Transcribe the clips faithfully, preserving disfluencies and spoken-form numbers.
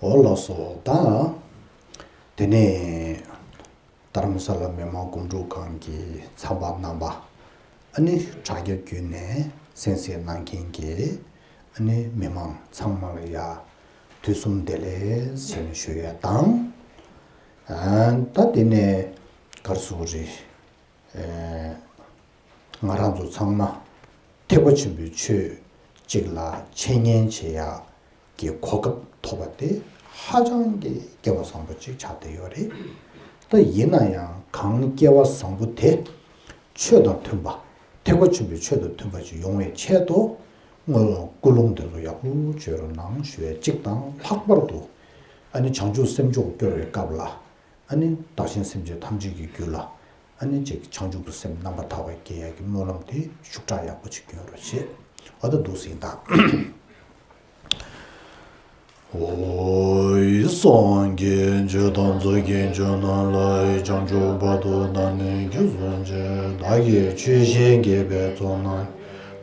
འོ་ལགས་སོ། ད་དེ་ནས་རྡ་རམ་ས་ལ་མི་དམངས་སྒོམ་སྒྲུབ་ཁང་གི་ཚབ་པ་རྣམ་པ། ཨ་ནི་དྲ་རྒྱ་བརྒྱུད་ནས་གསན་གཟིགས་གནང་མཁན་གྱི་ཨ་ནི་མི་མང་ཚང་མ་ལ་ཡ་དུས་གསུམ་བདེ་ལེགས་ཞེས་ནས་ཞུ་ཡས་དང་། ཨ་ད་དེ་ནས་ག་རེ་ཟེར་དགོས་རེད། ཨེ། ང་རང་ཚོ་ཚང་མ་ཐེག་པ་ཆེན་པོའི་ཆོས་གཅིག་ལ་འཆད་ཉན་བྱེད་ཡག་གི་གོ་སྐབས་ཐོབ་པ་དེ་ཧ་ཅང་གི་སྐལ་བ་བཟང་པོ་གཅིག་ཆགས་བསྡད་ཡོད་རེད། ད་ཡིན་ན་ཡང་གང་སྐལ་བ་བཟང་པོ་དེ་ཆོས་དང་མཐུན་པ། ཐེག་པ་ཆེན་པོའི་ཆོས་དང་མཐུན་པ་ཅིག་ཡོང་བའི་ཆེད་དུ་སྔོན་ལ་ཀུན་སློང་དེ་ཚོ་ཡག་པོ་བརྗོད་རོགས་གནང་ཞུ་ཡས་གཅིག་དང་། ལྷག་པར་དུ་ཨ་ནི་བྱང་ཆུབ་སེམས་མཆོག་སྐྱོར་བའི་སྐབས་ལ། ཨ་ནི་བདག་གཞན་སེམས་ཅན་ཐམས་ཅད་ཀྱི་རྒྱུད་ལ་ཨ་ནི་ཅིག་བྱང་ཆུབ་ཀྱི་སེམས་རྣམ་པར་དག་པ་སྐྱེ་ཡག་གི་སྨོན་ལམ་དེ་ཤུགས་དྲག་ཡག་པོ་ཅིག་སྐྱོན་རོགས་བྱེད། འོ་ད་འདུག་སེ་ཡིན་ད། ཨོ། སངས་རྒྱས་ཆོས་དང་ཚོགས་ཀྱི་མཆོག་རྣམས་ལ། བྱང་ཆུབ་བར་དུ་བདག་ནི་སྐྱབས་སུ་མཆི། བདག་གིས་ཆོས་བཤད་མཁས་པའི་ཚོགས་རྣམས།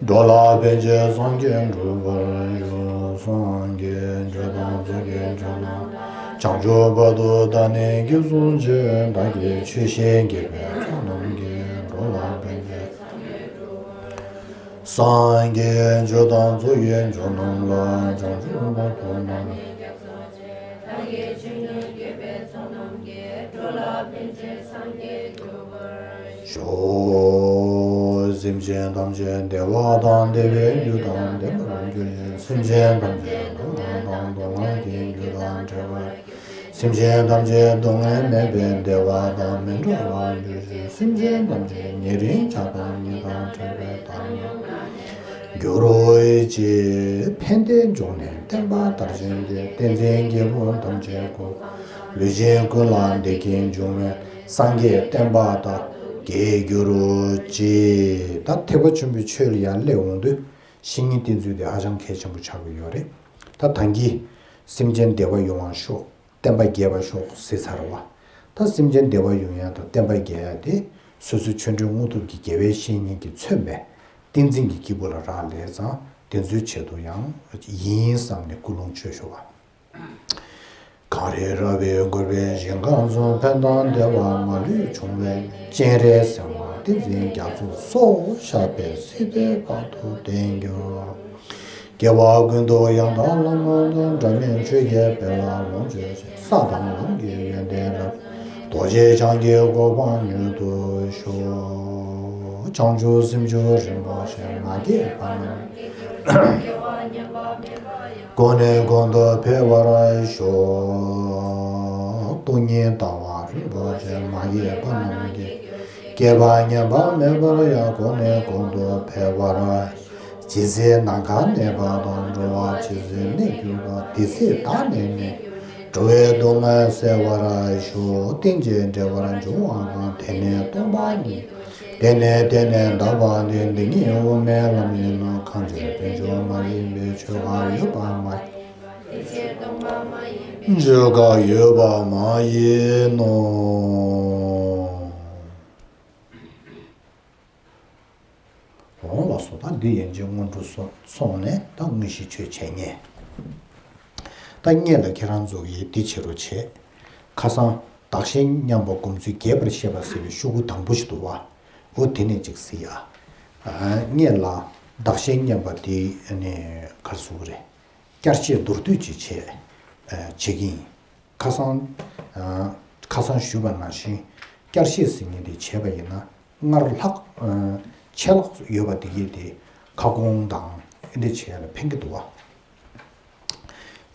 འགྲོ་ལ་ཕན་ཕྱིར་སངས་རྒྱས་འགྲུབ་པར་ཤོག། སངས་རྒྱས་ཆོས་དང་ཚོགས་ཀྱི་མཆོག་རྣམས། བྱང་ཆུབ་བར་དུ་བདག་ནི་སྐྱབས་སུ་མཆི། བདག་གིས་ཆོས་བཤད་མཁས་པའི་ཚོགས་རྣམས་ཀྱིས། འགྲོ་ལ་ཕན་ཕྱིར་སངས་རྒྱས་ཆོས་དང་ཚོགས་ཀྱི་མཆོག་རྣམས་ལ། བྱང་ཆུབ་བར་དུ་བདག་ནི། བདག་གིས་ཆོས་ཉན་མཁས་པའི་ཚོགས་རྣམས་ཀྱིས། འགྲོ་ལ་ཕན་ཕྱིར་སངས་རྒྱས་འགྲུབ་པར་ཤོག། སེམས་ཅན་ཐམས་ཅད་བདེ་བ་དང་བདེ་བའི་རྒྱུ་དང་ལྡན་པར་གྱུར་ཅིག། སེམས་ཅན་ཐམས་ཅད་སྡུག་བསྔལ་དང་སྡུག་བསྔལ་གྱི་རྒྱུ་དང་བྲལ་བར། སེམས་ཅན་ཐམས་ཅད་སྡུག་བསྔལ་མེད་པའི་བདེ་བ་དང་མི་འབྲལ་བར་གྱུར་ཅིག། སེམས་ཅན་ཐམས་ཅད་ཉེ་རིང་ཆགས་སྡང་གཉིས་དང་བྲལ་བའི་བདག་ཉིད་རྣམས་གྱུར་ཅིག། ཕན་བདེའི་འབྱུང་གནས་བསྟན་པ་དར་ཞིང་རྒྱས། བསྟན་འཛིན་རྒྱལ་པོ་ཐམས་ཅད་སྐུ། ལུས་ཅན་ཀུན་ལ་བདེ་སྐྱིད་འབྱུང་བའི། སངས་རྒྱས་བསྟན་པ་དར་རྒྱས་གྱུར་ཅིག། ད་ཐེག་པ་ཆེན་པོའི་ཆོས་ལ་ཡར་སླེབས་འོང་དུས་བཤེས་གཉེན་བསྟེན་ཚུལ་དེ་ཧ་ཅང་གལ་ཆེན་པོ་ཆགས་ཀྱི་ཡོད་རེད། ད་ད་གིན་སེམས་ཅན་བདེ་བ་ཡོང་བར་ཤོག། བསྟན་པ་རྒྱས་པར་ཤོག་ཟེར་ཚར་བ། ད་སེམས་ཅན་བདེ་བ་ཡོང་ཡག་དང་བསྟན་པ་རྒྱས་ཡག་དེ་སོ་སོའི་ཆོ་འཕྲུལ་དངོས་གྲུབ་ཀྱི་དགེ་བའི་བཤེས་གཉེན་གྱིས་མཚོན་པའི་བསྟན་འཛིན་གྱི་སྐྱེས་བུ་ལ་རག་ལས་ཙང་། དེ་ཚོའི་ཆེད་དུ་ཡང་ཡིན་བསམ་ནས་ཀུན་སློང་བཅོས་ཤོག་བ། གངས་རི་ར་བས་བསྐོར་བའི་ཞིང་ཁམས་སུ། ཕན་དང་བདེ་བ་མ་ལུས་འབྱུང་བའི་གནས། སྤྱན་རས་གཟིགས་དབང་བསྟན་འཛིན་རྒྱ་མཚོ་སོགས། ཤར་པའི་སྲིད་པའི་བར་དུ་བརྟན་གྱུར། སྐྱེ་བ་ཀུན་ཏུ་ཡང་དག་བླ་མ་དང་། འབྲལ་མེད་ཆོས་ཀྱི་དཔལ་ལ་ལོངས་སྤྱོད་ཅིང་། ས་དང་ལམ་གྱི་ཡོན་ཏན་རབ། རྡོ་རྗེ་འཆང་གི་གོ་འཕང་མྱུར་དུ་ཤོག། བྱང་ཆུབ་སེམས་མཆོག་རིན་པོ་ཆེ། མ་སྐྱེས་པ་རྣམས་ཀྱི། སྐྱེ་བ་ཉམས་པ་མེད་པ་ཡང་། གོང་ནས་གོང་དུ་འཕེལ་བར་ཤོག། སྟོང་ཉིད་ལྟ་བ་རིན་པོ་ཆེ། མ་སྐྱེས་པ་རྣམས་ཀྱི། སྐྱེ་བ་ཉམས་པ་མེད་པར་ཡང་། གོང་ནས་གོང་དུ་འཕེལ་བར། ཇི་སྲིད་ནམ་མཁའ་གནས་པ་དང་། འགྲོ་བ་ཇི་སྲིད་གནས་གྱུར་པ། དེ་སྲིད་བདག་ནི་གནས་གྱུར་ཅིག། འགྲོ་བའི་སྡུག་བསྔལ་སེལ་བར་ཤོག། རྟེན་ཅིང་འབྲེལ་བར་འབྱུང་བ་གང་། དེ་ནི་སྟོང་པ་ཉིད། དེ་ནི་དེ་ནི་དག་པ་སྟེ། འདི་ཉིད་དབུ་མའི་ལམ་ཡིན་ནོ། གང་ཕྱིར་དོན་བྱེད་མ་ཡིན་པའི། ཆོས་འགའ་ཡོད་པ་མ་ཡིན། ཆོས་འགའ་ཡོད་པ་མ་ཡིན་ནོ། འོང་ལགས་སོ། ད་འདི་ཡན་ཆད་སྔོན་འགྲོ་སོ་སོང་ནས། ད་དངོས་གཞི་ཆོས་འཆད་ཉན། ད་སྔོན་ལ་ཁྱེད་རང་ཚོ་གིས་འདི་བྱེད་རོགས་བྱེད། ཁ་སང་བདག་གཞན་མཉམ་པ་སྒོམ་ཚུལ་རྒྱས་པར་བཤད་པ་ཟེར་བའི་ཤོག་གུ་དང་པོ་ཞིག་འདུག་བ། འོ་དེ་ནས་ཅིག་གཟིགས་ཡ། ཨ། སྔོན་ལ་བདག་གཞན་མཉམ་པ་དེ་ནས་ག་རེ་ཟེར་དགོས་རེད། བསྐྱར་བཤད་མདོར་བསྡུས་ཅིག་བྱས། ཨ། བྱེད་ཀྱི་ཡིན། ཁ་སང་། ཨ། ཁ་སང་ཞུས་པ་ནང་བཞིན་བསྐྱར་བཤད་ཟེར་མཁན་དེ་བྱས་པ་ཡིན་ན། སྔར་ལྷག་ཨ། ཆད་ལྷག་ཡོད་པ་དེ་གས་དེ་ཁ་སྐོང་དང་ཨེ་འདྲ་བྱེད་ཡ་ལ་ཕན་གྱི་འདུག་བ།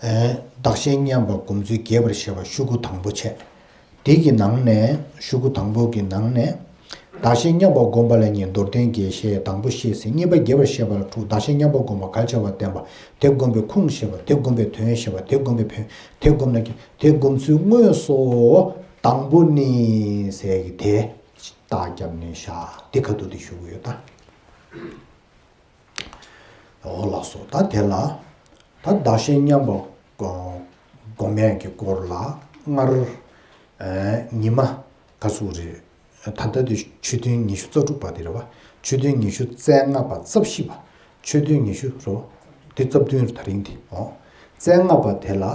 ཨ། བདག་གཞན་མཉམ་པ་སྒོམ་ཚུལ་རྒྱས་པར་བཤད་པ་ཤོག་གུ་དང་པོ་བྱས། དེ་གི་ནང་ནས། ཤོག་གུ་དང་པོ་གི་ནང་ནས། བདག་གཞན་མཉམ་པར་བསྒོམ་པ་ལ་གཉིས། མདོར་བསྟན་རྒྱས་བཤད་དང་པོ་བཤད་ཟིན། གཉིས་པ་རྒྱས་པར་བཤད་པ་ལ་དྲུག། བདག་གཞན་མཉམ་པར་བསྒོམ་པ་གལ་ཆེ་བར་བསྟན་པ། དེ་བསྒོམ་པའི་ཁུངས་བཤད་པ། དེ་བསྒོམ་པའི་དོན་བཤད་པ། དེ་བསྒོམ་པའི་ཕན། དེ་བསྒོམ་ན་གི། དེ་བསྒོམ་ཚུལ་དངོས་སོ། དང་པོ་ནི་ཟེར་གི་དེ་རྟགས་བརྒྱབ་ནས་བཞག། དེ་ཁ་ཐུག་དེ་ཞུ་གི་ཡོད་ད། འོ་ལགས་སོ། ད་དེ་ལ། ད་བདག་གཞན་མཉམ་པར་སྒོམ་ཡག་གི་སྐོར་ལ་སྔར། ཨ། ཉི་མ་ག་ཚོད་རེད། ད་ལྟ་དེ་ཆོས་ཐུན་ཉི་ཤུ་རྩ་དྲུག་པ་དེ་རེད་བ། ཆོས་ཐུན་ཉི་ཤུ་རྩ་ལྔ་པ། རྩ་བཞི་པ། ཆོས་ཐུན་ཉི་ཤུ་རེད་བ། དེ་རྩ་བདུན་རེད། ད་རིང་དེ། འོ། རྩ་ལྔ་པ་དེ་ལ།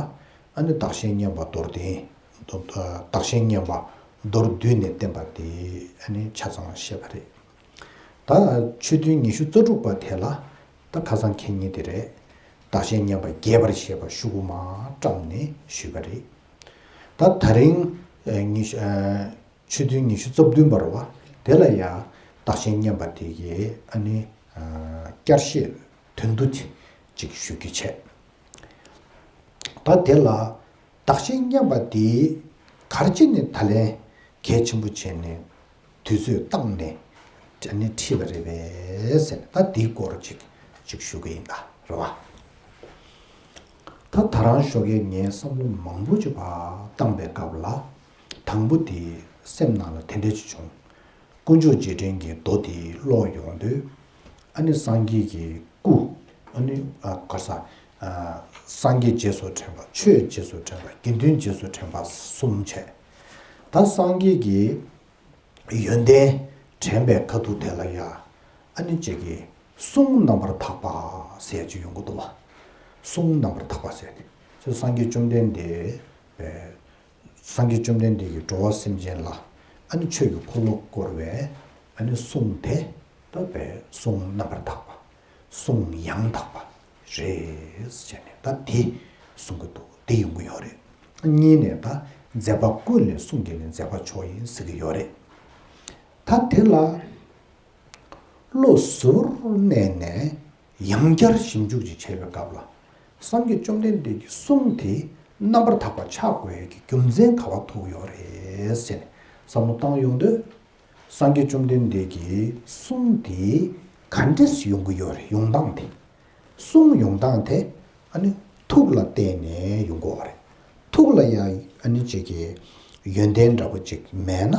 ཨ། ཨ་ནི་བདག་གཞན་མཉམ་པ་མདོར་བསྟན། བདག་གཞན་མཉམ་པ་མདོར་བསྡུས་ནས་བསྟན་པ་དེ་ཨ་ནི་ཆ་ཚང་བཤད་པ་རེད། ད་ཆོས་ཐུན་ཉི་ཤུ་རྩ་དྲུག་པ་དེ་ལ་ད་ཁ་སང་ཁེ་ཉིན་དེ་རེད། བདག་གཞན་མཉམ་པ་རྒྱས་པར་བཤད་པ་ཤོག་གུ་མར་བཀྲམ་ནས་ཞུས་པ་རེད། ད་ད་རིང་ཨ་ཉི་ཤུ་ཨ་ཆོས་ཐུན་ཉི་ཤུ་རྩ་བདུན་པ་རེད་བ། དེ་ལ་ཡང་བདག་གཞན་མཉམ་པ་དེ་གའི་ཨ་ནི་ཨ་བསྐྱར་བཤད་དོན་བསྡུ་དེ་ཅིག་ཞུ་རྒྱུ་བྱས། ད་དེ་ལ་བདག་གཞན་མཉམ་པ་དེ་ག་རེ་བྱས་ནས་ད་ལན་གལ་ཆེན་པོ་བྱས་ནས་དུས་ཚོད་བཏང་ནས་ཨ་ནི་ཁྲིད་པ་རེད་པས་ཟེར་ནས་ད་དེའི་སྐོར་ཅིག་ཅིག་ཞུ་གི་ཡིན་ད་རེད་བ། ད་ད་རང་ཞོགས་ཀས་ངས་བསམ་བློ་མང་པོ་ཅིག་ཕར་བཏང་པའི་སྐབས་ལ། དང་པོ་དེ་སེམས་ནང་ལ་དེ་འདྲ་ཅིག་བྱུང་། དཀོན་མཆོག་རྗེས་དྲན་གྱི་མདོ་དེ་ཀློག་ཡོང་དུས། ཨ་ནི་སངས་རྒྱས་ཀྱི་སྐུ། ཨ་ནི་ཨ་ག་ས། ཨ་སངས་རྒྱས་རྗེས་སུ་དྲན་པ། ཆོས་རྗེས་སུ་དྲན་པ། དགེ་འདུན་རྗེས་སུ་དྲན་པ་གསུམ་བྱས། ད་སངས་རྒྱས་ཀྱི་ཡོན་ཏན་དྲན་པའི་ཁ་ཐུག་དེ་ལ་ཡ། ཨ་ནི་གཅིག་གིས་གསུང་རྣམ་པར་དག་པ་ཟེར་ཅིག་ཡོང་གི་འདུག་བ། གསུང་རྣམ་པར་དག་པ་ཟེར་ཏེ། སངས་རྒྱས་བཅོམ་ལྡན་འདས། སངས་རྒྱས་བཅོམ་ལྡན་འདས་ཀྱིས་འགྲོ་བ་སེམས་ཅན་ལ་ཨ་ནི་ཆོས་ཀྱི་འཁོར་ལོ་བསྐོར་བའི་ཨ་ནི་གསུང་དེ་ད་བའི་གསུང་རྣམ་པར་དག་པ། གསུང་ཡང་དག་པ་རེད་ཟེར་ནས་ད་དེ་གསུང་གི་འདུག་དེ་ཡོང་གི་ཡོད་རེད། གཉིས་ནས་ད་མཛད་པ་ཀུན་ལས་གསུང་གི་ནི་མཛད་པ་མཆོག་ཡིན་ཟེར་གི་ཡོད་རེད། ད་དེ་ལ་བློ་གཟུར་གནས་ནས་ཡང་བསྐྱར་ཞིབ་འཇུག་ཅིག་བྱས་པའི་སྐབས་ལ། སངས་རྒྱས་བཅོམ་ལྡན་འདས་ཀྱི་གསུང་དེ་རྣམ་པར་དག་པ་ཆགས་དགོས་ཀྱི་རྒྱུ་མཚན་ག་བ་ཐུག་ཡོད་རེད་ཟེར་ནས་བསམ་བློ་བཏང་ཡོང་དུས། སངས་རྒྱས་བཅོམ་ལྡན་འདས་ཀྱི་གསུང་དེ་ག་འདྲས་ཡོང་གི་ཡོད་རེད། ཡོང་སྟངས་དེ། གསུང་ཡོང་སྟངས་དེ་ཨ་ནི་ཐུགས་ལ་བརྟེན་ནས་ཡོང་གི་ཡོད་རེད། ཐུགས་ལ་ཡང་ཨ་ནི་ཅིག་གི་ཡོན་ཏན་འདྲ་པོ་ཅིག་མེད་ན་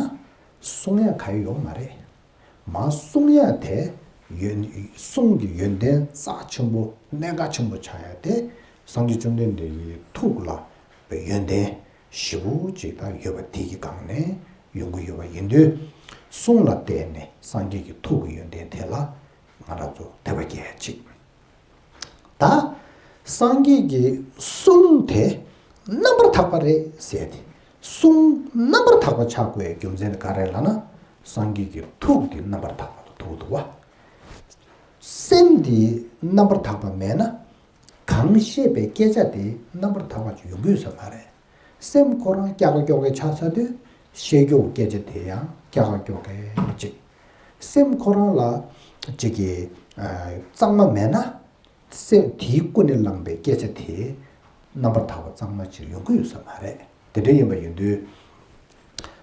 གསུང་ཡ་ག་ཡོད་ཡོད་མ་རེད། མ་གསུང་ཡ་དེ་ཡོན་གསུང་གི་ཡོན་ཏན་རྩ་ཆེན་པོ་གནད་འགག་ཆེན་པོ་ཆགས་ཡ་དེ་སངས་རྒྱས་བཅོམ་ལྡན་འདས་ཀྱི་ཐུགས་ལ་ཡོན་ཏན་ཞེ་པོ་ཅིག་ད་ཡོད་པ་དེ་གི་སྒང་ནས་ཡོང་གི་ཡོད་པ་ཡིན་དུས། གསུང་ལ་བརྟེན་ནས་སངས་རྒྱས་ཀྱི་ཐུགས་ཀྱི་ཡོན་ཏན་དེ་ལ་ང་རང་ཚོ་དད་པ་སྐྱེ་ཡ་ཅིག་ད་སངས་རྒྱས་ཀྱི་གསུང་དེ་རྣམ་པར་དག་པ་རེད་ཟེར་ཏེ། གསུང་རྣམ་པར་དག་པ་ཆགས་དགོས་རྒྱུ་མཚན་དེ་ག་རེ་ལབ་ན། སངས་རྒྱས་ཀྱི་ཐུགས་དེ་རྣམ་པར་དག་པ་ལ་ཐུག་འདུག་བ། སེམས་དེ་རྣམ་པར་དག་པ་མེད་ན། གང་བཤད་པའི་སྐད་ཆ་དེ་རྣམ་པར་དག་པ་ཅིག་ཡོང་གི་ཡོད་ས་མ་རེད། སེམས་ཁོ་རང་སྐྱ་ཀ་ཀྱོག་ཀ་ཆགས་ཚར་དུས་བཤད་རྒྱུ་སྐད་ཆ་དེ་ཡང་སྐྱ་ཀ་ཀྱོག་ཀ་ཅིག་སེམས་ཁོ་རང་ལ་ཅིག་གི་ཨ་གཙང་མ་མེད་ན། སེམས་དེའི་ཀུན་ནས་བསླངས་པའི་སྐད་ཆ་དེ་རྣམ་པར་དག་པ་གཙང་མ་ཅིག་ཡོང་གི་ཡོད་ས་མ་རེད། དེ་འདྲ་ཡིན་པ་ཡིན་དུས།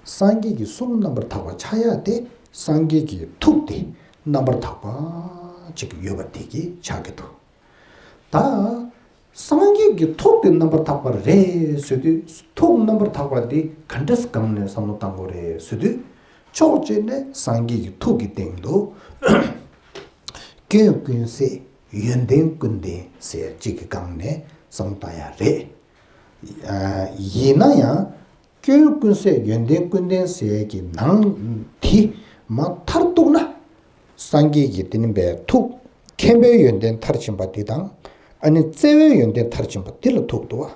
སངས་རྒྱས་ཀྱི་གསུང་རྣམ་པར་དག་པ་ཆགས་ཡ་དེ་སངས་རྒྱས་ཀྱི་ཐུགས་དེ་རྣམ་པར་དག་པ་ཅིག་ཡོད་པ་དེ་གིས་ཆགས་ཀྱི་འདུག་ད་སངས་རྒྱས་ཀྱི་ཐུགས་དེ་རྣམ་པར་དག་པ་རེད་ཟེར་དུས། ཐུགས་རྣམ་པར་དག་པ་དེ་ག་འདྲས་སྒང་ནས་བསམ་བློ་བཏང་དགོས་རེད་ཟེར་དུས། ཕྱོགས་གཅིག་ནས་སངས་རྒྱས་ཀྱི་ཐུགས་ཀྱི་སྟེང་དུ་སྐྱོན་ཀུན་ཟད་ཡོན་ཏན་ཀུན་ལྡན་ཟེར་གཅིག་གི་སྒང་ནས་བསམ་བློ་བཏང་ཡ་རེད། ཡིན་ན་ཡང་། སྐྱོན་ཀུན་ཟད་ཡོན་ཏན་ཀུན་ལྡན་ཟེར་གྱི་ནང་དེ་མ་མཐར་གཏུགས་ན། སངས་རྒྱས་ཀྱི་དེ་ནི་པའི་ཐུགས་མཁྱེན་པའི་ཡོན་ཏན་མཐར་ཕྱིན་པ་འདི་དང་། ཨ་ནི་བརྩེ་བའི་ཡོན་ཏན་མཐར་ཕྱིན་པ་འདི་ལ་ཐུག་འདུག་བ།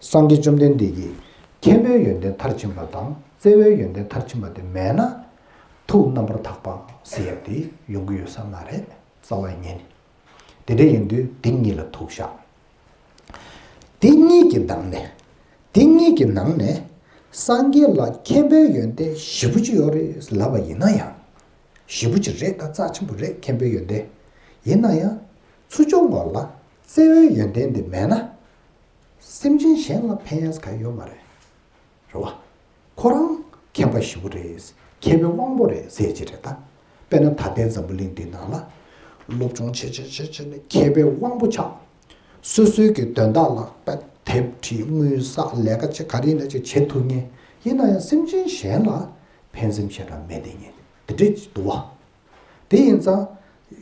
སངས་རྒྱས་བཅོམ་ལྡན་འདས་ཀྱིས་མཁྱེན་པའི་ཡོན་ཏན་མཐར་ཕྱིན་པ་དང་བརྩེ་བའི་ཡོན་ཏན་མཐར་ཕྱིན་པ་དེ་མེད་ན། ཐུགས་རྣམ་པར་དག་པ་ཟེར་ཡ་དེ་ཡོང་གི་ཡོད་ས་མ་རེད། རྩ་བ་ཉིད་ནས། དེ་འདྲ་ཡིན་དུས་དེ་གཉིས་ལ་ཐུག་བཞག་དེ་གཉིས་ཀྱི་ནང་ནས། དེ་གཉིས་ཀྱི་ནང་ནས། སངས་རྒྱས་ལ་མཁྱེན་པའི་ཡོན་ཏན་ཞེ་པོ་ཅིག་ཡོད་རེད་ལབ་པ་ཡིན་ན་ཡང་། ཞེ་པོ་ཅིག་རེད། ད་རྩ་ཆེན་པོ་རེད། མཁྱེན་པའི་ཡོན་ཏན། ཡིན་ན་ཡང་། ཚུར་ཕྱོགས་ངོས་ལ་བརྩེ་བའི་ཡོན་ཏན་དེ་མེད་ན། སེམས་ཅན་གཞན་ལ་ཕན་ཡས་ག་ཡོད་མ་རེད། རེད་བ། ཁོ་རང་མཁྱེན་པ་ཞེ་པོ་རེད། མཁས་པའི་དབང་པོ་རེད་ཟེར་གྱི་རེད་ད། དཔེར་ན་ད་ལྟའི་འཛམ་བུ་གླིང་འདི་ནང་ལ། སློབ་སྦྱོང་བྱེད་བྱེད་བྱེད་བྱེད་ནས་མཁས་པའི་དབང་པོ་ཆགས། སོ་སོའི་གི་དོན་དག་ལ་དཔེ་དེབ་ཁྲིད། དངུལ་བསགས། ལས་ཀ་བྱེད། ག་རེ་ཡིན་ན་ཅིག་བྱེད་ཐུབ་མཁན། ཡིན་ན་ཡང་སེམས་ཅན་གཞན་ལ་ཕན་སེམས་ཞེ་དྲག་མེད་དེ་ཉིད་དེ་འདྲས་ཅིག་འདུག་བ། དེ་ཡིན་ཙང་།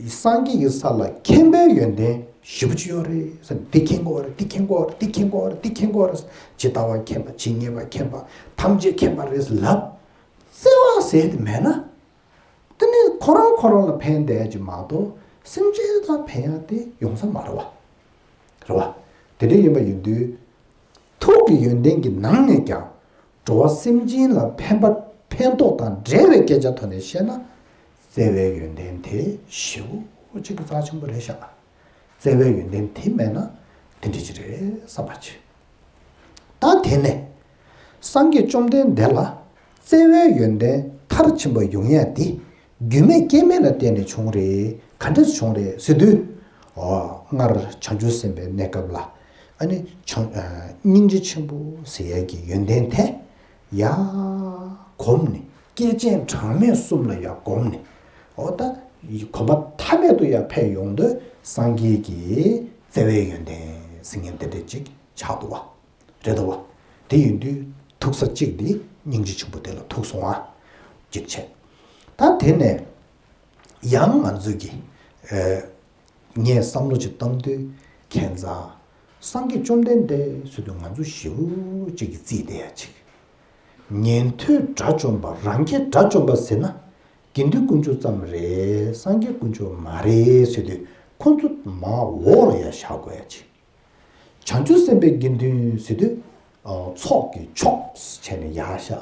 སངས་རྒྱས་ཀྱི་ས་ལ་མཁྱེན་པའི་ཡོན་ཏན་ཞེ་པོ་ཅིག་ཡོད་རེད་ཟེར། འདི་མཁྱེན་དགོས་རེད། འདི་མཁྱེན་དགོས་རེད། འདི་མཁྱེན་དགོས་རེད། འདི་མཁྱེན་དགོས་རེད། ཇི་ལྟ་བ་མཁྱེན་པ། ཇི་སྙེད་པ་མཁྱེན་པ། ཐམས་ཅད་མཁྱེན་པ་རེད་ལབ། བརྩེ་བ་ཟེར་དེ་མེད་ན། དེ་ནི་ཁོ་རང་ཁོ་རང་ལ་ཕན་བསྡད་ཀྱི་མ་གཏོགས་སེམས་ཅན་ལ་ཕན་ཡ་དེ་ཡོང་ས་མ་རེད་བ། རེད་བ། དེ་འདྲ་ཡིན་པ་ཡིན་དུས། ཀྱི་ཡོན་ཏན་གྱི་ནང་ནས་ཀྱང་འགྲོ་བ་སེམས་ཅན་ལ་ཕན་པ་ཕན་ཐོགས་དང་འབྲེལ་བའི་སྐད་ཆ་ཐོག་ནས་བཤད་ན། བརྩེ་བའི་ཡོན་ཏན་དེ་ཞེ་པོ་ཅིག་གི་རྩ་ཆེན་པོ་རེད་ཤག་བརྩེ་བའི་ཡོན་ཏན་དེ་མེད་ན་དེ་འདྲ་ཅིག་རེད་བསམ་པ་ཅིག་ད་དེ་ནས་སངས་རྒྱས་བཅོམ་ལྡན་འདས་ལ་བརྩེ་བའི་ཡོན་ཏན་མཐར་ཕྱིན་པ་ཡོང་ཡ་དེ་རྒྱུ་མེད་རྐྱེན་མེད་ལ་བརྟེན་ནས་བྱུང་རེད། ག་འདྲས་བྱུང་རེད་ཟེར་དུས། འོ། སྔར་བྱང་ཆུབ་སེམས་དཔའི་གནས་སྐབས་ལ་ཨ་ནི་བྱང་ཨ་སྙིང་རྗེ་ཆེན་པོ་ཟེར་ཡ་གི་ཡོན་ཏན་དེ་ཡར་གོམས་ནས། བསྐལ་ཆེན་གྲངས་མེད་གསུམ་ལ་ཡར་གོམས་ནས། འོ་ད་གོམ་པ་མཐའ་མེད་དུ་ཡར་འཕེལ་ཡོང་དུས་སངས་རྒྱས་ཀྱི་བརྩེ་བའི་ཡོན་ཏན་ཟེར་མཁན་དེ་འདྲ་ཅིག་ཆགས་འདུག་བ། རེད་དོ། དེ་ཡིན་དུས་ཐུག་ས་གཅིག་དེ་སྙིང་རྗེ་ཆེན་པོ་དེ་ལ་ཐུག་སོང་ཨ། གཅིག་བྱས། ད་དེ་ནས་ཡང་ང་ཚོས་ཀྱི་ཨེ་ངས་བསམ་བློ་ཅིག་བཏང་དུས། ཁྱེད་ཚང་སངས་རྒྱས་བཅོམ་ལྡན་འདས་ཟེར་དུས་ང་ཚོ་ཞེ་པོ་ཅིག་གིས་བརྩིས་བསྡད་ཡ་ཅིག་ཉན་ཐོས་དགྲ་བཅོམ་པ། རང་རྒྱལ་དགྲ་བཅོམ་པ་ཟེར་ན་དགེ་འདུན་དཀོན་མཆོག་ཙམ་རེད། སངས་རྒྱས་དཀོན་མཆོག་མ་རེད་ཟེར་དུས་ཁོ་ཚོ་མར་འོག་ལ་ཡར་བཞག་དགོས་ཡ་ཅིག་བྱང་ཆུབ་སེམས་དཔའི་དགེ་འདུན་ཟེར་དུས། ཨ་ཚོགས་ཀྱི་མཆོག་བྱས་ནས་ཡར་བཞག་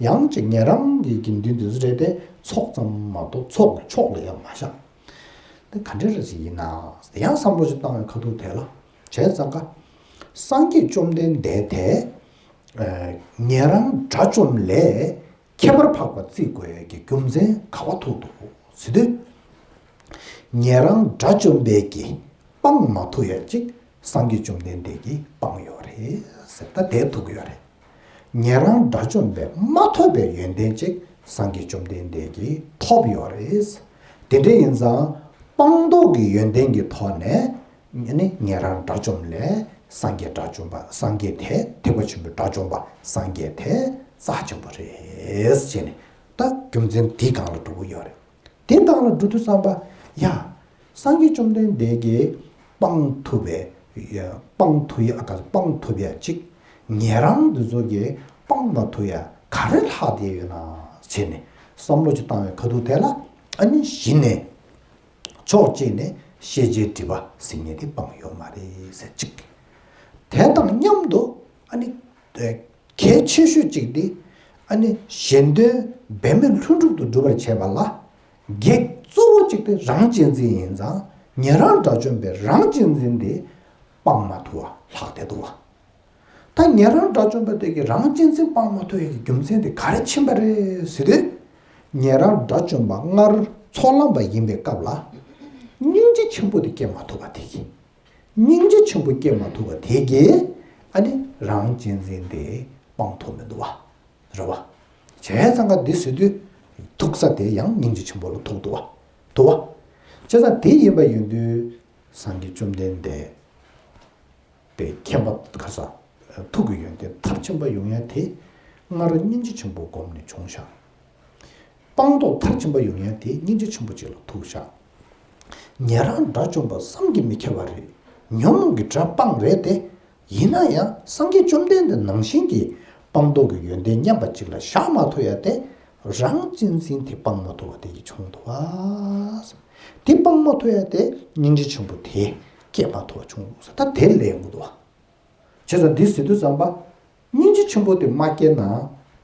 ཡང་ཅིག་ཉན་རང་གི་དགེ་འདུན་དེ་ཚོ་རེད་དེ། ཚོགས་ཙམ་མ་གཏོགས་ཚོགས་ཀྱི་མཆོག་ལ་ཡང་མ་བཞག་དེ་ག་འདྲ་རེ་ཞིག་ཡིན་ན། ཡང་བསམ་བློ་ཞིག་བཏང་བའི་ཁ་ཐུག་དེ་ལ། བྱས་ཙང་ཀ་སངས་རྒྱས་བཅོམ་ལྡན་འདས་དེ་ཨ་ཉན་རང་དགྲ་བཅོམ་ལས་ཁྱད་པར་འཕགས་པ་བརྩི་དགོས་ཀྱི་རྒྱུ་མཚན་ག་པར་ཐུག་འདུག་ཟེར་དུས། ཉན་རང་དགྲ་བཅོམ་པས་ཀྱིས་སྤང་མ་ཐུབ་ཡ་གཅིག་སངས་རྒྱས་བཅོམ་ལྡན་འདས་ཀྱིས་སྤངས་ཡོད་རེད་ཟེར། ད་དེ་ཐུག་གི་ཡོད་རེད། ཉན་རང་དགྲ་བཅོམ་པས་མ་ཐོབ་པའི་ཡོན་ཏན་གཅིག་སངས་རྒྱས་བཅོམ་ལྡན་འདས་ཀྱིས་ཐོབ་ཡོད་རེད། དེ་འདྲ་ཡིན་ཙང་སྤངས་རྟོགས་ཀྱི་ཡོན་ཏན་གྱི་ཐོག་ནས་ནི་ཉན་རང་དགྲ་བཅོམ་ལས་སངས་རྒྱས་དགྲ་བཅོམ་པ། སངས་རྒྱས་དེ་ཐེག་པ་ཆེན་པོའི་དགྲ་བཅོམ་པ་སངས་རྒྱས་དེ་རྩ་ཆེན་པོ་རེད་ཟེར་ནས། ད་རྒྱུ་མཚན་དེའི་སྒང་ལ་འགྲོ་གི་ཡོད་རེད། དེ་སྒང་ལ་འགྲོ་དུས་ཙམ་པ་ཡ། སངས་རྒྱས་བཅོམ་ལྡན་འདས་ཀྱིས་སྤང་ཐུབ་པའི་ཡ། སྤང་ཐུབ་ཡ། ཨ་ཀ་སྤང་ཐུབ་ཡ་གཅིག་ཉན་རང་འདི་ཚོ་གིས་སྤང་མ་ཐུབ་ཡ་ག་རེ་ལྷག་བསྡད་ཡོད་ན་བྱས་ནས་བསམ་བློ་ཅིག་བཏང་བའི་ཁ་ཐུག་དེ་ལ། ཨ་ནི་གཞི་ནས་ཕྱོགས་གཅིག་ནས་ཤེས་བྱའི་སྒྲིབ་པ་ཟེར་མཁན་དེ་སྤངས་ཡོད་མ་རེད་ཟེར་གཅིག་དེ་དང་མཉམ་དུ་ཨ་ནི། གལ་ཆེ་ཤོས་གཅིག་དེ། ཨ་ནི་གཞན་དོན་འབད་མེད་ལྷུན་གྲུབ་ཏུ་སྒྲུབ་པར་བྱེད་པ་ལ། གེགས་གཙོ་བོ་གཅིག་དེ་རང་གཅེས་འཛིན་ཡིན་ཙང་། ཉན་རང་དགྲ་བཅོམ་པས་རང་གཅེས་འཛིན་དེ་སྤང་མ་ཐུབ་པ་ལྷག་བསྡད་འདུག་བ། ད་ཉན་རང་དགྲ་བཅོམ་པ་དེ་གིས་རང་གཅེས་འཛིན་སྤང་མ་ཐུབ་ཡ་གི་རྒྱུ་མཚན་དེ་ག་རེ་ཕྱིན་པ་རེད་ཟེར་དུས། ཉན་རང་དགྲ་བཅོམ་པ་སྔར་ཚོགས་ལམ་པ་ཡིན་པའི་སྐབས་ལ། སྙིང་རྗེ་ཆེན་པོ་དེ་སྐྱེ་མ་ཐུབ་པ་དེ་གིས། སྙིང་རྗེ་ཆེན་པོ་སྐྱེ་མ་ཐུབ་པ་དེ་གིས་ཨ་ནི་རང་གཅེས་འཛིན་དེ་སྤང་ཐུབ་མི་འདུག་བ། རེད་བ། བྱས་ཙང་ཀ་འདི་ཟེར་དུས་ཐུག་ས་དེ་ཡང་སྙིང་རྗེ་ཆེན་པོ་ལ་ཐུག་འདུག་བ། འདུག་བ། བྱས་ཙང་དེ་ཡིན་པ་ཡིན་དུས་སངས་རྒྱས་བཅོམ་ལྡན་འདས་པའི་མཁྱེན་པ་ག་ས་ཐུག་གི་ཡོན་ཏན་མཐར་ཕྱིན་པ་ཡོང་ཡ་དེ་སྔར་སྙིང་རྗེ་ཆེན་པོ་བསྒོམས་ནས་བྱུང་ཤག་སྤངས་རྟོགས་མཐར་ཕྱིན་པ་ཡོང་ཡ་དེ་སྙིང་རྗེ་ཆེན་པོ་ཅིག་ལ་ཐུག་ཤག་ཉན་རང་དགྲ་བཅོམ་པ་བསམ་གྱིས་མི་ཁྱབ་པ་རེད། ཉོན་མོངས་ཀྱི་དགྲ་སྤངས་རེད་དེ། ཡིན་ན་ཡང་སངས་རྒྱས་བཅོམ་ལྡན་འདས་ནང་བཞིན་གྱི་སྤངས་རྟོགས་ཀྱི་ཡོན་ཏན་མཉམ་པ་ཅིག་ལ་བཞག་མ་ཐུབ་ཡ་དེ། རང་གཅེས་འཛིན་དེ་སྤང་མ་ཐུབ་པ་དེ་ཡིས་བྱུང་འདུག་བ། དེ་སྤང་མ་ཐུབ་ཡ་དེ་སྙིང་རྗེ་ཆེན་པོ་དེ་སྐྱེ་མ་ཐུབ་པ་བྱུང་འདུག་ས། ད་དེ་ལས་ཡོང་གི་འདུག་བ། བྱས་ཙང་འདི་ཟེར་དུས་ཙམ་པ། སྙིང་རྗེ་ཆེན་པོ་དེ་མ་སྐྱེས་ན།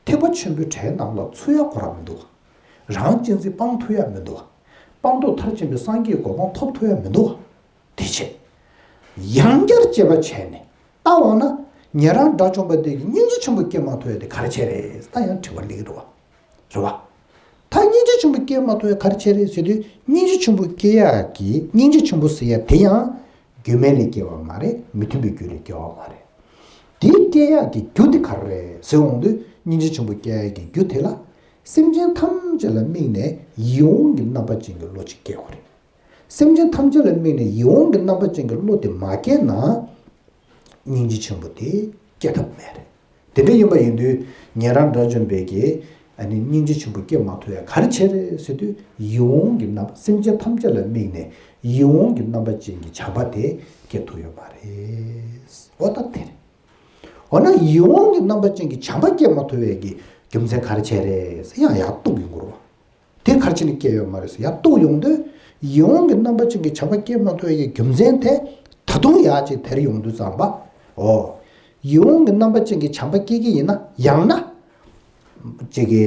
ཐེག་པ་ཆེན་པོའི་གྲལ་ནང་ལ་ཚུད་ཡ་ཁོ་རང་མི་འདུག་རང་གཅེས་འཛིན་སྤང་ཐུབ་ཡ་མི་འདུག་སྤངས་རྟོགས་མཐར་ཕྱིན་པའི་སངས་རྒྱས་གོ་འཕང་ཐོབ་ཐུབ་ཡ་མི་འདུག་དེ་བྱས། ཡང་བསྐྱར་དཔྱད་པ་བྱས་ནས་ལྟ་འོང་ན། ཉན་རང་དགྲ་བཅོམ་པ་དེ་གིས་སྙིང་རྗེ་ཆེན་པོ་སྐྱེ་མ་ཐུབ་ཡ་དེ་ག་རེ་བྱས་རེད། ད་ཡང་དྲི་བ་སླེབས་ཀྱི་འདུག་བ། རེད་བ། ད་སྙིང་རྗེ་ཆེན་པོ་སྐྱེ་མ་ཐུབ་ཡ་ག་རེ་བྱས་རེད་ཟེར་དུས། སྙིང་རྗེ་ཆེན་པོ་སྐྱེ་ཡག་གི། སྙིང་རྗེ་ཆེན་པོ་ཟེར་ཡ་དེ་ཡང་། རྒྱུ་མེད་ལས་སྐྱེ་བ་མ་རེད། མི་མཐུན་པའི་རྒྱུ་ལས་སྐྱེ་བ་མ་རེད། དེ་སྐྱེ་ཡག་གི་རྒྱུ་དེ་ག་རེ་རེད་ཟེར་འོང་དུས། སྙིང་རྗེ་ཆེན་པོ་སྐྱེ་ཡག་གི་རྒྱུ་དེ་ལ། སེམས་ཅན་ཐམས་ཅད་ལ་དམིགས་ནས་ཡིད་འོང་གི་རྣམ་པ་ཅན་གྱི་བློ་ཅིག་སྐྱེ་དགོས་རེད། སེམས་ཅན་ཐམས་ཅད་ལ་དམིགས་ནས་ཡིད་འོང་གི་རྣམ་པ་ཅན་གྱི་བློ་དེ་མ་སྐྱེས་ན། སྙིང་རྗེ་ཆེན་པོ་དེ་སྐྱེ་ཐབས་མེད་རེད། དེ་འདྲ་ཡིན་པ་ཡིན་དུས། ཉན་རང་དགྲ་བཅོམ་པས་ཀྱིས་ཨ་ནི་སྙིང་རྗེ་ཆེན་པོ་སྐྱེ་མ་ཐུབ་ཡ་ག་རེ་བྱས་རེད་ཟེར་དུས། ཡིད་འོང་གི་རྣམ། སེམས་ཅན་ཐམས་ཅད་ལ་དམིགས་ནས་ཡིད་འོང་གི་རྣམ་པ་ཅན་གྱི་བྱམས་པ་དེ་སྐྱེ་ཐུབ་ཡོད་མ་རེད། འོ་ད་དེ་རེད། འོ་ན་ཡིད་འོང་གི་རྣམ་པ་ཅན་གྱི་བྱམས་པ་སྐྱེ་མ་ཐུབ་ཡ་གི་རྒྱུ་མཚན་ག་རེ་བྱས་རེད་ཟེར་ཡང་ཡར་གཏུག་ཡོང་དགོས་རེད་བ། དེ་ག་རེ་བྱས་ནས་སྐྱེ་ཡོད་མ་རེད་ཟེར་ཡར་གཏུག་ཡོང་དུས། ཡིད་འོང་གི་རྣམ་པ་ཅན་གྱི་བྱམས་པ་སྐྱེ་མ་ཐུབ་ཡ་གི་རྒྱུ་མཚན་དེ་ད་དུང་ཡར་ཅིག་དེར་ཡོང་དུས་ཙམ་པ། འོ། ཡིད་འོང་གི་རྣམ་པ་ཅན་གྱི་བྱམས་པ་སྐྱེ་གི་ཡིན་ན། ཡང་ན། ཅིག་གི་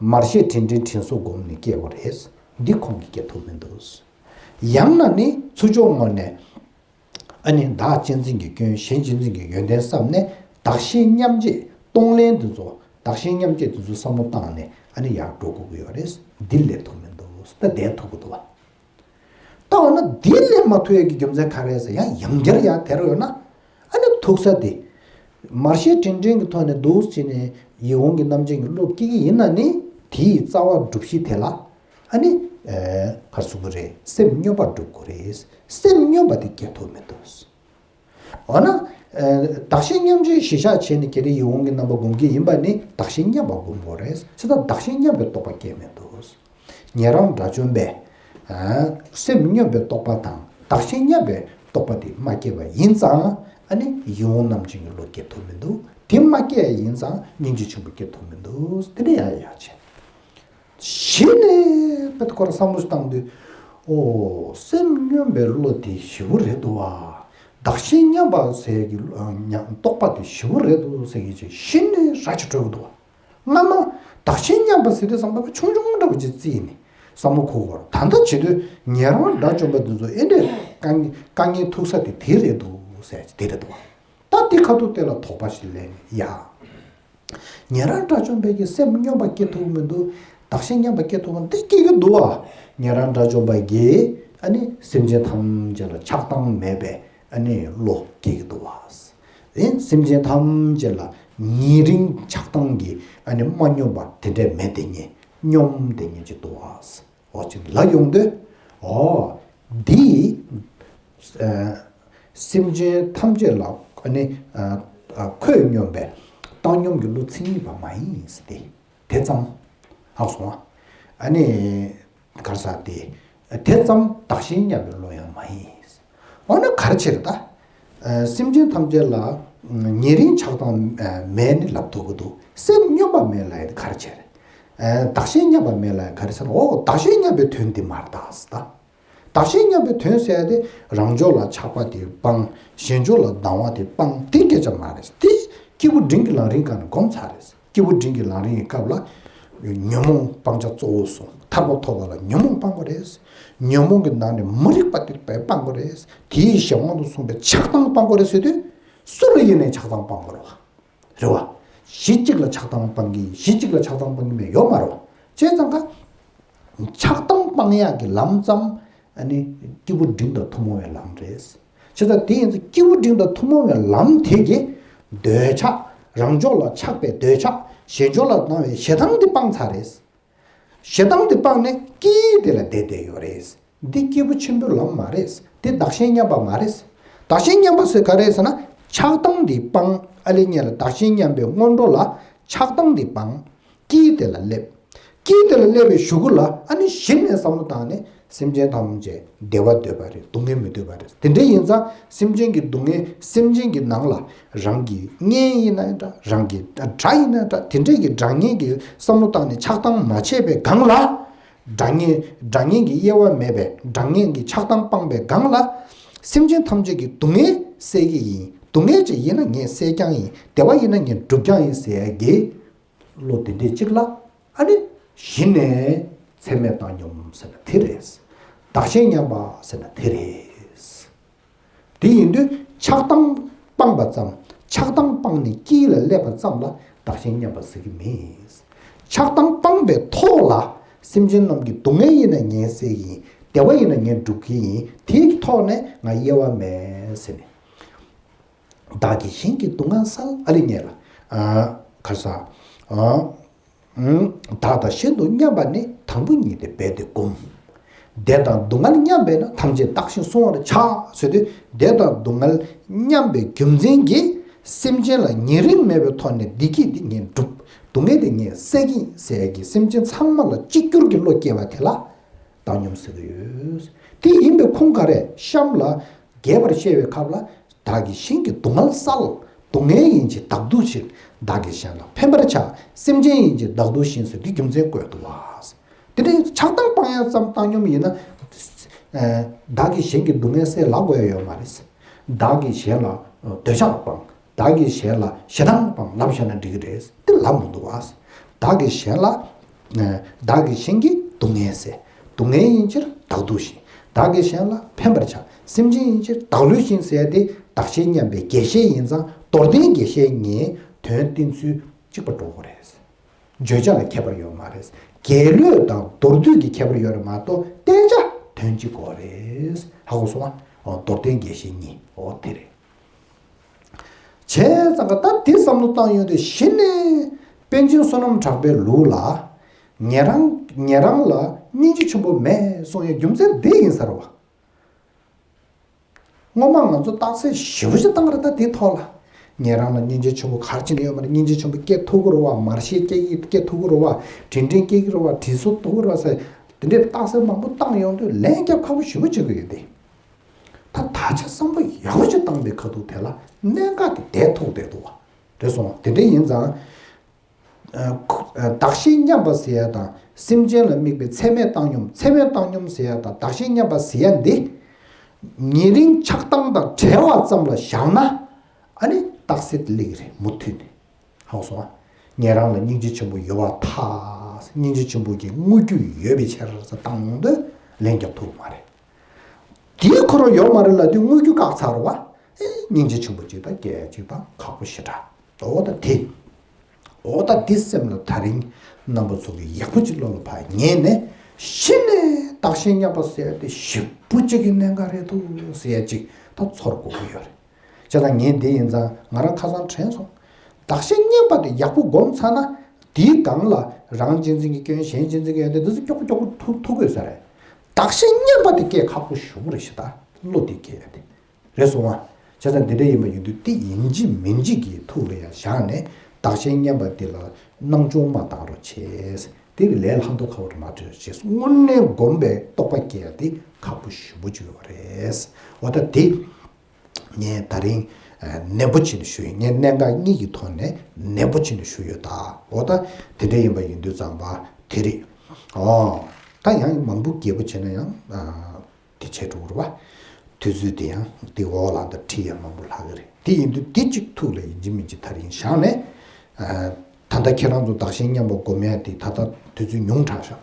མར་ཤེས་དྲིན་དྲན་དྲིན་གཟོ་སྒོམ་ནས་སྐྱེ་བ་རེད། འདི་ཁོང་གིས་སྐྱེ་ཐུབ་མི་འདུག། ཡང་ན་ནི་ཚུར་ཕྱོགས་ངོས་ནས། ཨ་ནི་བདག་གཅེས་འཛིན་གྱི་སྐྱོན། གཞན་གཅེས་འཛིན་གྱི་ཡོན་ཏན་བསམ་ནས། བདག་གཞན་མཉམ་བརྗེ་གཏོང་ལེན་དེ་ཚོ། བདག་གཞན་མཉམ་བརྗེ་དེ་ཚོ་བསམ་བློ་བཏང་ནས། ཨ་ནི་ཡར་འགྲོ་དགོས་ཀྱི་ཡོད་རེད། འདི་ལས་ཐུབ་མི་འདུག། ད་བསྡད་ཐུབ་ཀྱི་འདུག་བ། ད་འོ་ན་འདི་ལས་མ་ཐུབ་ཡས་ཀྱི་རྒྱུ་མཚན་ག་རེ་རེད་ཟེར། ཡང་ཡང་བསྐྱར་ཡང་དེ་རུ་ཡོད་ན། ཨ་ནི་ཐུག་ས་དེ། མར་ཤེས་དྲིན་དྲན་གྱི་ཐོག་ནས་འདུག་བྱས་ནས་ཡིད་འོང་གི་རྣམ་ཅན་གྱི་བློ་སྐྱེ་གི་ཡིན་ན་ནི། དེའི་རྩ་བ་སྒྲུབ་གཞི་དེ་ལ། ཨ་ནི། ཨེ། ག་རེ་ཟེར་དགོས་རེད། སེམས་སྙོམས་པ་སྒྲུབ་དགོས་རེད། སེམས་སྙོམས་པ་དེ་སྐྱེ་ཐུབ་མི་འདུག། འོ་ན། ཨེ། བདག་གཞན་མཉམ་བརྗེའི་གཞིར་བཞག་བྱས་ནས་གལ་ཏེ་ཡིད་འོང་གི་རྣམ་པ་སྒོམ་གྱི་ཡིན་པ་ནི། བདག་གཞན་མཉམ་པ་སྒོམ་དགོས་རེད། བྱས་ཙང་བདག་གཞན་མཉམ་པའི་རྟོགས་པ་སྐྱེ་མི་འདུག། ཉན་རང་དགྲ་བཅོམ་པས། ཨ། སེམས་སྙོམས་པའི་རྟོགས་པ་དང་བདག་གཞན་མཉམ་པའི་རྟོགས་པ་དེ་མ་སྐྱེས་པ་ཡིན་ཙང་། ཨ་ནི་ཡིད་འོང་རྣམ་ཅན་གྱི་བློ་སྐྱེ་ཐུབ་མི་འདུག། དེ་མ་སྐྱེས་ཡིན་ཙང་སྙིང་རྗེ་ཆེན་པོ་སྐྱེ་ཐུབ་མི་འདུག། དེ་ནས་ཡང་ཡང་བྱས། གཞི་ནས་དཔེ་ཁོ་རང་བསམ་བློ་བཏང་དུས། ཨོ། སེམས་སྙོམས་པའི་བློ་དེ་ཞེ་པོ་རེད་འདུག་བ། བདག་གཞན་མཉམ་པ་ཟེར་གྱི་ཉམས་རྟོགས་པ་དེ་ཞེ་པོ་རེད་འདུག་ཟེར་གྱི་ཅིག་གཞི་ནས་ར་ཅིག་གྲོལ་གྱི་འདུག་བ། སྔ་མ་བདག་གཞན་མཉམ་པ་ཟེར་དུས་བསམ་པ་ཆུང་ཆུང་འདྲ་བོ་ཅིག་བརྩིས་ནས་བསམ་བློ་འཁོར་བར། ད་ལྟ་བྱེད་དུས་ཉན་རང་དགྲ་བཅོམ་པ་འདི་ཚོ་ཨེ་འདྲས་དཀའ་ངལ་དཀའ་ངལ་ཐུག་ས་དེ་དེ་རེད་འདུག་ཟེར་གྱི་དེ་རེད་འདུག་བ། ད་དེ་ཁ་ཐུག་དེ་ལ་དོགས་པ་ཞིག་སླེབས་ནས་ཡ། ཉན་རང་དགྲ་བཅོམ་པའི་གི་སེམས་སྙོམས་པ་སྐྱེ་ཐུབ་མི་འདུག། བདག་གཞན་མཉམ་པ་སྐྱེ་ཐུབ་མི་འདུག། སྐྱེ་གི་འདུག་བ། ཉན་རང་དགྲ་བཅོམ་པ་གིས་ཨ་ནི་སེམས་ཅན་ཐམས་ཅད་ལ་ཆགས་སྡང་མེད་པའི་ཨ་ནི་བློ་སྐྱེ་གི་འདུག་བ། ཨེ། སེམས་ཅན་ཐམས་ཅད་ལ་ཉེ་རིང་ཆགས་སྡང་གི་ཨ་ནི་མ་སྙོམས་པ་དེ་འདྲས་མེད་དེ་ཉིད་སྙོམས་དེ་ཉིད་ཅིག་འདུག་བ། འོ་ཅིག་ལ་ཡོང་དུས། འོ། འདི། ཨ། སེམས་ཅན་ཐམས་ཅད་ལ་ཨ་ནི། ཨ། ཨ། ཁོད་སྙོམས་པའི་བཏང་སྙོམས་ཀྱི་བློ་མཚན་ཉིད་པ་མ་ཡིན་ཟེར་ཏེ། དེ་ཙམ། ཧ་གོ་སོང་ཨ། ཨ་ནི། ག་རེ་ཟེར་དེ། དེ་ཙམ་བདག་གཞན་མཉམ་པའི་བློ་ཡང་མ་ཡིན། འོ་ན་ག་རེ་བྱས་རེད་ད། ཨ། སེམས་ཅན་ཐམས་ཅད་ལ་ཉེ་རིང་ཆགས་སྡང་མེད་ནི་ལབ་ཐུབ་ཀྱི་འདུག། སེམས་སྙོམས་པ་མེད་ལབ་ཡ་དེ་ག་རེ་བྱས་རེད། ཨ། བདག་གཞན་མཉམ་པ་མེད་ལབ་ཡ་ག་རེ་ཟེར་ན། འོ། བདག་གཞན་མཉམ་པའི་དོན་དེ་མ་རེད་ད་ཟེར་ད། བདག་གཞན་མཉམ་པའི་དོན་ཟེར་ཡ་དེ་རང་ཕྱོགས་ལ་ཆགས་པ་དེ་སྤང་། གཞན་ཕྱོགས་ལ་སྡང་བ་དེ་སྤང་། དེ་སྐད་ཆ་མ་རེད། དེ་སྐྱེས་བུ་འབྲིང་གི་ལམ་རིམ་སྒང་ནས་སྒོམ་ཚར་རེད། སྐྱེས་བུ་འབྲིང་གི་ལམ་རིམ་གྱི་སྐབས་ལ་ཉོན་མོངས་སྤང་བྱ་གཙོ་བོ་གསུམ། ཐར་པ་ཐོབ་པ་ལ་ཉོན་མོངས་སྤང་དགོས་རེད། ཉོན་མོངས་ཀྱི་ནང་ནས་མ་རིག་པ་དེ་སྤང་དགོས་རེད། དེའི་གཞན་དབང་དུ་སོང་བའི་ཆགས་སྡང་སྤང་དགོས་རེད་ཟེར་དུས། སུ་ལ་ཡིན་ནའི་ཆགས་སྡང་སྤང་དགོས་རེད་བ། རེད་བ། གཞི་གཅིག་ལ་ཆགས་སྡང་སྤང་གི་ཡིན། གཞི་གཅིག་ལ་ཆགས་སྡང་སྤང་གི་མེད་ཡོད་མ་རེད་བ། བྱས་ཙང་ཀ། ཆགས་སྡང་སྤང་ཡག་གི་ལམ་ཙམ། ཨ་ནི་སྐྱེས་བུ་འབྲིང་དང་ཐུན་མོང་བའི་ལམ་རེད། བྱས་ཙང་དེ་ཡིན་ཙང་སྐྱེས་བུ་འབྲིང་དང་ཐུན་མོང་བའི་ལམ་དེ་གིས། འདོད་ཆགས། རང་ཕྱོགས་ལ་ཆགས་པའི་འདོད་ཆགས། གཞན་ཕྱོགས་ལ་སྡང་བའི་ཞེ་སྡང་དེ་སྤངས་ཚར་རེད། ཞེ་སྡང་དེ་སྤངས་ནས་སྐྱིད་དེ་ལ་བསྡད་བསྡད་ཡོད་རེད། འདི་སྐྱེས་བུ་ཆེན་པོའི་ལམ་མ་རེད། དེ་བདག་གཞན་མཉམ་པ་མ་རེད། བདག་གཞན་མཉམ་པ་ཟེར་ག་རེ་རེད་ཟེར་ན། ཆགས་སྡང་དེ་སྤང་། ཨ་ལེ་ཉེ་ལ་བདག་གཞན་མཉམ་པའི་སྔོན་འགྲོ་ལ་ཆགས་སྡང་དེ་སྤང་། སྐྱིད་དེ་ལ་སླེབས། སྐྱིད་དེ་ལ་སླེབས་པའི་གཞུག་གུ་ལ་ཨ་ནི་གཞི་ནས་བསམ་བློ་བཏང་ནས། སེམས་ཅན་ཐམས་ཅད་བདེ་བ་འདོད་པ་རེད། སྡུག་བསྔལ་མི་འདོད་པ་རེད། དེ་འདྲ་ཡིན་ཙང་སེམས་ཅན་གྱི་སྡུག་བསྔལ། སེམས་ཅན་གྱི་ནང་ལ་རང་གི་གཉེན་ཡིན་ན་འདྲ། རང་གི་དགྲ་ཡིན་ན་འདྲ། དེ་འདྲས་ཀྱི་དགྲ་གཉེན་གྱི་བསམ་བློ་བཏང་ནས་ཆགས་སྡང་མ་བྱས་པའི་སྒང་ལ། དགྲ་གཉེན། དགྲ་གཉེན་གྱི་དབྱེ་བ་མེད་པའི། དགྲ་གཉེན་གྱི་ཆགས་སྡང་སྤངས་པའི་སྒང་ལ། སེམས་ཅན་ཐམས་ཅད་ཀྱི་སྡུག་བསྔལ་སེལ་གྱི་ཡིན། སྡུག་བསྔལ་ཅིག་ཡིན་ན་ངས་སེལ་རྐྱང་ཡིན། བདེ་བ་ཡིན་ན་ངས་སྒྲུབ་རྐྱང་ཡིན་ཟེར་ཡ་གི་བློ་དེ་འདྲས་གཅིག་ལ། ཨ་ནི་གཞི་ནས་མཚན་མེད་བཏང་སྙོམས་ཟེར་ན་དེ་རེད། བདག་གཞན་མཉམ་པ་ཟེར་ན་དེ་རེད། དེ་ཡིན་དུས་ཆགས་སྡང་སྤངས་པ་ཙམ། ཆགས་སྡང་སྤངས་ནས་སྐྱིད་ལ་སླེབས་པ་ཙམ་ལ་བདག་གཞན་མཉམ་པ་ཟེར་གྱི་མེད། ཆགས་སྡང་སྤངས་པའི་ཐོག་ལ་སེམས་ཅན་རྣམས་ཀྱི་སྡུག་བསྔལ་ཡིན་ན་ངས་སེལ་གྱི་ཡིན། བདེ་བ་ཡིན་ན་ངས་སྒྲུབ་ཀྱི་ཡིན། དེའི་ཐོག་ནས་ང་དབྱེ་བ་མེད་ཟེར་ནས། བདག་གིས་གཞན་གྱི་སྡུག་བསྔལ་བསལ། ཨ་ལེ་ཉེ་ལ། ཨ། ག་རེ་ཟ། ཨ། ཨུམ། བདག་དང་གཞན་དུ་མཉམ་པ་ནི། དང་པོ་ཉིད་དེ་རྦད་དེ་བསྒོམ། བདེ་དང་སྡུག་བསྔལ་མཉམ་པས་ན། ཐམས་ཅད་བདག་བཞིན་བསྲུང་བར་བྱ། ཟེར་དུས། བདེ་དང་སྡུག་བསྔལ་མཉམ་པའི་རྒྱུ་མཚན་གྱིས་སེམས་ཅན་ལ་ཉེ་རིང་མེད་པའི་ཐོག་ནས་བདེ་སྐྱིད་དེ་ངས་སྒྲུབ། སྡུག་བསྔལ་དེ་ངས་སེལ་གྱི་ཡིན་ཟེར་ཡ་གི་སེམས་ཅན་ཚང་མ་ལ་གཅིག་གྱུར་གྱི་བློ་སྐྱེ་བ་དེ་ལ་བཏང་སྙོམས་ཟེར་གྱི་ཡོད། དེ་ཡིན་པའི་ཁུངས་ག་རེ། གཤམ་ལ་རྒྱས་པར་བཤད་པའི་སྐབས་ལ། བདག་གིས་གཞན་གྱི་སྡུག་བསྔལ་བསལ། སྡུག་བསྔལ་ཡིན་གྱི་བདག་སྡུག་བཞིན། བདག་གིས་གཞན་ལ་ཕན་པར་བྱ། སེམས་ཅན་ཡིན་གྱི་བདག་སྡུག་བཞིན་ཟེར་དེ་རྒྱུ་མཚན་བཀོད་འདུག་བ། དེ་ནས་ཆགས་སྡང་སྤང་ཡ་ཙམ་བཏང་སྙོམས་ཡིན་ན། ཨ། བདག་གིས་གཞན་གྱི་སྡུག་བསྔལ་སེལ་ལབ་དགོས་ཡ་ཡོད་མ་རེད། བདག་གིས་གཞན་ལ་འདོད་ཆགས་སྤང་། བདག་གིས་གཞན་ལ་ཞེ་སྡང་སྤངས་ལབ་བཞག་ན་འགྲིག་གི་རེད། དེ་ལབ་མི་འདུག་བ། བདག་གིས་གཞན་ལ། བདག་གིས་གཞན་གྱི་སྡུག་བསྔལ་སེལ། སྡུག་བསྔལ་ཡིན་ཕྱིར་བདག་སྡུག་བཞིན། བདག་གིས་གཞན་ལ་ཕན་པར་བྱ། སེམས་ཅན་ཡིན་ཕྱིར་བདག་ལུས་བཞིན་ཟེར་ཏེ་བདག་གཞན་མཉམ་པའི་རྒྱས་བཤད་ཡིན་ཙང་མདོར་བསྟན་རྒྱས་བཤད་གཉིས་དོན་བསྟན་ཚུལ་གཅིག་པ་འགྲོ་དགོས་རེད། བརྗོད་བྱ་ལ་ཁྱད་པར་ཡོད་མ་རེད། རྒྱས་བློས་དང་མདོར་བསྡུས་ཀྱི་ཁྱད་པར་ཡོད་རེད་མ་གཏོགས་བསྟན་བྱ་དོན་གཅིག་དགོས་རེད། ཧ་གོ་སོང་ཨ། འོ་མདོར་བསྟན་རྒྱས་བཤད་གཉིས་འོ་དེ་རེད། བྱས་ཙང་ཀ་ད་འདི་བསམ་བློ་བཏང་ཡོང་དུས་གཞི་ནས་པཎ་ཆེན་བསོད་ནམས་གྲགས་པའི་ལུགས་ལ་ཉན་རང་ཉན་རང་ལ་སྙིང་རྗེ་ཆེན་པོ་མེད་གསུང་ཡའི་རྒྱུ་མཚན་འདི་ཡིན་ས་རེད་བ། སྔོན་མ་ང་ཚོ་རྟགས་གསལ་ཞེ་པོ་ཅིག་བཏང་རེད་ད་དེའི་ཐོག་ལ། ཉན་རང་ལ་སྙིང་རྗེ་ཆེན་པོ་ག་རེ་བྱས་ནས་ཡོད་མ་རེད། སྙིང་རྗེ་ཆེན་པོ་སྐྱེ་ཐུབ་ཀྱི་རེད་བ། མར་ཤེས་སྐྱེ་སྐྱེ་ཐུབ་ཀྱི་རེད་བ། དྲིན་དྲན་སྐྱེ་གི་རེད་བ། དྲིན་གཟོ་ཐུབ་ཀྱི་རེད་བ་ཟེར། དེ་འདྲའི་རྟགས་གསལ་མང་པོ་བཏང་ཡོང་དུས་ལན་རྒྱབ་ཁག་པོ་ཞེ་པོ་ཅིག་ཡོད་དེ། ད་ད་ཆ་བསམ་བློ་ཡག་པོ་ཅིག་བཏང་པའི་ཁ་ཐུག་དེ་ལ་གནད་འགག་གི་བརྡ་ཐུག་བསྡད་འདུག་བ། རེད་སོང་བ། དེ་འདྲ་ཡིན་ཙང་། བདག་གཞན་མཉམ་པ་ཟེར་ཡ་དང་སེམས་ཅན་ལ་དམིགས་པའི་ཚད་མས་བཏང་སྙོམས། ཚད་མས་བཏང་སྙོམས་ཟེར་ཡ་དང་བདག་གཞན་མཉམ་པ་ཟེར་ཡ་འདི། ཉེ་རིང་ཆགས་སྡང་དང་བྲལ་བ་ཙམ་ལ་བཞག་ན། ཨ་ནི་རྟགས་གསལ་དེ་སླེབས་ཀྱི་རེད་མུ་མཐུད་ནས། ཧ་གོ་སོང་ཨ། ཉན་རང་ལ་སྙིང་རྗེ་ཆེན་པོ་ཡོད་པར་ཐལ། སྙིང་རྗེ་ཆེན་པོ་གི་དངོས་རྒྱུ་ཡོད་པའི་ཕྱིར་ཟེར་བཏང་ཡོང་དུས་ལན་རྒྱབ་ཐུབ་མ་རེད། དེའི་ཁོ་རང་ཡོད་མ་རེད་ལབ་དུས་དངོས་རྒྱུ་བཀག་ཚར་བ། ཨེ་སྙིང་རྗེ་ཆེན་པོ་གཅིག་དང་སྐད་ཅིག་དང་ཁག་པོ་ཞེ་དྲག་འོ་ད་དེ། འོ་ད་འདི་སེམས་ལ་ད་རིང་རྣམ་པ་ཚོ་གི་ཡག་པོ་ཅིག་བློ་ལ་ཕར་ངེས་ནས་གཞི་ནས་བདག་གཞན་མཉམ་པ་ཟེར་ཏེ་ཞེ་པོ་ཅིག་གི་གནད་འགག་རེད་འདུག་ཟེར་ཡ་ཅིག་ད་ཚོར་དགོས་ཀྱི་ཡོད་རེད། བྱས་ཙང་ངས་འདི་ཡིན་ཙང་ང་རང་ཁ་སང་དྲན་སོང་། བདག་གཞན་མཉམ་པ་དེ་ཡག་པོ་སྒོམ་ཚར་ན་དེའི་སྒང་ལ་རང་གཅེས་འཛིན་གྱི་སྐྱོན་གཞན་གཅེས་འཛིན་གྱི་ཡོན་ཏན་འདི་ཚོ་མགྱོགས་པོ་མགྱོགས་པོ་ཐུག་ཐུག་དགོས་ས་རེད། བདག་གཞན་མཉམ་པ་དེ་སྐད་ཁག་པོ་ཞེ་པོ་རེད་ཤག་ད་བློ་དེ་སྐྱེ་ཡ་དེ། རེད་སོང་ཨ། བྱས་ཙང་འདི་འདྲ་ཡིན་པ་ཡིན་དུས་དེ་ཡིན་གཅིག་མིན་གཅིག་གི་ཐུགས་ལ་ཡང་བཞག་ནས་བདག་གཞན་མཉམ་པ་འདི་ལ་སྣང་ཆུང་མ་བཏང་རོགས་བྱས། དེ་གི་ལས་ལྷག་མཐོ་ཁ་བོར་མ་བྲེལ་བྱས་དངོས་གནས་སྒོམ་པའི་རྟོགས་པ་སྐྱེ་ཡ་དེ་ཁག་པོ་ཞེ་པོ་ཅིག་ཡོད་པ་རེད། འོ་ད་དེ་ངས་ད་རིང་ནན་པོ་བྱས་ནས་ཞུ་ཡོད། ངས་གནད་འགག་གཉིས་ཀྱི་ཐོག་ནས་ནན་པོ་བྱས་ནས་ཞུ་ཡོད་ད། འོ་ད་དེ་འདྲ་ཡིན་པ་ཡིན་དུས་ཙམ་པ་དེ་རེད། ཨོ། ད་ཡང་མང་པོ་རྒྱས་པོ་བྱས་ན་ཡང་། དེ་བྱས་འགྲོ་གི་རེད་བ། དུས་ཚོད་དེ་ཡང་དེ་འོག་ལ་འདི་བྲིས་ཡ་མང་པོ་ལྷག་གི་རེད། དེ་ཡིན་དུས་དེ་གཅིག་ཐུགས་ལ་ཡིན་གཅིག་མིན་གཅིག་ད་རིང་བཞག་ནས། ད་ལྟ་ཁྱེད་རང་ཚོ་བདག་གཞན་མཉམ་པ་སྒོམ་ཡ་དེ་ད་ལྟ་དུས་ཚོད་ཉུང་དྲགས་ཤག་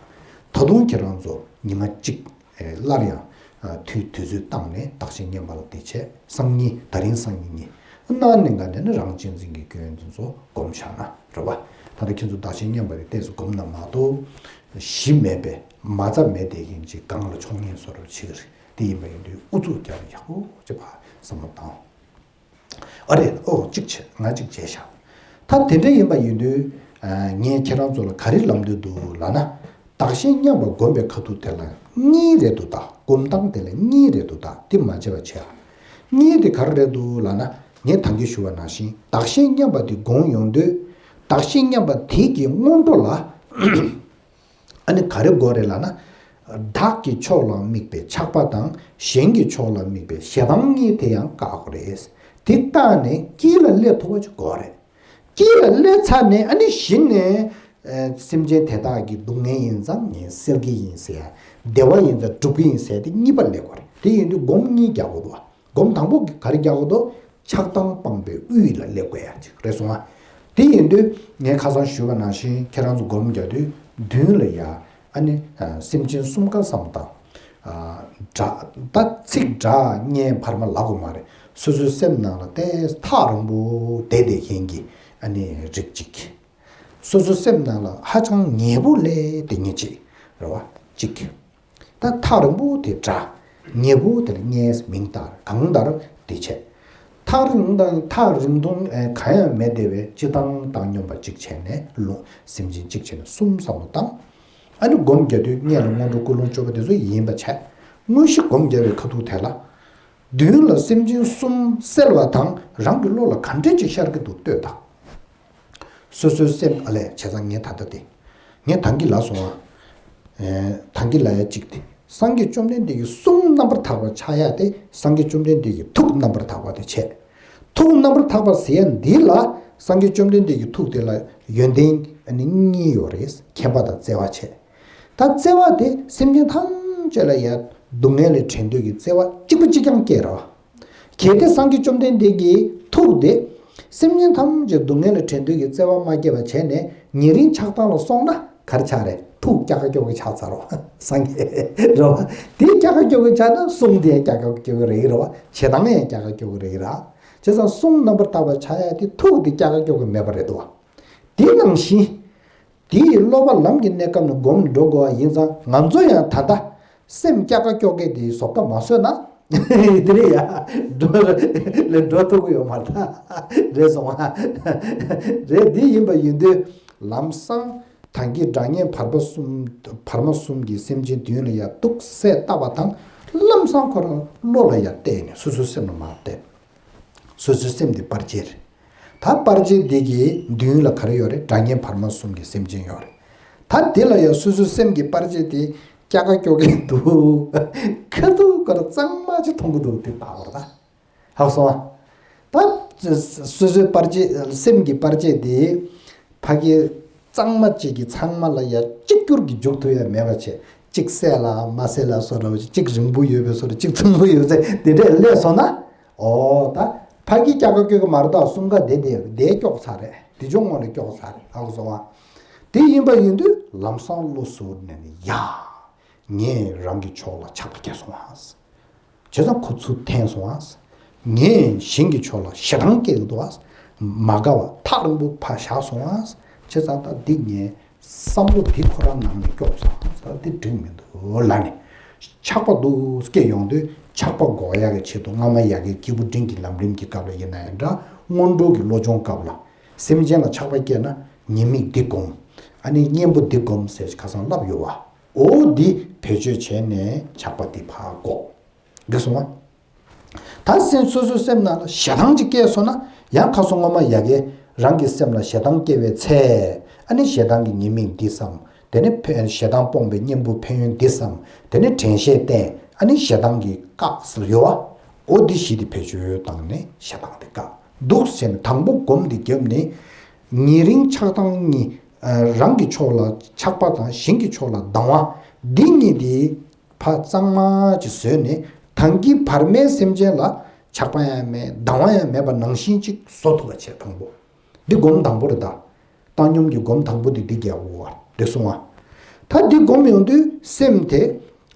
ད་དུང་ཁྱེད་རང་ཚོ་ཉི་མ་གཅིག་སླར་ཡང་དུས་དུས་ཚོད་བཏང་ནས་བདག་གཞན་མཉམ་པ་ལ་དེ་བྱས་སང་ཉིན་ད་རིང་སང་ཉིན་གཉིས་གནངས་ཉིན་ག་ནས་ནི་རང་གཅེས་འཛིན་གྱི་སྐྱོན་དེ་ཚོ་སྒོམ་བཞག་ན་རེད་བ། ད་ལྟ་ཁྱེད་ཚོ་བདག་གཞན་མཉམ་པ་དེ་ཏོག་ཙམ་སྒོམ་ན་མ་གཏོགས་གཞི་མེད་པའི། མ་རྩ་མེད་བསྡད་མཁན་ཅིག་སྒང་ལ་ཆོག་ཉན་བཟོ་འདྲ་བྱེད་ཀྱི་རེད། དེ་ཡིན་པ་ཡིན་དུས་ཨུ་ཚུགས་རྒྱབ་ནས་ཡག་པོ་ཅིག་ཕར་བསམ་བློ་བཏང་། ཨ་རེད། ཨོ་གཅིག་བྱས་ང་གཅིག་བྱས་ཤག་ད་དེ་འདྲ་ཡིན་པ་ཡིན་དུས། ངས་ཁྱེད་རང་ཚོ་ལ་ག་རེ་ལབ་འདོད་འདུག་ལབ་ན། བདག་གཞན་མཉམ་པ་སྒོམ་པའི་ཁ་ཐུག་དེ་ལ་གཉིས་རེད་འདུག་ད་སྒོམ་སྟངས་དེ་ལ་གཉིས་རེད་འདུག་ད་དེ་མ་བརྗེད་པ་བྱས་ཨ། གཉིས་དེ་ག་རེ་རེད་འདུག་ལབ་ན། ངས་ད་གིན་ཞུ་བ་ནང་བཞིན་བདག་གཞན་མཉམ་པ་དེ་སྒོམ་ཡོང་དུས། བདག་གཞན་མཉམ་པ་དེ་གི་སྔོན་འགྲོ་ལ། ཨ་ནི་ག་རེ་དགོས་རེད་ལབ་ན། བདག་གི་ཕྱོགས་ལ་དམིགས་པའི་ཆགས་པ་དང་གཞན་གྱི་ཕྱོགས་ལ་དམིགས་པའི་ཞེ་སྡང་གཉིས་དེ་ཡང་བཀག་དགོས་རེད། དེ་བཀག་ནས་དཀྱིལ་ལ་སླེབས་ཐུབ་པ་ཅིག་དགོས་རེད། དཀྱིལ་ལ་སླེབས་ཚར་ནས་ཨ་ནི་གཞི་ནས། སེམས་ཅན་དེ་དག་གི་སྡུག་བསྔལ་ཡིན་ཙང་ངས་སེལ་གྱི་ཡིན་ཟེར་ཡ། བདེ་བ་ཡིན་ཙང་སྒྲུབ་ཀྱི་ཡིན་ཟེར་ཡ་དེ་གཉིས་པ་སླེབས་དགོས་རེད། དེ་ཡིན་དུས་སྒོམ་གཉིས་རྒྱག་དགོས་འདུག་བ། སྒོམ་དང་པོ་ག་རེ་རྒྱག་དགོས་འདུག་ཆགས་སྡང་སྤངས་པའི་དབུས་ལ་སླེབས་དགོས་ཡ་ཅིག་རེད་སོང་ཨ། དེ་ཡིན་དུས་ངས་ཁ་སང་ཞུས་པ་ནང་བཞིན་ཁྱེད་རང་ཚོ་སྒོམ་རྒྱག་དུས་མདུན་ལ་ཡ་ཨ་ནི་སེམས་ཅན་གསུམ་ཀ་བསམ་དང་། སྒྲ་ད་ཚིག་སྒྲ་བརྙན་བར་མ་ལབ་དགོས་མ་རེད། སོ་སོའི་སེམས་ནང་ལ་ཏོག་ཙམ་ཐག་རིང་པོ་བསྡད་བསྡད་མཁན་གྱི་ཨ་ནི་རིགས་གཅིག་སོ་སོའི་སེམས་ནང་ལ་ཧ་ཅང་ཉེ་པོ་སླེབས་བསྡད་མཁན་གཅིག་རེད་བ། གཅིག་ད་ཐག་རིང་པོ་དེ་སྒྲ། ཉེ་པོ་དེ་ལ་བརྙན་མིང་ལྟར་གང་ལྟར་དེ་བྱས། ཐག་རིང་དང་ཐག་རིང་ཐུང་གང་ཡང་མེད་བསྡད་པའི་སྤྱིར་བཏང་བཏང་སྙོམས་པ་གཅིག་བྱས་ནས་ལུང་སེམས་ཅན་གཅིག་བྱས་ནས་གསུམ་བསམ་བློ་བཏང་། ཨ་ནི་སྒོམ་རྒྱག་དུས་སྔོན་ལ་སྔོན་འགྲོ་ཀུན་སློང་བཅོ་བ་དེ་ཚོ་ཡིན་པ་བྱས། དངོས་གཞི་སྒོམ་རྒྱག་པའི་ཁ་ཐུག་དེ་ལ། མདུན་ལ་སེམས་ཅན་གསུམ་སེལ་བ་དང་རང་གི་བློ་ལ་ག་འདྲས་ཅིག་ཤར་གྱི་འདུག་ལྟོས་དང་། སོ་སོའི་སེམས། ཨ་ལས་བྱས་ཙང་ངས་ད་ལྟ་དེ། ངས་ད་གིན་ལབ་སོང་ཨ། ཨེ། ད་གིན་ལབ་ཡ་གཅིག་དེ། སངས་རྒྱས་བཅོམ་ལྡན་འདས་ཀྱིས་གསུང་རྣམ་པར་དག་པ་ཆགས་ཡ་དེ་སངས་རྒྱས་བཅོམ་ལྡན་འདས་ཀྱི་ཐུགས་རྣམ་པར་དག་པ་དེ་བྱས། ཐུགས་རྣམ་པར་དག་པ་ཟེར་ཡ་འདི་ལ་སངས་རྒྱས་བཅོམ་ལྡན་འདས་ཀྱི་ཐུགས་དེ་ལ་ཡོན་ཏན་ཨ་ནི་གཉིས་ཡོད་རེད། མཁྱེན་པ་དང་བརྩེ་བ་བྱས། ད་བརྩེ་བ་དེ་སེམས་ཅན་ཐམས་ཅད་ལ་ཡ་སྡུག་བསྔལ་ལས་བྲལ་འདོད་ཀྱི་བརྩེ་བ་གཅིག་པ་གཅིག་རྐྱང་སྐྱེ་ར་བ། གལ་ཏེ་སངས་རྒྱས་བཅོམ་ལྡན་འདས་ཀྱི་ཐུགས་དེ་ སེམས་ཅན་ཐམས་ཅད་སྡུག་བསྔལ་ལས་བྲལ་འདོད་ཀྱི་བརྩེ་བ་མ་སྐྱེས་པ་བྱས་ནས་ཉེ་རིང་ཆགས་སྡང་ལ་སོང་ན་ག་རེ་ཆགས་རེད། ཐུགས་སྐྱ་ཀ་སྐྱོ་གི་ཆགས་ཚར་རོ། སངས་རྒྱས་རོ། དེ་སྐྱ་ཀ་སྐྱོ་གི་ཆགས་ན་གསུང་དེ་ཡང་སྐྱ་ཀ་སྐྱོ་གི་རེད་རོ། བྱེད་སྟངས་ཡང་སྐྱ་ཀ་སྐྱོ་གི་རེད་ར། བྱས་ཙང་གསུང་རྣམ་པར་དག་པ་ཆགས་ཡ་དེ་ཐུགས་དེ་སྐྱ་ཀ་སྐྱོ་གི་མེད་པ་རེད་དོ། དེ་ནང་བཞིན། དེ་ཡི་བསླབ་པ་ལམ་གྱི་གནས་སྐབས་ནས་སྒོམ་འགྲོ་དགོས་པ་ཡིན་ཙང་ང་ཚོ་ཡང་ད་ལྟ་སེམས་སྐྱ་ཀ་སྐྱོ་ཀའི་དེའི་བཟོ་ལྟ་མ་བཟོས་ན། དེ་རེད་ཡ། འགྲོ་ལས་འགྲོ་ཐུབ་ཀྱི་ཡོད་མ་རེད་ད། རེད་སོང་ང་། རེད་འདི་ཡིན་པ་ཡིན་དུས་ལམ་སང་ད་གིན་དགྲ་གཉེན་བར་པ་གསུམ་བར་མ་གསུམ་གྱི་སེམས་ཅན་བདུན་ལ་ཡ་གཏུགས་སེ་ལྟ་བ་དང་ལམ་སང་ཁོ་རང་བློ་ལ་ཡ་བལྟས་ནས་སོ་སོའི་སེམས་ལ་མར་བལྟས། སོ་སོའི་སེམས་དེ་སྤར་བྱེད་རེད། ད་སྤར་བྱེད་འདི་གི་མདུན་ལ་ག་རེ་ཡོད་རེད། དགྲ་གཉེན་བར་མ་གསུམ་གྱི་སེམས་ཅན་ཡོད་རེད། ད་དེ་ལ་ཡང་སོ་སོའི་སེམས་ཀྱི་སྤར་བྱེད་དེ་སྐྱ་ཀ་སྐྱོ་ཀ་འདུག་ཁ་ཐུག་ཀ་ར་གཙང་མ་ཅིག་མཐོང་གི་འདུག་དེ་ད་བར་ད། ཧ་གོ་སོང་ཨ། ད་སོ་སོའི་སྤར་བྱེད་སེམས་ཀྱི་སྤར་བྱེད་དེ་ཕ་གི་གཙང་མ་ཅིག་གི་ཚང་མ་ལ་ཡང་གཅིག་གྱུར་གྱི་འཇུག་ཐུབ་ཡ་མེད་པ་བྱས། གཅིག་གསལ་ལ་མ་གསལ་ལ་སོ་ར་བ་ཅིག་གཅིག་རིང་པོ་ཡོད་པའི་སོ་ར་གཅིག་ཐུང་པོ་ཡོད་ཚེ་དེ་འདྲས་སླེབས་སོང་ན། ཨོ་ད་ཕ་གི་སྐྱ་ཀ་སྐྱོ་གི་མ་རེད་ད། གསུམ་ཀ་དེ་དེ་དེ་སྐྱོག་ཚར་རེད། དེ་ཅུང་ངོ་ལ་སྐྱོག་ཚར་རེད། ཧ་གོ་སོང་ཨ། དེ་ཡིན་པ་ཡིན་དུས་ལམ་སང་བློ་གཟུར་ནས་ནི་ཡ། ངས་རང་གི་ཕྱོགས་ལ་ཆགས་པ་སྐྱེས་སོང་ཨ། བྱས་ཙང་ཁོ་ཚུར་འཐེན་སོང་ཨ། ངས་གཞན་གྱི་ཕྱོགས་ལ་ཞེ་སྡང་སྐྱེ་གི་འདུག་ཨ། མ་དགའ་བ་ཐག་རིང་པོ་ཕར་བཞག་སོང་ཨ། བྱས་ཙང་ད་འདི་ངས་བསམ་བློ་འདི་ཁོ་རང་ནང་ནས་སྐྱོབ་ཚར་ཨ། ད་འདི་འགྲིག་མི་འདུག་ལབ་ནས་ཆགས་པ་འདུག་སྐྱེ་ཡོང་དུས་ཆགས་པ་འགོག་ཡག་གི་ཆེད་དུ་སྔ་མ་ཡ་གི་སྐྱེས་བུ་འབྲིང་གི་ལམ་རིམ་གྱི་སྐབས་ལ་ཡིན་ན་ཡང་འདྲ། སྔོན་འགྲོ་གི་བློ་སྦྱོང་སྐབས་ལ་སེམས་ཅན་ལ་ཆགས་པ་སྐྱེས་ན་ཉེས་དམིགས་འདི་སྒོམ། ཨ་ནི་གཉེན་པོ་འདི་སྒོམ་ཟེར་ཁ་སང་ལབ་ཡོད་བ། འོ་འདི་བེད་སྤྱོད་བྱས་ནས་ཆགས་པ་འདི་ཕར་འགོག་འདི་སོང་བ། ད་སེམས་སོ་སོའི་སེམས་ནང་ལ་ཞེ་སྡང་ཅིག་སྐྱེས་སོང་ན་ཡང་ཁ་སང་སྔོན་མ་ཡ་གི་རང་གི་སེམས་ལ་ཞེ་སྡང་སྐྱེ་བའི་ཚེ། ཨ་ནི་ཞེ་སྡང་གི་ཉེས་དམིགས་འདི་བསམ། དེ་ནས་ཕན་ཞེ་སྡང་སྤོང་བའི་གཉེན་པོ་ཕན་ཡོན་འདི་བསམ། དེ་ནས་དྲན་ཤེས་བསྟེན། ཨ་ནི་ཞེ་སྡང་གི་བཀག་ཟེར་ཡོད་བ། འོ་འདི་བཞི་དེ་བེད་སྤྱོད་བཏང་ནས་ཞེ་སྡང་དེ་བཀག་འདུག་ཟེར་ནས་དང་པོ་སྒོམ་འདི་བརྒྱབ་ནས། ཉེ་རིང་ཆགས་སྡང་གཉིས། རང་གི་ཕྱོགས་ལ་ཆགས་པ་དང་གཞན་གྱི་ཕྱོགས་ལ་སྡང་བ། འདི་གཉིས་དེ་ཕར་གཙང་མ་ཅིག་བཟོས་ནས་ད་གིན་བར་མའི་སེམས་ཅན་ལ་ཆགས་པ་ཡང་མེད་སྡང་བ་ཡང་མེད་པ་ནང་བཞིན་ཅིག་བཟོ་ཐུབ་པ་བྱས་དང་པོ། འདི་སྒོམ་དང་པོ་རེད་ད། བཏང་སྙོམས་ཀྱི་སྒོམ་དང་པོ་འདི་འདི་རྒྱག་དགོས་པ་རེད་སོང་ང་། ད་འདི་སྒོམ་ཡོང་དུས་སེམས་དེ་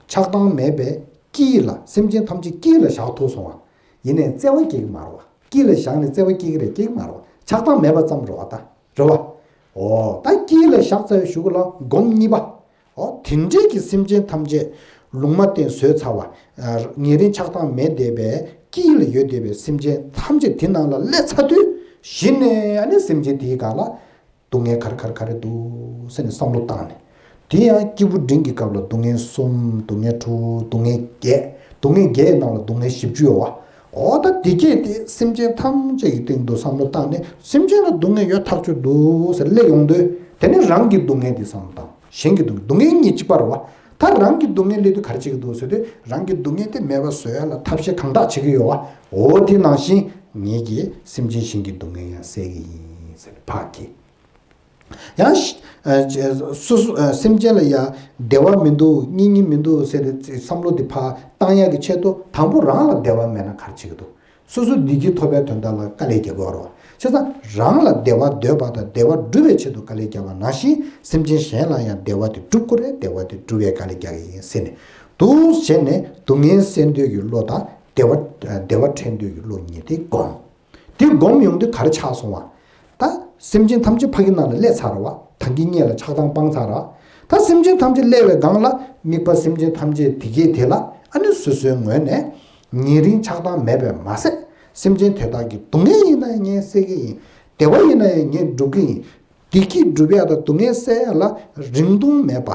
ཆགས་སྡང་མེད་པའི་དཀྱིལ་ལ་སེམས་ཅན་ཐམས་ཅད་དཀྱིལ་ལ་བཞག་ཐུབ་སོང་ང་། ཡིན་ནའི་བརྩེ་བ་སྐྱེ་གི་མ་རེད་བ། དཀྱིལ་ལ་བཞག་ནས་བརྩེ་བ་སྐྱེ་གི་རེད་སྐྱེ་གི་མ་རེད་བ། ཆགས་སྡང་མེད་པ་ཙམ་རེད་བ་ད། རེད་བ། འོ་ད་དཀྱིལ་ལ་བཞག་ཚར་བའི་གཞུག་གུ་ལ་སྒོམ་གཉིས་པ། འོ་དེ་འདྲས་ཀྱི་སེམས་ཅན་ཐམས་ཅད་ལུང་མ་བསྟན་བཟོས་ཚར་བ། ཉེ་རིང་ཆགས་སྡང་མེད་བསྡད་པའི་དཀྱིལ་ལ་ཡོད་བསྡད་པའི་སེམས་ཅན་ཐམས་ཅད་དེ་ནང་ལ་སླེབས་ཚར་དུས་གཞི་ནས་ཨ་ནི་སེམས་ཅན་དེའི་སྒང་ལ་སྡུག་བསྔལ་ག་རེ་ག་རེ་ག་རེ་འདུག་ཟེར་ནས་བསམ་བློ་བཏང་ནས། དེ་ཡང་སྐྱེས་བུ་འབྲིང་གི་སྐབས་ལ་སྡུག་བསྔལ་གསུམ་སྡུག་བསྔལ་དྲུག་སྡུག་བསྔལ་བརྒྱད། སྡུག་བསྔལ་བརྒྱད་ནང་ལ་སྡུག་བསྔལ་བཞི་བཅུ་ཡོད་བ། འོ་ད་དེ་སྐད་དེ་སེམས་ཅན་ཐམས་ཅད་ཀྱི་སྟེང་དུ་བསམ་བློ་བཏང་ནས་སེམས་ཅན་ལ་སྡུག་བསྔལ་ཡོད་ཐག་ཆོད་འདུག་ཟེར་སླེབས་ཡོང་དུས་དེ་ནས་རང་གི་སྡུག་བསྔལ་དེ་བསམ་བློ་བཏང་། གཞན་གྱི་སྡུག་བསྔལ་སྡུག་བསྔལ་གཉིས་གཅིག་པ་རེད་བ། ད་རང་གི་སྡུག་བསྔལ་སླེབས་དུས་ག་རེ་བྱེད་ཀྱི་འདུག་ཟེར་དུས་རང་གི་སྡུག་བསྔལ་དེ་མེད་པ་བཟོ་ཡ་ལ་ཐབས་ཤེས་གང་དག་བྱེད་ཀྱི་ཡོད་བ། འོ་དེ་ནང་བཞིན་ངེད་ཀྱིས་སེམས་ཅན་གཞན་གྱི་སྡུག་བསྔལ་ཡང་བསལ་གྱི་ཡིན་ཟེར་ནས་ཕར་གྱིས། ཡང་ཤ་ཨ་ཅེ་སོ་སོ་ཨ་སེམས་ཅན་ལ་ཡང་བདེ་བ་མི་འདུག་གཉིད་གཉིད་མི་འདུག་ཟེར་ཏེ་བསམ་བློ་དེ་ཕར་བཏང་ཡག་གི་ཆེད་དུ་དང་པོ་རང་ལ་བདེ་བ་མེད་ན་ག་རེ་བྱེད་ཀྱི་འདུག་སོ་སོ་བདེ་སྐྱིད་ཐོབ་པའི་དོན་དག་ལ་དཀའ་ལས་རྒྱག་དགོས་རེད་བ། བྱས་ཙང་རང་ལ་བདེ་བ་འདོད་པ་དང་བདེ་བ་སྒྲུབ་པའི་ཆེད་དུ་དཀའ་ལས་རྒྱག་པ་ནང་བཞིན་སེམས་ཅན་གཞན་ལ་ཡང་བདེ་བ་དེ་སྒྲུབ་དགོས་རེད། བདེ་བ་དེ་སྒྲུབ་པའི་དཀའ་ལས་རྒྱག་གི་ཡིན་ཟེར་ནས་འདུག་བྱས་ནས་སྡུག་བསྔལ་སེལ་འདོད་ཀྱི་བློ་དང་བདེ་བ་བདེ་བ་འཕྲད་འདོད་ཀྱི་བློ་གཉིས་དེ་བསྒོམ། དེ་སྒོམ་ཡོང་དུས་ག་རེ་ཆགས་སོང་བ། ད་སེམས་ཅན་ཐམས་ཅད་ཕ་གི་ནང་ལ་སླེབས་ཚར་བ། ད་གིན་སྔོན་ལ་ཆགས་སྡང་སྤངས་ཚར་བ། ད་སེམས་ཅན་ཐམས་ཅད་སླེབས་པའི་སྒང་ལ་དམིགས་པ་སེམས་ཅན་ཐམས་ཅད་དེ་གས་དེ་ལ་ཨ་ནི་སོ་སོའི་ངོས་ནས་ཉེ་རིང་ཆགས་སྡང་མེད་པས་མ་ཟད་སེམས་ཅན་དེ་དག་གི་སྡུག་བསྔལ་ཡིན་ན་ཡང་ངས་སེལ་གྱི་ཡིན། བདེ་བ་ཡིན་ན་ཡང་ངས་སྒྲུབ་ཀྱི་ཡིན། བདེ་སྐྱིད་སྒྲུབ་ཡ་དང་སྡུག་བསྔལ་སེལ་ཡ་ལ་རིང་ཐུང་མེད་པ་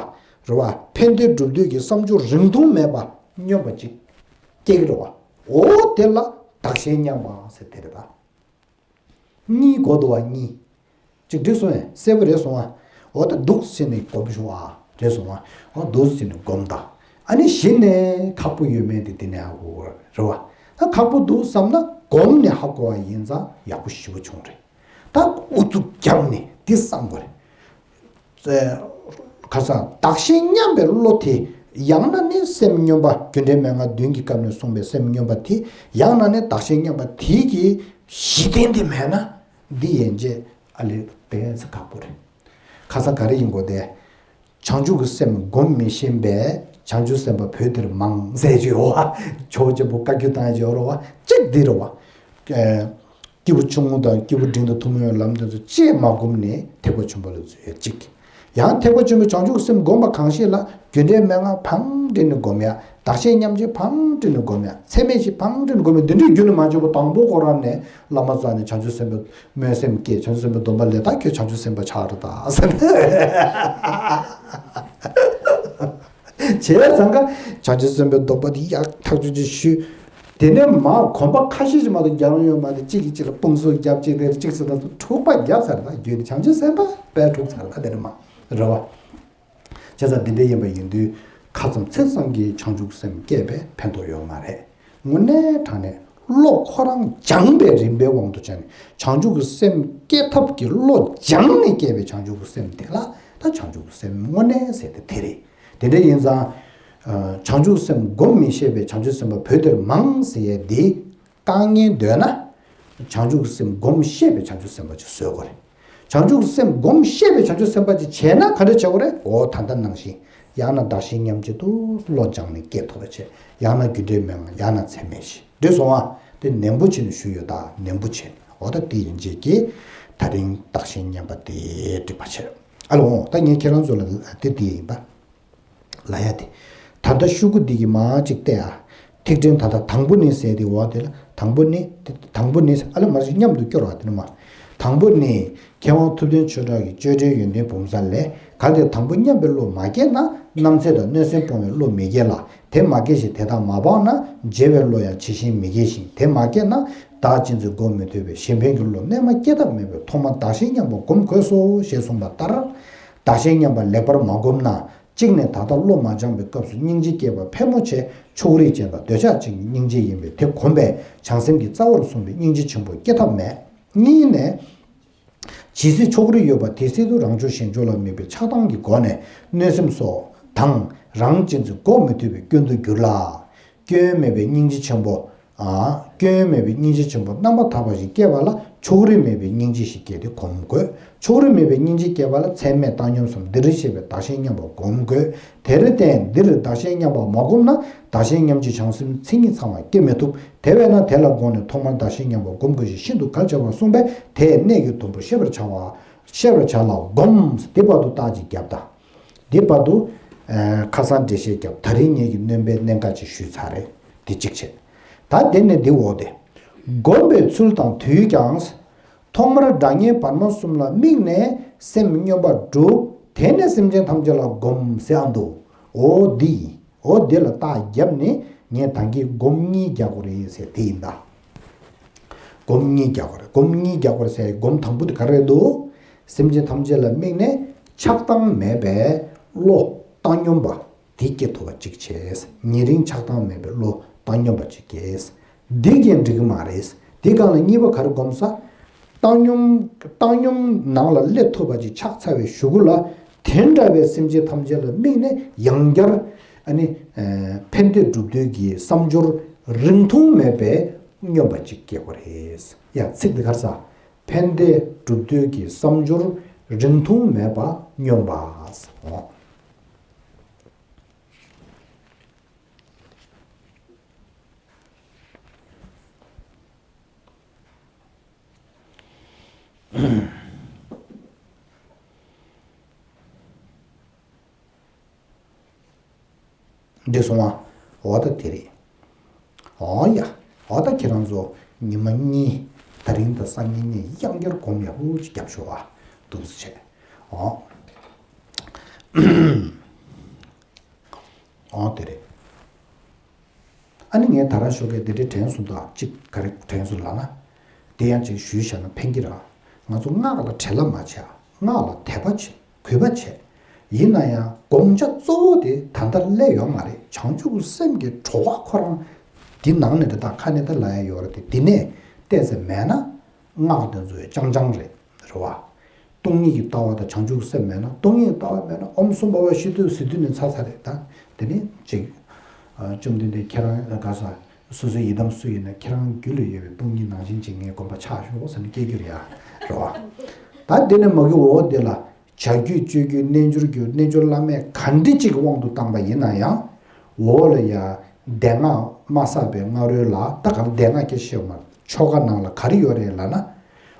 རེད་བ། ཕན་བདེ་སྒྲུབ་འདོད་ཀྱི་བསམ་སྦྱོར་རིང་ཐུང་མེད་པ་སྙོམས་པ་ཅིག་སྐྱེ་གི་རེད་བ། འོ་དེ་ལ་བདག་གཞན་མཉམ་པ་ཟེར་དེ་རེད་ད། གཉིས་གོ་འདུག་བ་གཉིས། གཅིག་འགྲིག་སོང་ངས་གསལ་པོ་རེད་སོང་ང་། འོ་ད་འདུག་ཟེར་ནས་སྒོམ་ཤོག་ཨ། རེད་སོང་ང་། འོ་འདུག་ཟེར་ནས་སྒོམ་ད། ཨ་ནི་གཞི་ནས་ཁག་པོ་ཡོད་མེད་དེ་དེ་ནས་ཧ་གོ་དགོས་རེད་བ། ད་ཁག་པོ་འདུག་བསམ་ན་སྒོམ་ནས་ཧ་གོ་བ་ཡིན་ཙང་ཡག་པོ་ཞེ་པོ་བྱུང་རེད། ད་ཨུ་ཚུགས་བརྒྱབ་ནས་འདི་བསམ་དགོས་རེད། ཁ་སང་བདག་གཞན་མཉམ་པའི་བློ་དེ་ཡང་ན་ནི་སེམས་སྙོམས་པ་རྒྱུ་འབྲས་མན་ངག་བདུན་གྱི་སྐབས་ནས་གསུངས་པའི་སེམས་སྙོམས་པ་དེ་ཡང་ན་ནི་བདག་གཞན་མཉམ་པ་དེ་གི་གཞི་རྟེན་དེ་མེད་ན་ འདི་ཡན་ཆད་ཨ་ལས་དཔེ་ཚ་ཁག་པོ་རེད། ཁ་སང་ག་རེ་ཡིན་དགོས་དེ། བྱང་ཆུབ་ཀྱི་སེམས་སྒོམ་མི་ཤེས་པས་བྱང་ཆུབ་སེམས་དཔའ་བོད་འདིར་མང་ཟེར་གྱི་ཡོད་བ། ཇོ་བོ་རྗེ་པོ་བཀའ་བཀྱོན་བཏང་ཡ་ཅིག་ཡོད་རེད་བ། གཅིག་འདི་རེད་བ། སྐྱེས་བུ་ཆུང་ངུ་དང་སྐྱེས་བུ་འབྲིང་དང་ཐུན་མོང་བའི་ལམ་དེ་ཚོ་ཅིས་མ་བསྒོམས་ནས་ཐེག་པ་ཆེན་པོ་ལ་འཛུལ་ཡ་གཅིག། ཡང་ཐེག་པ་ཆེན་པོའི་བྱང་ཆུབ་སེམས་བསྒོམ་པ་གང་ཞིག་ལ་རྒྱུ་འབྲས་མན་ངག་བང་བསྒྲིགས་ནས་བསྒོམ་ཡ། བདག་གཞན་མཉམ་བརྗེ་བང་བསྒྲིགས་ནས་བསྒོམ་ཡ། ཚད་མེད་བཞི་བང་བསྒྲིགས་ནས་བསྒོམ་ཡ། འདི་འདྲའི་རྒྱུ་ནི་མ་བྱུང་བ། དང་པོ་ཁོ་རང་ནས་བླ་མ་རྩ་ནས་བྱང་ཆུབ་སེམས་དཔའི་སྨོན་སེམས་བསྐྱེད། བྱང་ཆུབ་སེམས་དཔའི་སྡོམ་པ་ལས་དག་ཁྱོད་བྱང་ཆུབ་སེམས་དཔའ་ཆགས་རེད་ད་ཟེར་ནས། བྱས་ཙང་ཀ་བྱང་ཆུབ་སེམས་དཔའི་སྡོམ་པ་དེ་ཡག་ཐག་ཆོད་ཅིག་ཞུས། དེ་ནས་མ་གོམ་པ་ཁ་ཤས་ཤིག་མ་གཏོགས་རྒྱག་རུང་ཡོད་མ་རེད། གཅིག་གིས་གཅིག་ལ་དཔུང་སོགས་རྒྱབ། གཅིག་དེར་གཅིག་ཟེར་ན་འཁྲུག་པ་བརྒྱབ་ཚར་ད། རྒྱུད་དེ་བྱང་ཆུབ་སེམས་དཔའ་དཔེ་འཁྲུག་ཚར་ད། དེ་ནས་མ་རེད་བ། བྱས་ཙང་འདི་འདྲ་ཡིན་པ་ཡིན་དུས་ཁ་ཙམ་ཚིག་ཙམ་གྱིས་བྱང་ཆུབ་སེམས་བསྐྱེད་པས་ཕན་ཐོགས་ཡོད་མ་རེད། དངོས་གནས་དྲང་གནས་བློ་ཁོ་རང་སྦྱངས་པའི་རིམ་པའི་དབང་དུ་བྱས་ནས་བྱང་ཆུབ་ཀྱི་སེམས་བསྐྱེད་ཐབས་ཀྱི་བློ་སྦྱངས་ནས་བསྐྱེད་པའི་བྱང་ཆུབ་ཀྱི་སེམས་དེ་ལ་ད་བྱང་ཆུབ་ཀྱི་སེམས་དངོས་གནས་ཟེར་དེ་དེ་རེད། དེ་འདྲ་ཡིན་ཙང་། བྱང་ཆུབ་སེམས་སྒོམ་མི་ཤེས་པས་བྱང་ཆུབ་སེམས་དཔའ་བོད་འདིར་མང་ཟེར་ཡས་འདི། དཀའ་ངལ་འདོད་ན། བྱང་ཆུབ་སེམས་སྒོམ་ཤེས་པའི་བྱང་ཆུབ་སེམས་དཔའ་ཅིག་བཟོ་དགོས་རེད། བྱང་ཆུབ་སེམས་སྒོམ་ཤེས་པའི་བྱང་ཆུབ་སེམས་དཔའ་ཅིག་བྱས་ན་ག་འདྲ་བྱེད་དགོས་རེད། འོ་ད་ལྟ་ནང་བཞིན། ཡང་ན་བདག་གཞན་མཉམ་བརྗེ་དུ་བློ་སྦྱངས་ནས་སྐྱེ་ཐུབ་པ་བྱེད། ཡང་ན་རྒྱུ་འབྲས་མན་ངག་ཡང་ན་ཚད་མེད་བཞི། འགྲིག་སོང་ཨ། དེ་ནན་པོ་བྱས་ནས་ཞུས་ཡོད་ད། ནན་པོ་བྱས་ནས། འོ་ད་དེ་ཡིན་བྱས་ཀྱི། ད་རིང་བདག་གཞན་མཉམ་པ་དེ་འགྲིག་པ་བྱེད། ཨ་ལོ། ད་ངས་ཁྱེད་རང་ཚོ་ལ་དེ་དེ་ཡིན་པ། ལབ་ཡ་དེ། ད་ལྟ་ཤོག་གུ་འདི་གི་མར་ཅིག་བལྟས་ཨ། ཐིག་ཕྲེང་ད་ལྟ་དང་པོ་ནི་ཟེར་དེ་འོག་དེ་ལ། དང་པོ་ནི། དང་པོ་ནི་ཨ་ལ་མར་ཅིག་མཉམ་དུ་སྐྱོར་བ་དེ་ནི་མ། དང་པོ་ནི། མཁས་དབང་ཐུབ་བསྟན་ཆོས་གྲགས་ཀྱི་སྤྱོད་འབྲས་ཡོན་ཏན་བུམ་གསལ་ལས། གལ་ཏེ་དང་པོ་མཉམ་པའི་བློ་མ་སྐྱེས་ན། རྣམ་འཚེ་དང་གནོད་སེམས་སྤོང་བའི་བློ་མི་སྐྱེ་ལ། དེ་མ་སྐྱེས་ཤིང་དེ་དག་མ་སྤངས་ན། བརྗེ་བའི་བློ་ཡང་ཇི་བཞིན་མི་སྐྱེ་ཞིང་། དེ་མ་སྐྱེས་ན། བདག་གཅེས་འཛིན་སྒོམ་མི་ཐུབ་པས་གཞན་ཕན་གྱི་བློ་རྣལ་མ་སྐྱེ་ཐབས་མེད་པས་ཐོག་མར་བདག་གཞན་མཉམ་པ་སྒོམ་དགོས་སོ་ཞེས་གསུངས་པ་ལྟར། བདག་གཞན་མཉམ་པ་ལེགས་པར་མ་བསྒོམས་ན། གཅིག་ནས་ད་ལྟ་བློ་མ་སྦྱངས་པའི་སྐབས་སུ་སྙིང་རྗེ་སྐྱེས་པ་ཕལ་མོ་ཆེ་ཕྱོགས་རིས་ཅན་དང་འདོད་ཆགས་ཅན་གྱི་སྙིང་རྗེ་ཡིན་པས་དེ་གོམས་པས་བྱང་སེམས་ཀྱི་རྩ་བར་གསུངས་པའི་སྙིང་རྗེ་ཆེན་པོ་སྐྱེ་ཐབས་མེད། གཉིས་ནས། ཇི་སྲིད་ཕྱོགས་རིས་ཡོད་པ་དེ་སྲིད་དུ་རང་ཕྱོགས་གཞན་ཕྱོགས་ལ་དམིགས་པའི་ཆགས་སྡང་གི་སྒོ་ནས་གནོད་སེམས་སོགས་དང་རང་གཅེས་འཛིན་སྒོམ་མི་ཐུབ་པའི་སྐྱོན་དུ་འགྱུར་ལ། སྐྱོན་མེད་པའི་སྙིང་རྗེ་ཆེན་པོ། ཨ། སྐྱོན་མེད་པའི་སྙིང་རྗེ་ཆེན་པོ་རྣམ་པར་དག་པ་ཞིག་སྐྱེ་བ་ལ་ཕྱོགས་རིས་མེད་པའི་སྙིང་རྗེ་ཞིག་སྐྱེས་ཏེ་སྒོམ་དགོས། ཕྱོགས་རིས་མེད་པའི་སྙིང་རྗེ་སྐྱེ་བ་ལ་ཚད་མེད་བཏང་སྙོམས་སམ་འདིར་བཤད་པའི་བདག་གཞན་མཉམ་པ་སྒོམ་དགོས། དེར་བརྟེན་འདིར་བདག་གཞན་མཉམ་པ་མ་བསྒོམས་ན་བདག་གཞན་མཉམ་བརྗེ་བྱང་སེམས་མཚན་ཉིད་ཚང་བ་སྐྱེ་མི་ཐུབ། དེ་བས་ན་དེ་ལ་དགོངས་ནས་ཐོག་མར་བདག་གཞན་མཉམ་པ་སྒོམ་དགོས་ཞེས་ཤིན་ཏུ་གལ་ཆེ་བར་གསུངས་པས་དེས་གནད་ཀྱི་དུམ་བུར་ཤེས་པར་བྱ་བ། ཤེས་པར་བྱ་ལ་སྒོམ། འདི་བར་དུ་རྟགས་ཅིག་བརྒྱབ་ད། འདི་བར་དུ། ཨ། ཁ་སང་འགྲེལ་བཤད་བརྒྱབ། ད་རིང་ངེད་ཀྱི་སྣོན་པའི་གནད་འགག་ཅིག་ཞུས་ཚར་རེད། འདི་གཅིག་བྱས། ད་དེ་ནས་འདི་འོག་དེ། སྒོམ་པའི་ཚུལ་དང་དུས་ཀྱང་། ཐོག་མར་དགྲ་གཉེན་བར་མ་གསུམ་ལ་དམིགས་ནས་སེམས་སྙོམས་པར་སྒྲུབ། དེ་ནས་སེམས་ཅན་ཐམས་ཅད་ལ་སྒོམ་ཟེར་ཨ་འདུག་འོ་འདི་ཡིན། འོ་འདི་ལ་རྟགས་བརྒྱབ་ནས་ངས་ད་གིན་སྒོམ་གཉིས་རྒྱག་དགོས་རེད་ཟེར་དེ་ཡིན་ད། སྒོམ་གཉིས་རྒྱག་དགོས་རེད། སྒོམ་གཉིས་རྒྱག་དགོས་རེད་ཟེར་སྒོམ་དང་པོ་དེ་ག་རེ་རེད་འདུག་སེམས་ཅན་ཐམས་ཅད་ལ་དམིགས་ནས་ཆགས་སྡང་མེད་པའི་བློ་བཏང་སྙོམས་པ་དེ་སྐྱེ་ཐུབ་པ་ཅིག་བྱས། ཉེ་རིང་ཆགས་སྡང་མེད་པའི་བློ་བཏང་སྙོམས་པ་ཅིག་སྐྱེས། འདི་གིས་འགྲིག་གི་མ་རེད། དེ་སྒང་ལ་གཉིས་པ་ག་རེ་སྒོམ་ས། བཏང་སྙོམས། བཏང་སྙོམས་ནང་ལ་སླེབས་ཐུབ་པ་ཅིག་ཆགས་ཚར་བའི་གཞུག་གུ་ལ་དེ་འདྲ་བའི་སེམས་ཅན་ཐམས་ཅད་ལ་དམིགས་ནས་ཡང་བསྐྱར་ཨ་ནི་ཕན་བདེ་སྒྲུབ་འདོད་ཀྱི་བསམ་སྦྱོར་རིང་ཐུང་མེད་པའི་སྙོམས་པ་ཅིག་སྐྱེ་དགོས་རེད། ཡ་ཚིག་འདི་ག་རེ་ཟ། ཕན་བདེ་སྒྲུབ་འདོད་ཀྱི་བསམ་སྦྱོར་རིང་ཐུང་མེད་པ་སྙོམས་པ་ཟེར། འགྲིག་སོང་ང་། འོ་ད་དེ་རེད། འོ་ཡ། འོ་ད་ཁྱེད་རང་ཚོ་ཉི་མ་གཉིས། ད་རིང་དང་སང་ཉིན་གཉིས་ཡང་བསྐྱར་སྒོམ་ཡག་པོ་ཅིག་རྒྱབ་ཤོག་ཨ། འདུག་སེ་བྱས། འོ། འོ་དེ་རེད། ཨ་ནི་ངས་ད་རང་ཞོགས་ཀས་འདི་འདྲའི་དྲན་སོང་ད། གཅིག་ག་རེ་དྲན་སོང་ལབ་ན། དེ་ཡང་གཅིག་ཞུས་བཞག་ན་ཕན་གྱི་རེད། ང་ཚོ་སྔགས་ལ་བྲེལ་བ་མ་བྱེད་ཨ། སྔགས་ལ་དད་པ་བྱེད། གུས་པ་བྱེད། ཡིན་ན་ཡང་སྒོམ་བྱ་གཙོ་བོ་དེ་ད་ལྟ་སླེབས་ཡོད་མ་རེད། བྱང་ཆུབ་སེམས་ཀྱི་བྲོ་བ་ཁོ་རང་འདི་ནང་ནས་དེ་དག་ཁ་ནས་ད་ལབ་ཡ་ཡོད་རེད་དེ། འདི་ནས་བལྟས་ཚེ་མེད་ན། སྔགས་དེ་ཚོ་རྐྱང་རྐྱང་རེད། རེད་བ། སྟོང་ཉིད་ཀྱི་ལྟ་བ་དང་བྱང་ཆུབ་སེམས་མེད་ན། སྟོང་ཉིད་ཀྱི་ལྟ་བ་མེད་ན་ཨོཾ་སྭ་བྷཱ་ཝ་ཤུདྡྷོ་ཟེར་དུས་ནས་ཚར་ཚར་རེད་ད། དེ་ནས་ཅིག་ཨ། བཅོམ་ལྡན་འདས་ཁྱེད་རང་ག་ས། སོ་སོའི་ཡི་དམ་སུ་ཡིན་ན་ཁྱེད་རང་རྒྱུད་ལ་ཡོད་པའི་སྟོང་ཉིད་ནང་བཞིན་ཅིག་ངའི་དགོན་པ་ཆགས་ཤོག་ཟེར་ནས་སྐད་རྒྱབ་ཡ་རེད་བ། ད་འདི་ནས་མ་གི་འོ་འདི་ལ་བྱ་རྒྱུད་སྤྱོད་རྒྱུད་རྣལ་འབྱོར་རྒྱུད་རྣལ་འབྱོར་བླ་མེད་ག་འདྲ་ཅིག་དབང་དུ་བཏང་པ་ཡིན་ན་ཡང་། འོ་ལ་ཡ་སྡེ་སྔགས་མ་བསགས་པའི་སྔ་རོལ་ལ་ད་ག་ལ་སྡེ་སྔགས་ཀྱི་ཤེས་མ་ཆོ་ག་ནང་ལ་ག་རེ་ཡོད་རེད་ལབ་ན།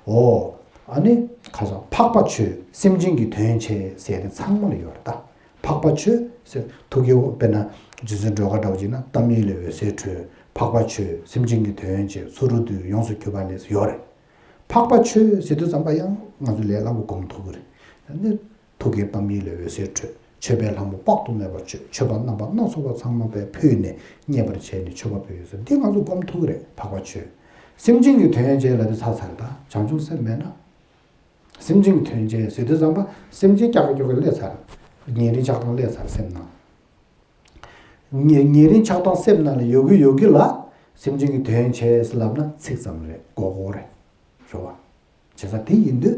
འོ། ཨ་ནི་ཁ་སང་འཕགས་པ་མཆོད་སེམས་ཅན་གྱི་དོན་བྱེད་ཟེར་དེ་ཚང་མ་ལ་ཡོད་རེད་ད། འཕགས་པ་མཆོད་ཟེར་ཐུགས་ཀྱི་དཔེར་ན་རྗེ་བཙུན་སྒྲོལ་དཀར་འདྲ་བོ་ཅིག་ན་ཏཱཾ་ཡེ་ལས་འོད་ཟེར་འཕྲོས། འཕགས་པ་མཆོད་སེམས་ཅན་གྱི་དོན་བྱེད། ཚུ་རོལ་དུ་ཡོངས་སུ་གྱུར་པ་ལས་ཡོད་རེད། འཕགས་པ་མཆོད་ཟེར་དུས་ཙམ་པ་ཡང་ང་ཚོ་ལས་སླ་པོ་སྒོམ་ཐུབ་ཀྱི་རེད། ཨ་ནི་ཐུགས་ཀའི་ཏཱཾ་ཡེ་ལས་འོད་ཟེར་འཕྲོས། མཆོད་པའི་ལྷ་མོ་དཔག་ཏུ་མེད་པ་མཆོད། མཆོད་པ་རྣམ་པ་སྣ་ཚོགས་པ་ཚང་མ་པའི་ཕུལ་ནས་མཉེས་པར་བྱས་ནས་མཆོད་པ་ཕུལ་ཡོད་ཟེར་འདི་ང་ཚོ་སྒོམ་ཐུབ་ཀྱི་རེད། འཕགས་པ་མཆོད་སེམས་ཅན་གྱི་དོན་བྱེད་ལ་དེ་ཚར་ཚར་རེད་ད། བྱང་ཆུབ་སེམས་མེད་ན། སེམས་ཅན་གྱི་དོན་བྱེད་ཟེར་དུས་ཙམ་པ་སེམས་ཅན་ཀྱག་ཀྱོག་གི་སླེབས་ཚར། ཉེ་རིང་ཆགས་སྡང་སླེབས་ཚར་སེམས་ནང་། ཉེ་ཉེ་རིང་ཆགས་སྡང་སེམས་ནང་ལ་ཡོད་གི་ཡོད་གི་ལ་སེམས་ཅན་གྱི་དོན་བྱེད་ཟེར་ལབ་ན་ཚིག་ཙམ་རེད། མགོ་སྐོར་རེད། རེད་བ། བྱས་ཙང་དེ་ཡིན་དུས།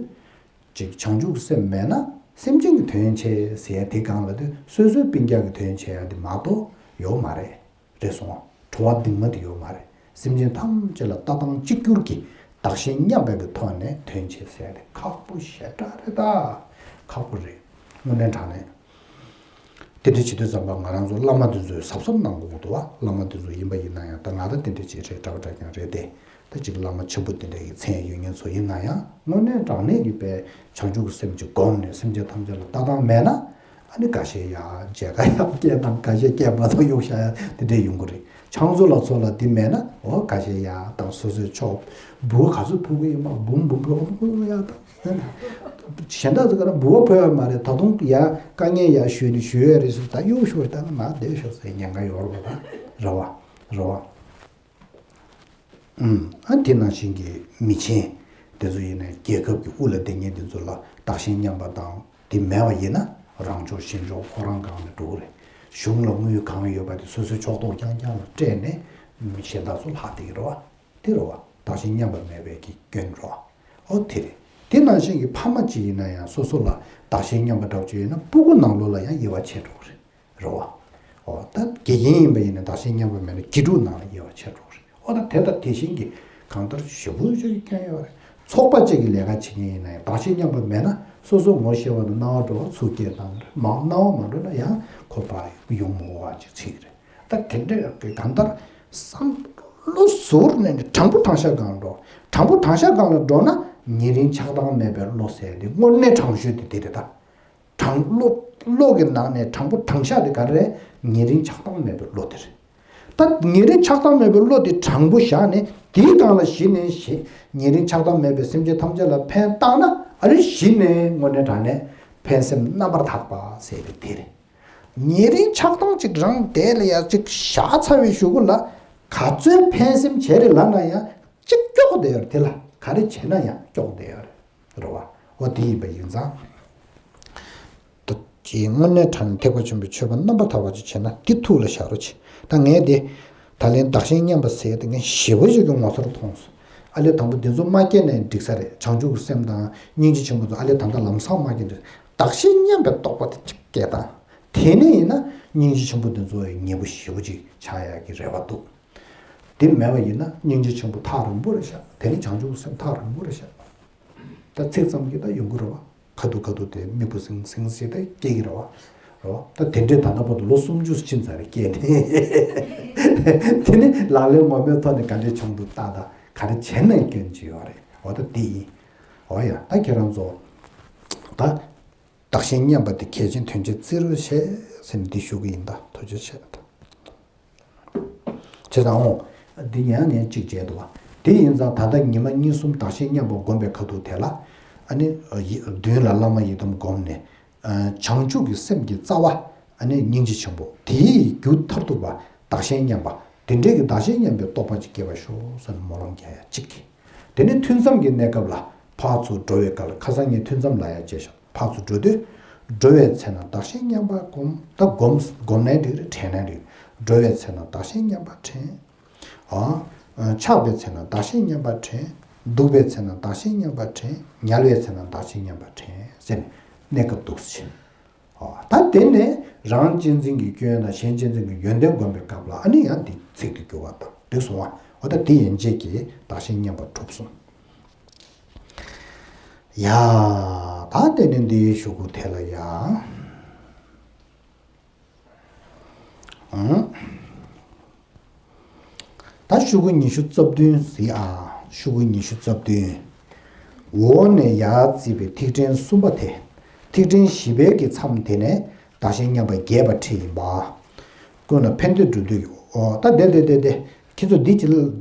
ཅིག་བྱང་ཆུབ་སེམས་མེད་ན་སེམས་ཅན་གྱི་དོན་བྱེད་ཟེར་ཡ་དེ་སྒང་ལ་དེ་སོ་སོའི་སྤུན་ཀྱག་གི་དོན་བྱེད་ཡ་དེ་མ་གཏོགས་ཡོད་མ་རེད། རེད་སོང་། བྲོ་བ་གདིང་མ་དེ་ཡོད་མ་རེད། སེམས་ཅན་ཐམས་ཅད་ལ་ལྟ་སྟངས་གཅིག་གྱུར་གྱིས་བདག་གཞན་མཉམ་པའི་གི་ཐོག་ནས་དོན་བྱེད་ཟེར་ཡ་དེ་ཁག་པོ་ཞེ་དྲག་རེད་ད། ཁག་པོ་རེད། དངོས་གནས་དྲང་གནས། དེ་འདྲ་བྱེད་དུས་ཙམ་པ་ང་རང་ཚོ་བླ་མ་དེ་ཚོས་གཟབ་གཟབ་གནང་དགོས་ཀྱི་འདུག་བ། བླ་མ་དེ་ཚོ་ཡིན་པ་ཡིན་ན་ཡང་ད་ང་ད་དེ་འདྲ་ཅིག་རེད་འདྲ་པོ་འདྲ་རྐྱང་རེད་དེ། ད་ཅིག་བླ་མ་ཆེན་པོ་དེ་འདྲ་གི་མཚན་ཡོད་མཁན་ཚོ་ཡིན་ན་ཡང་དངོས་གནས་དྲང་གནས་ཀྱི་དཔེ་བྱང་ཆུབ་ཀྱི་སེམས་ཀྱི་སྒོམ་ནས་སེམས་ཅན་ཐམས་ཅད་ལ་ལྟ་སྟངས་མེད་ན། ཨ་ནི་འགའ་ཤས་ཡ་མཇལ་ཁ་ཡ་སྐད་དང་འགའ་ཤས་སྐད་མ་ཐོག་གཡུག་བཞག་ཡ་དེ་འདྲ་ཡོང་གི་རེད། ཕྱག་མཛོད་ལ་ཚོ་ལ་འདི་མེད་ན་འོ་འགའ་ཤས་ཡ་དང་སོ་སོའི་ཕྱོགས་འབུལ་བ་ག་ཚོད་ཕུལ་གི་ཡིན་མ་འབུམ་འབུམ་འབུལ་བ་ཡ་དང་། གཞན་དག་ཚོ་ག་རེ་འབུལ་བ་ཕུལ་ཡ་མ་རེད། ད་དུང་ཡ་དཀའ་ངལ་ཡ་ཞུས་ནས་ཞུས་ཡ་རེད་ཟེར་ད་གཡུག་ཞུ་བ་ལྟ་ན་མ་བསྡད་ཤོག་ཟེར་ཉེན་ཁ་ཡོད་རེད་པ། ད་རེད་བ། རེད་བ། ཨུམ། ཨ་དེ་ནང་བཞིན་གྱི་མི་ཆེན་དེ་ཚོ་ཡིན་ནའི་རྒྱལ་ཁབ་ཀྱི་དབུ་ལ་བསྡད་མཁན་དེ་ཚོ་ལ་བདག་གཞན་མཉམ་པ་དང་དེ་མེད་པ་ཡིན་ན་རང་ཕྱོགས་གཞན་ཕྱོགས་ཁོ་རང་སྒང་ལ་འགྲོ་གི་རེད། གཞུང་ལ་དངུལ་གང་ཡོད་པ་དེ་སོ་སོའི་ཕྱོགས་གཏོགས་རྐྱང་རྐྱང་ལ་སྤྲད་ནས་གཞན་དག་ཚོ་ལྷག་བསྡད་ཀྱི་རེད་བ། དེ་རེད་བ། བདག་གཞན་མཉམ་པ་མེད་པའི་གི་སྐྱོན་རེད་བ། ཨོ་དེ་རེད། དེ་ནང་བཞིན་གྱི་ཕ་མ་གཅིག་ཡིན་ན་ཡང་སོ་སོ་ལ་བདག་གཞན་མཉམ་པ་འདྲ་བོ་ཅིག་ཡོད་ན་སྤུ་གུ་ནང་ལོགས་ལ་ཡང་དབྱེ་བ་ཕྱེ་འགྲོ་གི་རེད། རེད་བ། འོ་ད་དགེ་རྒན་ཡིན་པ་ཡིན་ན་བདག་གཞན་མཉམ་པ་མེད་ན་དགེ་ཕྲུག་ནང་ལ་དབྱེ་བ་ཕྱེ་འགྲོ་གི་རེད། འོ་ད་དེ་དང་དེ་བཞིན་གྱི་གང་ལྟར་ཞེ་པོ་ཅིག་གི་སྐྱོན་ཡོད་རེད། ཚོགས་པ་གཅིག་གི་ལས་ཀ་བྱེད་མཁན་ཡིན་ན་ཡང་བདག་གཞན་མཉམ་པ་མེད་ན་སོ་སོ་ངོ་ཤེས་པ་དང་སྣང་བ་འགྲོ་བ་ཚུར་སྐྱེལ་བཏང་གི་རེད། མ་སྣང་བ་མ་འགྲོ་ན་ཡང་ཁོ་པ་ཡོང་མི་འོང་བ་ཅིག་བྱེད་ཀྱི་རེད། ད་དེ་འདྲ་གི་གང་ལྟར་བསམ་བློ་ཟུར་ནས་ནི་དྲང་པོ་དྲང་བཞག་སྒང་འགྲོ། དྲང་པོ་དྲང་བཞག་སྒང་ལ་འགྲོ་ན་ཉེ་རིང་ཆགས་སྡང་མེད་པའི་བློ་ཟེར་དེ་དངོས་གནས་དྲང་ཤོས་དེ་དེ་རེད་ད། དྲང་བློ། བློ་གི་ནང་ནས་དྲང་པོ་དྲང་བཞག་དེ་ག་རེ་རེད། ཉེ་རིང་ཆགས་སྡང་མེད་པའི་བློ་དེ་རེད། ད་ཉེ་རིང་ཆགས་སྡང་མེད་པའི་བློ་དེ་དྲང་པོ་བཞག་ནས་དེའི་སྒང་ལ་གཞི་ནས་གཞི་ཉེ་རིང་ཆགས་སྡང་མེད་པའི་སེམས་ཅན་ཐམས་ཅད་ལ་ཕན་བཏགས་ན་ཨ་རི་གཞི་ནས་དངོས་གནས་དྲང་གནས་ཕན་སེམས་རྣམ་པར་དག་པ་ཟེར་དེ་དེ་རེད། ཉེ་རིང་ཆགས་སྡང་ཅིག་རང་དེ་ལ་ཡ་ཅིག་བཞག་ཚར་བའི་གཞུག་གུ་ལ་ག་ཚོད་ཕན་སེམས་བྱས་རེད་ལབ་ན་ཡང་ཅིག་སྐྱོ་པོ་བསྡད་ཡོད་རེད། དེ་ལ་ག་རེ་བྱས་ན་ཡང་སྐྱོ་པོ་བསྡད་ཡོད་རེད། རེད་བ། འོ་དེ་ཡིན་པ་ཡིན་ཙང་། ད་ཅིག་དངོས་གནས་དྲང་ཐེག་པ་ཆེན་པོའི་ཆོས་པ་རྣམ་པར་དག་པ་ཅིག་བྱས་ན་འདི་ཐུགས་ལ་བཞག་རོགས་བྱེད། ད་ངས་དེ་ད་ལན་བདག་གཞན་མཉམ་པ་ཟེར་དེ་ངས་ཞེ་པོ་ཅིག་གི་ངོ་མཚར་མཐོང་སོང་། ཨ་ལས་དང་པོ་འདི་ཚོ་མ་སྐྱེས་ནས་འགྲིག་ས་རེད། བྱང་ཆུབ་ཀྱི་སེམས་དང་སྙིང་རྗེ་ཆེན་པོ་ཚོ་ཨ་ལས་ད་ལྟ་ལམ་སང་མ་སྐྱེས་འགྲིག་བདག་གཞན་མཉམ་པའི་རྟོགས་པ་དེ་གཅིག་སྐྱེ་དང་། དེ་ནས་ཡིན་ན་སྙིང་རྗེ་ཆེན་པོ་འདི་ཚོ་ཡི་ཉེ་པོ་ཞེ་པོ་ཅིག་ཆགས་ཡག་གི་རེ་བ་འདུག་དེ་མེད་པ་ཡིན་ན་སྙིང་རྗེ་ཆེན་པོ་ཐག་རིང་པོ་རེད་ཤག་དེ་ནི་བྱང་ཆུབ་སེམས་ཐག་རིང་པོ་རེད་ཤག་ད་ཚིག་ཙམ་གྱིས་ད་ཡོང་གི་རེད་བ། ཁ་ཐུག་ཁ་ཐུག་དེ་མིག་ཕུ་སིང་སིང་ཞིག་ད་སྐྱེ་གི་རེད་བ། རེད་བ། ད་དེ་འདྲའི་ད་ལྟ་བར་དུ་ལོ་སུམ་ཅུ་ཕྱིན་ཚར་རེད་སྐྱེས་ནས། དེ་ནི་ལག་ལེན་ངོ་མའི་ཐོག་ནས་ག་འདྲའི་བྱུང་འདུག་ལྟ་ད་ག་རེ་བྱས་ན་སྐྱོན་ཅི་ཡོད་རེད། འོ་ད་དེ་ཡིན། འོ་ཡ་ད་ཁྱེད་རང་ཚོ་ད། བདག་གཞན་མཉམ་པ་དེ་གལ་ཆེན་དོན་ཆེན་བརྩི་རོགས་བྱེད་ཟེར་ནས་འདི་ཞུ་གི་ཡིན། ད་ཐུགས་རྗེ་ཆེ། བྱས་ཙང་འོང་། འདི་ཡང་ནས་གཅིག་བྱས་འདུག་བ། དེ་ཡིན་ཙང་ད་ལྟ་ཉི་མ་གཉིས་གསུམ་བདག་གཞན་མཉམ་པ་བསྒོམས་པའི་ཁ་ཐུག་དེ་ལ། ཨ་ནི། མདུན་ལ་བླ་མ་ཡི་དམ་བསྒོམས་ནས། བྱང་ཆུབ་ཀྱི་སེམས་ཀྱི་རྩ་བ། ཨ་ནི་སྙིང་རྗེ་ཆེན་པོ་དེའི་རྒྱུ་མཐར་ཐུག་པ་བདག་གཞན་མཉམ་པ་དེ་འདྲའི་གི་བདག་གཞན་མཉམ་པའི་རྟོགས་པ་ཅིག་སྐྱེ་བར་ཤོག་ཟེར་ནས་སྨོན་ལམ་རྒྱག་ཡ་གཅིག་དེ་ནས་ཐུན་མཚམས་ཀྱི་གནས་སྐབས་ལ་ཕར་ཚུར་འགྲོ་བའི་སྐབས་ལ་ཁ་སང་ངས་ཐུན་མཚམས་ལ་ཡ་བྱས་ཤག་ཕར་ཚུར་འགྲོ་དུས། འགྲོ་བའི་ཚེ་ན་བདག་གཞན་མཉམ་པ་བསྒོམ། ད་བསྒོམ་བསྒོམ་ནའི་འགྲིག་རེད། དྲན་ནའི་འགྲིག་འགྲོ་བའི་ཚེ་ན་བདག་གཞན་མཉམ་པ་དྲན། ཨ། ཆགས་པའི་ཚེ་ན་བདག་གཞན་མཉམ་པ་དྲན། འདུག་པའི་ཚེ་ན་བདག་གཞན་མཉམ་པ་དྲན། ཉལ་བའི་ཚེ་ན་བདག་གཞན་མཉམ་པ་དྲན་ཟེར་ནས་གནས་སྐབས་འདུག་སེ་བྱེད། ཨ། ད་དེ་ནས་རང་གཅེས་འཛིན་གྱི་སྐྱོན་དང་གཞན་གཅེས་འཛིན་གྱི་ཡོན་ཏན་བསྒོམ་པའི་སྐབས་ལ་ཨ་ནི་ཡང་འདི་ཚིག་ཏུ་འགྱུར་བ་དང་། འགྲིག་སོང་བ། འོ་ད་དེ་ཡན་ཆད་ཀྱིས་བདག་གཞན་མཉམ་པ་གྲུབ་སོང་། ཡ། ད་དེ་ནས་འདིའི་གཞུག་གུ་དེ་ལ་ཡ། ཨང་། ད་ཤོག་གུ་ཉི་ཤུ་རྩ་བདུན་གཟིགས་ཨ། ཤོག་གུ་ཉི་ཤུ་རྩ་བདུན། འོག་ནས་ཡར་བརྩིས་པའི་ཐིག་ཕྲེང་གསུམ་པ་དེ། ཐིག་ཕྲེང་བཞི་པའི་གི་མཚམས་དེ་ནས་བདག་གཞན་མཉམ་པ་རྒྱས་པ་ཁྲིད་ཡིན་པ། ཀུན་ལ་ཕན་བདེ་སྒྲུབ་འདོད་ཀྱི། འོ་ད་དེ་དེ་དེ་དེ། ཁྱེད་ཚོ་འདི་ཅི་ལ་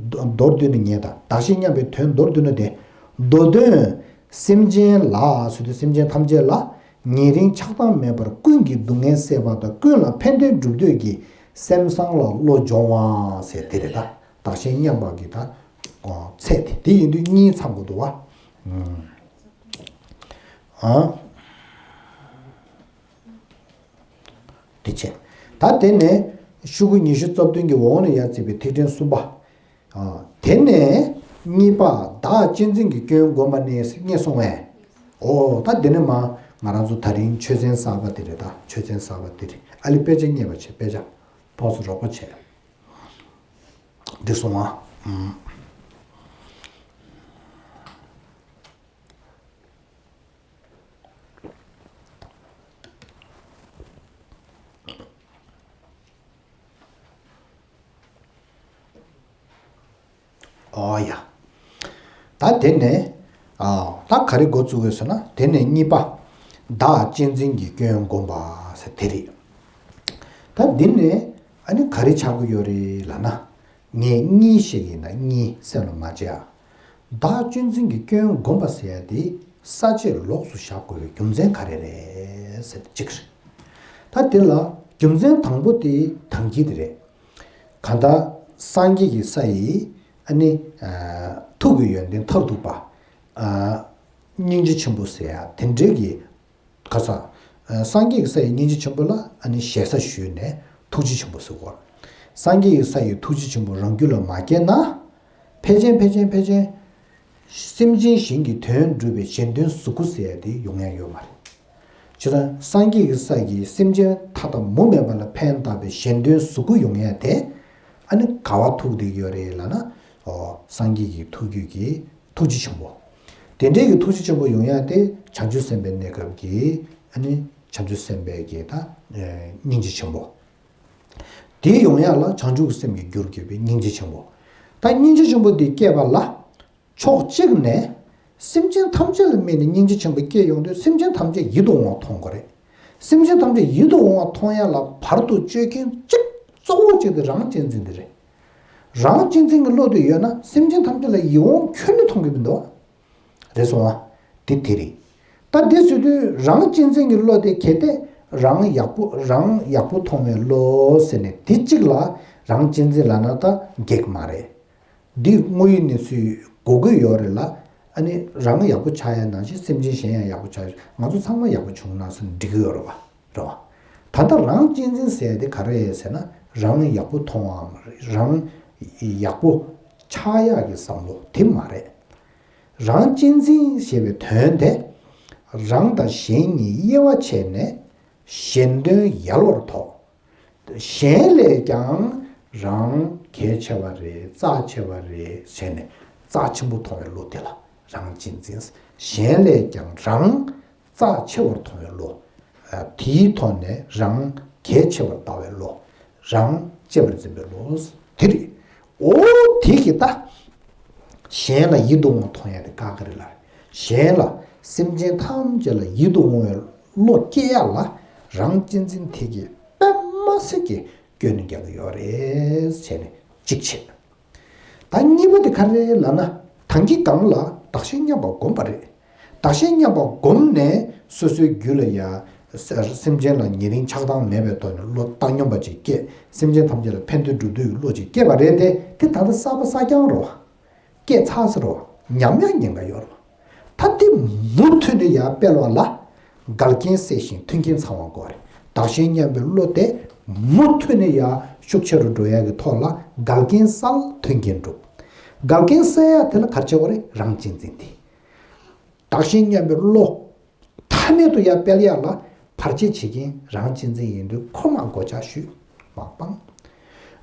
མདོར་བསྡུས་ནས་ཉན་དང་། བདག་གཞན་མཉམ་པའི་དོན་མདོར་བསྡུས་ན་དེ། མདོ་དོན། སེམས་ཅན་ལ་ཟེར་དུས་སེམས་ཅན་ཐམས་ཅད་ལ། ཉེ་རིང་ཆགས་སྡང་མེད་པར་ཀུན་གྱི་སྡུག་བསྔལ་སེལ་བ་དང་། ཀུན་ལ་ཕན་བདེ་སྒྲུབ་འདོད་ཀྱི། སེམས་བཟང་ལ་བློ་སྦྱོང་བ་ཟེར་དེ་རེད་ད། བདག་གཞན་མཉམ་པ་གི་ད། ཚད་དེ་དེ་ཡིན་དུས་གཉིས་ཚང་དགོས་འདུག་བ། ཨ། དེ་བྱས། ད་དེ་ནས་ཤོག་གུ་ཉི་ཤུ་རྩ་བདུན་གྱི་འོག་ནས་ཡར་བརྩིས་པའི་ཐིག་ཕྲེང་གསུམ་པ། ཨ། དེ་ནས་གཉིས་པ་བདག་གཅེས་འཛིན་གྱི་སྐྱོན་བསྒོམ་པ་ནི་ངེས་སོང་བས། འོ་ད་དེ་ནས་མ་ང་རང་ཚོ་ད་རིང་ཆོས་ཚན་གསར་པ་དེ་རེད་ད། ཆོས་ཚན་གསར་པ་དེ་རེད། ཨ་ལི་དཔེ་ཆ་རྙེད་པ་བྱས། དཔེ་ཆ་ཕོགས་སུ་རོགས་པ་བྱས། འགྲིག་སོང་ཨ། ཨུམ། ཨོ་ཡ། ད་དེ་ནས། ཨ། ད་ག་རེ་འགོ་བཙུགས་ཡོད་ཟེར་ན། དེ་ནས་གཉིས་པ། བདག་གཅེས་འཛིན་གྱི་སྐྱོན་བསྒོམ་པ་ཟེར་དེ་རེད། ད་འདི་ནས་ཨ་ནི་ག་རེ་ཆགས་ཀྱི་ཡོད་རེད་ལབ་ན། ངས་གཉིས་བཤད་ཀྱི་ཡིན་ན། གཉིས་སེམས་ལ་མ་བརྗེད་ཨ། བདག་གཅེས་འཛིན་གྱི་སྐྱོན་བསྒོམ་པ་ཟེར་ཡ་དེ་ས་བཅད་ལོགས་སུ་བཞག་དགོས་པའི་རྒྱུ་མཚན་ག་རེ་རེད་ཟེར་གཅིག་རེད། ད་དེ་ལ་རྒྱུ་མཚན་དང་པོ་དེ་ཐང་གི་དེ་རེད། གང་ལྟར་སངས་རྒྱས་ཀྱི་ས་ཡི་ཨ་ནི། ཨ། ཐུགས་ཀྱི་ཡོན་ཏན་མཐར་ཐུག་པ། ཨ། སྙིང་རྗེ་ཆེན་པོ་ཟེར་ཡ་དེ་འདྲའི་གི། ཁ་ས། ཨ། སངས་རྒྱས་ཀྱི་ས་ཡི་སྙིང་རྗེ་ཆེན་པོ་ལ་ཨ་ནི་ཞེ་ས་ཞུས་ནས་ཐུགས་རྗེ་ཆེན་པོ་ཟེར་གོ། སངས་རྒྱས་ཀྱི་ས་ཡི་ཐུགས་རྗེ་ཆེན་པོ་རང་རྒྱུད་ལ་མ་སྐྱེས་ན། ཕལ་ཆེར་ཕལ་ཆེར་ཕལ་ཆེར། སེམས་ཅན་གཞན་གྱི་དོན་སྒྲུབ་པའི་གཞན་དོན་གཟུགས་སྐུ་ཟེར་ཡ་དེ་ཡོང་ཡ་ཡོད་མ་རེད། བྱས་ཙང་སངས་རྒྱས་ཀྱི་ས་ཀྱི་སེམས་ཅན་མཐའ་དག་མུ་མེད་པ་ལ་ཕན་བཏགས་པའི་གཞན་དོན་གཟུགས་སྐུ་ཡོང་ཡ་དེ། ཨ་ནི་ག་བ་ཐུག་བསྡད་ཡོད་རེད་ལབ་ན། ཨོ། སངས་རྒྱས་ཀྱི་ཐུགས་རྒྱུད་ཀྱི་ཐུགས་རྗེ་ཆེན་པོ། དེ་འདྲའི་གི་ཐུགས་རྗེ་ཆེན་པོ་ཡོང་ཡ་དེ་བྱང་ཆུབ་སེམས་དཔའི་གནས་སྐབས་ཀྱི། ཨ་ནི་བྱང་ཆུབ་སེམས་དཔའི་གི་ད། ཨེ། སྙིང་རྗེ་ཆེན་པོ། དེ་ཡོང་ཡ་ལ་བྱང་ཆུབ་ཀྱི་སེམས་ཀྱི་རྒྱུར་གྱུར་པའི་སྙིང་རྗེ་ཆེན་པོ། ད་སྙིང་རྗེ་ཆེན་པོ་དེ་སྐྱེས་པ་ལ། ཕྱོགས་གཅིག་ནས་སེམས་ཅན་ཐམས་ཅད་ལ་དམིགས་ནས་སྙིང་རྗེ་ཆེན་པོ་སྐྱེས་ཡོང་དུས་སེམས་ཅན་ཐམས་ཅད་ཡིད་དུ་འོང་བ་མཐོང་དགོས་རེད། སེམས་ཅན་ཐམས་ཅད་ཡིད་དུ་འོང་བ་མཐོང་ཡ་ལ་བར་དུ་གཅོད་མཁན་གཅིག་གཙོ་བོ་གཅིག་དེ་རང་གཅེས་འཛིན་དེ་རེད། རང་གཅེས་འཛིན་གྱི་བློ་དེ་ཡོད་ན་སེམས་ཅན་ཐམས་ཅད་ལ་ཡིད་འོང་ཁྱོན་ནས་མཐོང་གི་མི་འདུག་རེད་སོང་ཨ། དེ་དེ་རེད། ད་དེ་ཟེར་དུས་རང་གཅེས་འཛིན་གྱི་བློ་དེ་གལ་ཏེ་རང་ཡག་པོ་རང་ཡག་པོ་མཐོང་བའི་བློ་ཟེར་ནས་དེ་གཅིག་ལ་རང་གཅེས་འཛིན་ལབ་ན་ད་འགྲིག་མ་རེད། འདི་དངོས་ཡོད་གནས་ཚུལ་གོ་གི་ཡོད་རེད་ལ། ཨ་ནི་རང་ཡག་པོ་ཆགས་ཡ་ནང་བཞིན་སེམས་ཅན་གཞན་ཡང་ཡག་པོ་ཆགས་ཡ། ང་ཚོ་ཚང་མ་ཡག་པོ་བྱུང་ན་ཟེར་ན་འགྲིག་གི་ཡོད་རེད་བ། རེད་བ། ད་ལྟ་རང་གཅེས་འཛིན་ཟེར་ཡ་དེ་ག་རེ་རེད་ཟེར་ན། རང་ཡག་པོ་མཐོང་བའམ་རང་ཡག་པོ་ཆགས་ཡག་གི་བསམ་བློ་དེ་མ་རེད། རང་གཅེས་འཛིན་ཞེས་པའི་དོན་དེ། རང་དང་གཞན་གཉིས་དབྱེ་བ་ཕྱེ་ནས་གཞན་དོན་ཡལ་བར་མཐོང་། གཞན་ལས་ཀྱང་རང་གལ་ཆེ་བ་རེད། རྩ་ཆེ་བ་རེད་ཟེར་ནས་རྩ་ཆེན་པོ་མཐོང་བའི་བློ་དེ་ལ་རང་གཅེས་འཛིན། གཞན་ལས་ཀྱང་རང་རྩ་ཆེ་བར་མཐོང་བའི་བློ། ཨ། དེའི་ཐོག་ནས་རང་གལ་ཆེ་བར་ལྟ་བའི་བློ། རང་གཅེས་པར་འཛིན་པའི་བློ། དེ་རེད། འོ་དེ་གི་ད། གཞན་ལ་ཡིད་དུ་འོང་བ་མཐོང་ཡ་དེ་དཀའ་གི་རེད་ལ། གཞན་ལ་སེམས་ཅན་ཐམས་ཅད་ལ་ཡིད་དུ་འོང་བའི་བློ་སྐྱེ་ཡ་ལ་རང་གཅེས་འཛིན་དེ་གི་དཔེ་མ་སྲིད་ཀྱི་སྐྱོན་རྒྱག་གི་ཡོད་རེད་ཟེར་ནས་གཅིག་བྱས། ད་གཉིས་པ་དེ་ག་རེ་ལབ་ན། ཐང་གི་སྒང་ལ་བདག་གཞན་མཉམ་པ་བསྒོམ་པ་རེད། བདག་གཞན་མཉམ་པ་བསྒོམས་ནས་སོ་སོའི་རྒྱུད་ལ་ཡ། སེམས་ཅན་ལ་ཉེ་རིང་ཆགས་སྡང་མེད་པའི་ཐོག་ནས་བློ་བཏང་སྙོམས་པ་ཅིག་སྐྱེས། སེམས་ཅན་ཐམས་ཅད་ལ་ཕན་བདེ་སྒྲུབ་འདོད་ཀྱི་བློ་ཅིག་སྐྱེས་པ་རེད་དེ། དེ་ད་ལྟ་གསར་པ་གསར་རྐྱང་རེད་བ། སྐྱེས་ཚར་ས་རེད་བ། ཉམས་ཡག་ཉེན་ཁ་ཡོད་རེད་བ། ད་དེ་མུ་མཐུད་ནས་ཡར་སྤེལ་བ་ལ། འགལ་རྐྱེན་སེལ་ཞིང་མཐུན་རྐྱེན་ཚང་བ་དགོས་རེད། བདག་གཞན་མཉམ་པའི་བློ་དེ་མུ་མཐུད་ནས་ཡར་ཤུགས་ཆེ་རུ་འགྲོ་ཡག་གི་ཐོག་ལ་འགལ་རྐྱེན་སེལ། མཐུན་རྐྱེན་སྒྲུབ། འགལ་རྐྱེན་སེལ་ཡག་དེ་ལ་ག་རེ་བྱེད་དགོས་རེད། རང་གཅེས་འཛིན་དེ། བདག་གཞན་མཉམ་པའི་བློ་ཐ་མལ་དུ་ཡར་སྤེལ་ཡག་ལ་བར་ཆད་བྱེད་མཁན་རང་གཅེས་འཛིན་ཡིན་དུས་ཁོ་མ་མགོ་ཆག་ཞུས་མ་སྤང་།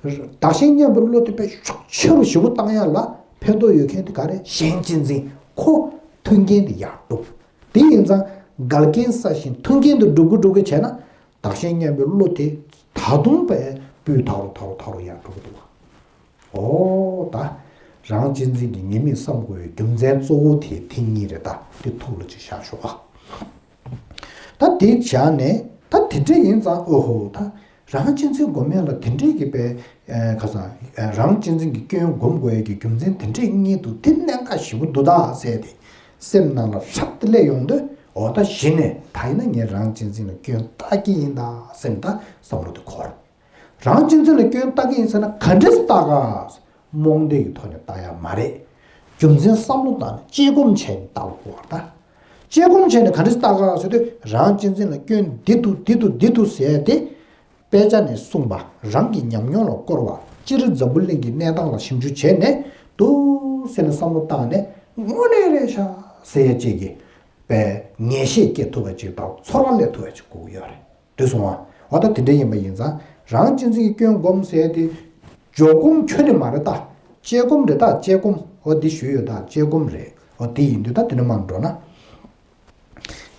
བདག་གཞན་མཉམ་པའི་བློ་དེ་དཔེ་ཤུགས་ཆེ་རུ་ཞེ་པོ་བཏང་ཡ་ལ་ཕན་ཐོགས་ཡོད་མཁན་དེ་ག་རེ། གཞན་གཅེས་འཛིན། ཁོ་མཐུན་རྐྱེན་དེ་ཡར་སྒྲུབ། དེ་ཡིན་ཙང་འགལ་རྐྱེན་བསལ་ཞིང་མཐུན་རྐྱེན་དུ་སྒྲུབ་དགོས་སྒྲུབ་དགོས་བྱས་ན། བདག་གཞན་མཉམ་པའི་བློ་དེ་ད་དུང་དཔེ་སྤུས་དག་རུ་དག་རུ་དག་རུ་ཡར་འགྲོ་གི་འདུག་བ། ཨོ་ད། རང་གཅེས་འཛིན་གྱི་ཉེས་དམིགས་བསམ་དགོས་པའི་རྒྱུ་མཚན་གཙོ་བོ་དེ་དེ་གཉིས་རེད། ད་དེ་ཐུགས་ལ་ཅིག་བཞག་ཤོག་ཨ། ད་དེ་བྱས་ནས་ད་དེ་འདྲ་ཡིན་ཙང་ཨོ་ཧོ་ད། རང་གཅེས་འཛིན་སྒོམ་ཡ་ལ་དེ་འདྲའི་གི་པའི་ཁ་སང་རང་གཅེས་འཛིན་གྱི་སྐྱོན་སྒོམ་དགོས་ཡ་གི་རྒྱུ་མཚན་དེ་འདྲའི་གཉིས་འདུག་དེ་གནད་འགག་ཞེ་པོ་འདུག་ད་ཟེར་ཏེ། སེམས་ནང་ལ་ཧྲབ་ཏེ་སླེབས་ཡོང་དུས་ཨོ་ད་གཞི་ནས་ད་ཡིན་ན་ངས་རང་གཅེས་འཛིན་ལ་སྐྱོན་བཏགས་ཀྱི་ཡིན་ད་སེམས་ད་བསམ་བློ་དེ་འཁོར། རང་གཅེས་འཛིན་ལ་སྐྱོན་བཏགས་ཀྱི་ཡིན་ཟེར་ན་ག་འདྲས་བཏགས་ག་རྨོངས་དད་ཀྱི་ཐོག་ནས་བཏགས་ཡ་མ་རེད། རྒྱུ་མཚན་བསམ་བློ་བཏང་ནས་དཔྱད་སྒོམ་བྱས་ནས་བཏགས་དགོས་པ་ད། དཔྱད་སྒོམ་བྱས་ནས་ག་འདྲས་བཏགས་ག་ཟེར་དུས་རང་གཅེས་འཛིན་ལ་སྐྱོན་འདི་འདུག་འདི་འདུག་འདི་འདུག་ཟེར་ཏེ། དཔེ་ཆ་ནས་གསུངས་པ་རང་གི་ཉམས་མྱོང་ལ་བསྐོར་བ་སྤྱིར་འཛམ་བུ་གླིང་གི་གནས་སྟངས་ལ་ཞིབ་འཇུག་བྱས་ནས་འདུག་ཟེར་ནས་བསམ་བློ་བཏང་ནས་དངོས་གནས་རེད་ཤག་ཟེར་ཡ་ཅིག་གི་པའི་ངེས་ཤེས་སྐྱེ་ཐུབ་པ་ཅིག་དང་ཚོར་བ་སླེབས་ཐུབ་པ་ཅིག་དགོས་ཀྱི་ཡོད་རེད། འདུག་སོང་བ། འོ་ད་དེ་འདྲ་ཡིན་པ་ཡིན་ཙང་རང་གཅེས་འཛིན་གྱི་སྐྱོན་སྒོམ་ཟེར་ཏེ། འཇོག་སྒོམ་ཁྱོན་ནས་མ་རེད་ད། དཔྱད་སྒོམ་རེད་ད། དཔྱད་སྒོམ་འོ་འདི་ཞུས་ཡོད་ད། དཔྱད་སྒོམ་རེད། འོ་དེ་ཡིན་དུས་ད་དེ་ནས་མར་འགྲོ་ན།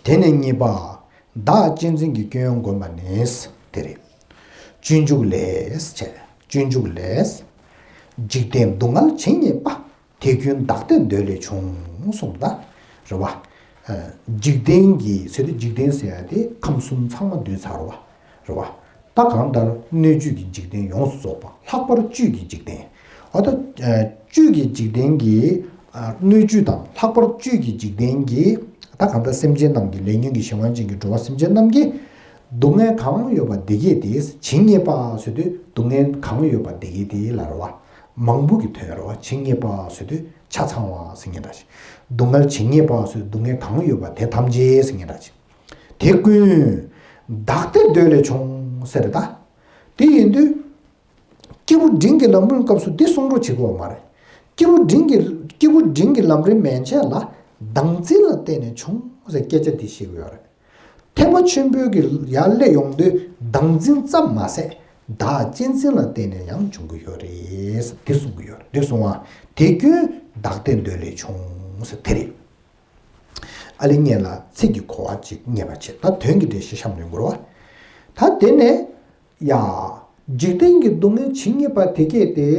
དེ་ནས་གཉིས་པ། བདག་གཅེས་འཛིན་གྱི་སྐྱོན་སྒོམ་པ་ནི། དེ་རེད། སྤྱོད་འཇུག་ལས་བྱས། སྤྱོད་འཇུག་ལས། འཇིག་རྟེན་སྡུག་བསྔལ་ཇི་སྙེད་པ། དེ་ཀུན་བདག་ལྟའི་འདོད་ལས་བྱུང་། གསུངས་པ་རེད་བ། འཇིག་རྟེན་གྱི་ཟེར་དུས་འཇིག་རྟེན་ཟེར་ཡ་དེ་ཁམས་གསུམ་ཚང་མ་འདུས་ཚར་བ་རེད་བ། ད་གང་ལྟར་སྣོད་བཅུད་ཀྱི་འཇིག་རྟེན་ཡོངས་སུ་རྫོགས་པ་ལྷག་པར་བཅུད་ཀྱི་འཇིག་རྟེན། འོ་ད། བཅུད་ཀྱི་འཇིག་རྟེན་གྱི། སྣོད་བཅུད་དང་ལྷག་པར་བཅུད་ཀྱི་འཇིག་རྟེན་གྱི། ད་གང་ལྟར་སེམས་ཅན་རྣམས་ཀྱི་ལས་ཉོན་གྱི་གཞན་དབང་ཅན་གྱི་འགྲོ་བ་སེམས་ཅན་རྣམས་ཀྱི། སྡུག་བསྔལ་གང་ཡོད་པ་དེ་གས་དེ་ཇི་སྙེད་པ་ཟེར་དུས་སྡུག་བསྔལ་གང་ཡོད་པ་དེ་གས་དེ་ལ་རེད་བ། མང་པོ་གི་དོན་རེད་བ། ཇི་སྙེད་པ་ཟེར་དུས་ཆ་ཚང་བ་ཟེར་མཁན་འདྲ་ཞིག་སྡུག་བསྔལ་ཇི་སྙེད་པ་ཟེར་དུས་སྡུག་བསྔལ་གང་ཡོད་པ་དེ་ཐམས་ཅད་ཟེར་མཁན་འདྲ་ཞིག་དེ་ཀུན། བདག་ལྟའི་འདོད་ལས་བྱུང་ཟེར་ད། དེ་ཡིན་དུས། སྐྱེས་བུ་འབྲིང་གི་ལམ་རིམ་སྐབས་སུ་འདི་གསུང་རོགས་བྱེད་དགོས་པ་མ་རེད། སྐྱེས་བུ་འབྲིང་གི་སྐྱེས་བུ་འབྲིང་གི་ལམ་རིམ་མན་ཆད་ལ་བདག་འཛིན་ལ་བརྟེན་ནས་བྱུང་ཟེར་སྐད་ཆ་དེ་བཤད་ཀྱི་ཡོད་རེད། ཐེག་པ་ཆེན་པོའི་གི་ཡར་སླེབས་ཡོང་དུས་བདག་འཛིན་ཙམ་མ་ཟད་བདག་གཅེས་འཛིན་ལ་བརྟེན་ནས་ཡང་འབྱུང་གི་ཡོད་རེད། འདི་གསུང་གི་ཡོད་རེད། འདི་གསུང་བ་དེ་ཀུན་བདག་ལྟའི་འདོད་ལས་བྱུང་ཟེར་དེ་རེད། ཨ་ལེ་ངེད་ལ་ཚིག་གི་གོ་བ་ཅིག་ངེས་པ་བྱེད། ད་དོན་གྱི་འགྲེལ་བཤད་གཤམ་ནས་འགོར་བ། ད་དེ་ནས། ཡ། འཇིག་རྟེན་གྱི་སྡུག་བསྔལ་ཇི་སྙེད་པ་དེ་སྐད་དེ།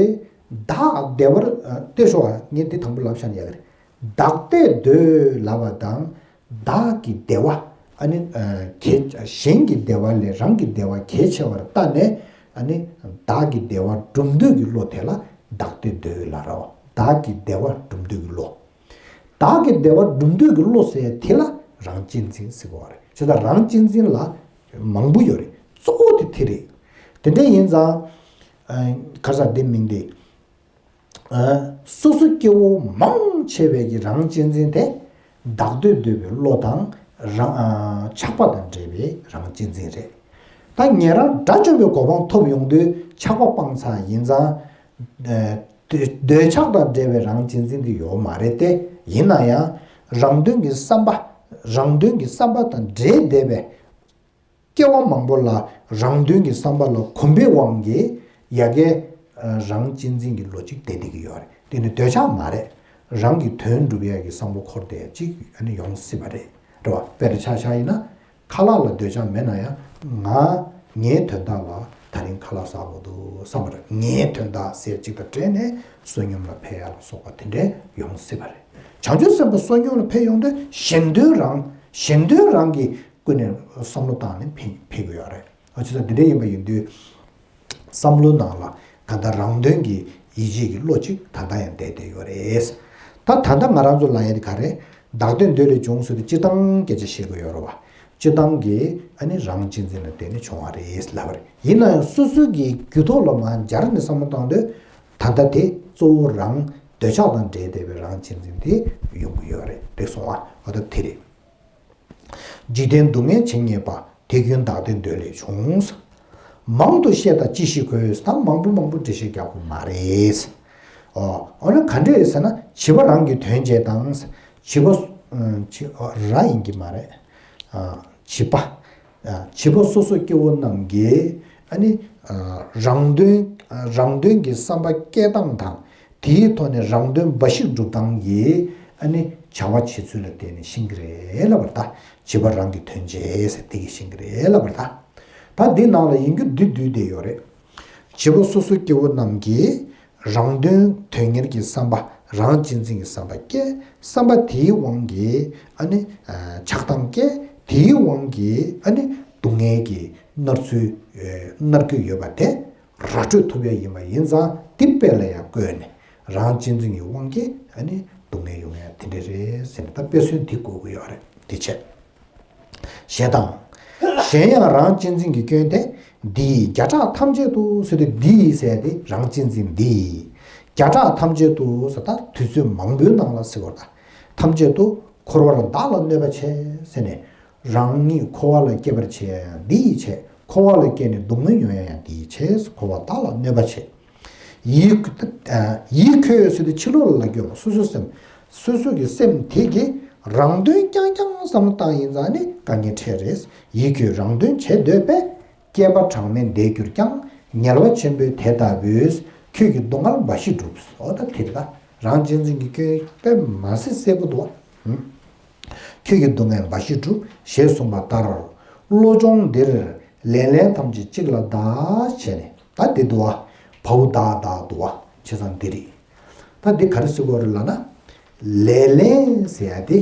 བདག་བདེ་བར་ལྟོས་ཤོག་ངས་འདི་དང་པོ་ལབ་བཞག་ན་ཡག་གི་རེད། བདག་ལྟའི་འདོད་ལབ་པ་དང་། བདག་གི་བདེ་བ། ཨ་ནི། གལ་གཞན་གྱི་བདེ་བ་ལས་རང་གི་བདེ་བ་གལ་ཆེ་བར་བལྟས་ནས། ཨ་ནི། བདག་གི་བདེ་བ་སྒྲུབ་འདོད་ཀྱི་བློ་དེ་ལ་བདག་ལྟའི་འདོད་ལབ་རེད་བ། བདག་གི་བདེ་བ་སྒྲུབ་འདོད་ཀྱི་བློ། བདག་གི་བདེ་བ་སྒྲུབ་འདོད་ཀྱི་བློ་ཟེར་དེ་ལ་རང་གཅེས་འཛིན་ཟེར་གོ་བ་རེད། བྱས་ཙང་རང་གཅེས་འཛིན་ལ་མང་པོ་ཡོད་རེད། གཙོ་བོ་དེ་དེ་རེད། དེ་འདྲ་ཡིན་ཙང་། ཨ། ག་རེ་ཟེར་དེ་མིང་དེ། ཨ། སོ་སོ་སྐྱེ་བོ་མང་ཆེ་བའི་གི་རང་གཅེས་འཛིན་དེ། བདག་ལྟའི་འདོད་པའི་བློ་དང་། རང་། ཨ། ཆགས་པ་དང་འདྲེས་པའི་རང་གཅེས་འཛིན་རེད། ད་ཉན་རང་དགྲ་བཅོམ་པའི་གོ་འཕང་ཐོབ་ཡོང་དུས་ཆགས་པ་སྤངས་ཚར་ཡིན་ཙང་། ཨ། འདོད་འདོད་ཆགས་དང་འབྲེལ་བའི་རང་གཅེས་འཛིན་དེ་ཡོད་མ་རེད་དེ། ཡིན་ན་ཡང་། རང་དོན་གྱི་བསམ་པ། རང་དོན་གྱི་བསམ་པ་དང་འབྲེལ་བསྡད་པའི་སྐྱེ་བ་མང་པོ་ལ་རང་དོན་གྱི་བསམ་པ་ལ་གོམས་པའི་དབང་གིས་ཡ་གའི་རང་གཅེས་འཛིན་གྱི་བློ་གཅིག་ལྡན་བསྡད་ཀྱི་ཡོད་རེད། དེ་ནི་འདོད་ཆགས་མ་རེད། རང་གི་དོན་སྒྲུབ་ཡ་གི་བསམ་བློ་འཁོར་བསྡད་ཡ་གཅིག་ཨ་ནི་ཡོང་སྲིད་པ་རེད། རེད་བ། དཔེར་ཆ་བཞག་ཡིན་ན། ཁ་ལག་ལ་འདོད་ཆགས་མེད་ན་ཡང་ང་ངའི་དོན་དག་ལ་ད་རིང་ཁ་ལག་ཟ་དགོས་འདུག་བསམ་པ་རེད། ངའི་དོན་དག་ཟེར་གཅིག་དང་འབྲེལ་ནས་བསོད་སྙོམས་ལ་འཕེལ་ཡ་ལ་སོགས་པ་དེ་འདྲའི་ཡོང་སྲིད་པ་རེད། བྱང་ཆུབ་སེམས་དཔའ་བསོད་སྙོམས་ལ་འཕེལ་ཡོང་དུས་གཞན་དོན་རང་གཞན་དོན་རང་གི་ཀུན་ནས་བསམ་བློ་བཏང་ནས་འཕེལ་འཕེལ་གྱི་ཡོད་རེད། ཨ། བྱས་ཙང་འདི་འདྲ་ཡིན་པ་ཡིན་དུས། བསམ་བློའི་ནང་ལ་གང་ལྟར་རང་དོན་གྱི་ཡིད་ཆེས་ཀྱི་བློ་གཅིག་ད་ལྟ་ཡང་བསྡད་བསྡད་ཡོད་རེད། ད་ད་ལྟ་ང་རང་ཚོ་ལབ་ཡ་དེ་ག་རེད། བདག་ལྟའི་འདོད་ལས་བྱུང་ཟེར་དུས་སྤྱིར་བཏང་སྐད་ཆ་བཤད་དགོས་ཡོད་རེད་བ། སྤྱིར་བཏང་གི་ཨ་ནི་རང་གཅེས་འཛིན་ལ་བརྟེན་ནས་བྱུང་བ་རེད་ལབ་པ་རེད། ཡིན་ན་ཡང་སོ་སོ་གི་རྒྱུད་ཐོག་ལ་མར་འབྱར་ནས་བསམ་བློ་བཏང་དུས། ད་ལྟ་དེ་གཙོ་བོ་རང་འདོད་ཆགས་དང་འབྲེལ་བསྡད་པའི་རང་གཅེས་འཛིན་དེ་ཡོང་གི་ཡོད་རེད། དེ་སོང་བ་འོ་ད་དེ་རེད། འཇིག་རྟེན་སྡུག་བསྔལ་ཇི་སྙེད་པ། དེ་ཀུན་བདག་ལྟའི་འདོད་ལས་བྱུང་། མང་དུ་བཤད་དང་ཅི་ཞིག་དགོས། ད་མང་པོ་མང་པོ་འགྲེལ་བཤད་རྒྱག་དགོས་མ་རེད། ཨོ། འོ་ན་ག་འདྲས་རེད་ཟེར་ན་བྱིས་པ་རང་གི་དོན་བྱེད་དང་། བྱིས་པ། བྱི། ར་ཡིན་གྱི་མ་རེད། བྱིས་པ། བྱིས་པ་སོ་སོ་སྐྱེ་བོ་རྣམས་ཀྱི་ཨ་ནི་ རང་དོན་རང་དོན་གྱི་བསམ་པ་སྐྱེ་སྟངས་དང་། དེའི་ཐོག་ནས་རང་དོན་འབའ་ཞིག་སྒྲུབ་སྟངས་ཀྱི་ཨ་ནི་བྱ་བ་བྱེད་ཚུལ་ལ་བརྟེན་ནས་ཤེས་ཀྱི་རེད་ལབ་པ་རེད་ད། བྱིས་པ་རང་གི་དོན་བྱེད་ཟེར་དེ་གིས་ཤེས་ཀྱི་རེད་ལབ་པ་རེད་ད། ད་འདི་ནང་ལ་ཡིན་རྒྱུ་འདི་བསྡུས་བསྡད་ཡོད་རེད། བྱིས་པ་སོ་སོ་སྐྱེ་བོ་རྣམས་ཀྱིས་རང་དོན་དོན་གཉེར་གྱི་བསམ་པ། རང་གཅེས་འཛིན་གྱི་བསམ་པ་སྐྱེ། བསམ་པ་དེའི་དབང་གིས་ཨ་ནི་ཆགས་སྡང་སྐྱེ། དེའི་དབང་གིས་ཨ་ནི་སྡུག་བསྔལ་གྱི་མནར་ཚུལ་མནར་གྱི་ཡོད་པ་དེ་ར་སྤྲོད་ཐུབ་ཡ་ཡིན་པ་ཡིན་ཙང་། དེ་དཔེ་ལ་ཡང་བཀོད་ནས་རང་གཅེས་འཛིན་གྱི་དབང་གིས་ཨ་ནི་སྡུག་བསྔལ་ཡོང་ཡ་དེ་འདྲ་རེད་ཟེར་ནས་ད་དཔེ་མཚོན་དེ་བཀོད་ཀྱི་ཡོད་རེད། དེ་བྱས། ཞེས་དང་། གཞན་ཡང་རང་གཅེས་འཛིན་གྱི་སྐྱོན་དེ། འདིས་བརྒྱ་ཕྲག་ཐམས་ཅད་དུ་ཟེར་དུས། འདིས་ཟེར་ཏེ་རང་གཅེས་འཛིན་འདིས། བརྒྱ་ཕྲག་ཐམས་ཅད་དུ་ཟེར་ད་དུས་ཚོད་མང་པོའི་ནང་ལ་ཟེར་བ་དང་། ཐམས་ཅད་དུ་འཁོར་བར་བདག་ལ་གནོད་པ་བྱེད་ཟེར་ནས། རང་ཉིད་འཁོར་བ་ལ་སྐྱེ་བར་བྱེད་ཡང་འདི་ཡིས་བྱེད། འཁོར་བ་ལ་སྐྱེས་ནས་སྡུག་བསྔལ་མྱོང་ཡང་འདི་ཡིས་བྱེད། འཁོར་བ་བདག་ལ་གནོད་པ་བྱེད། ཡིད་ཡིད་ཁྱོད་ཟེར་དུས་ཕྱི་ལོགས་ལ་ལབ་ཀྱི་ཡོད་མ། སོ་སོའི་སེམས། སོ་སོ་གི་སེམས་དེ་གིས་རང་དོན་རྐྱང་རྐྱང་བསམ་བློ་བཏང་ཡིན་ཙང་ནི་དཀའ་ངལ་འཕྲད་རེད། ཡིད་ཁྱོད་རང་དོན་བྱེད་འདོད་པས། བསྐལ་པ་གྲངས་མེད་འདས་གྱུར་ཀྱང་། ངལ་བ་ཆེན་པོས་དེ་ལྟ་བུས། ཁྱོད་ཀྱི་སྡུག་བསྔལ་འབའ་ཞིག་བསྒྲུབས། འོ་ད་དེ་རེད་ད། རང་གཅེས་འཛིན་གྱི་སྐྱོན་དཔེ་མ་སྲིད་གསལ་པོ་འདུག་བ། ཁྱོད་ཀྱི་སྡུག་བསྔལ་འབའ་ཞིག་བསྒྲུབས། ཞེས་གསུངས་པ་ལྟར། བློ་སྦྱོང་འདིར་ལེ་ལན་ཐམས་ཅད་གཅིག་ལ་བདག་བྱས་ནས། ད་འདི་འདུག་བ། བའོ་བདག་བདག་འདུག་བ། བྱས་ཙང་འདི་རེད། ད་འདི་ག་རེ་ཟེར་དགོས་རེད་ལབ་ན། ལེ་ལན་ཟེར་ཡ་དེ་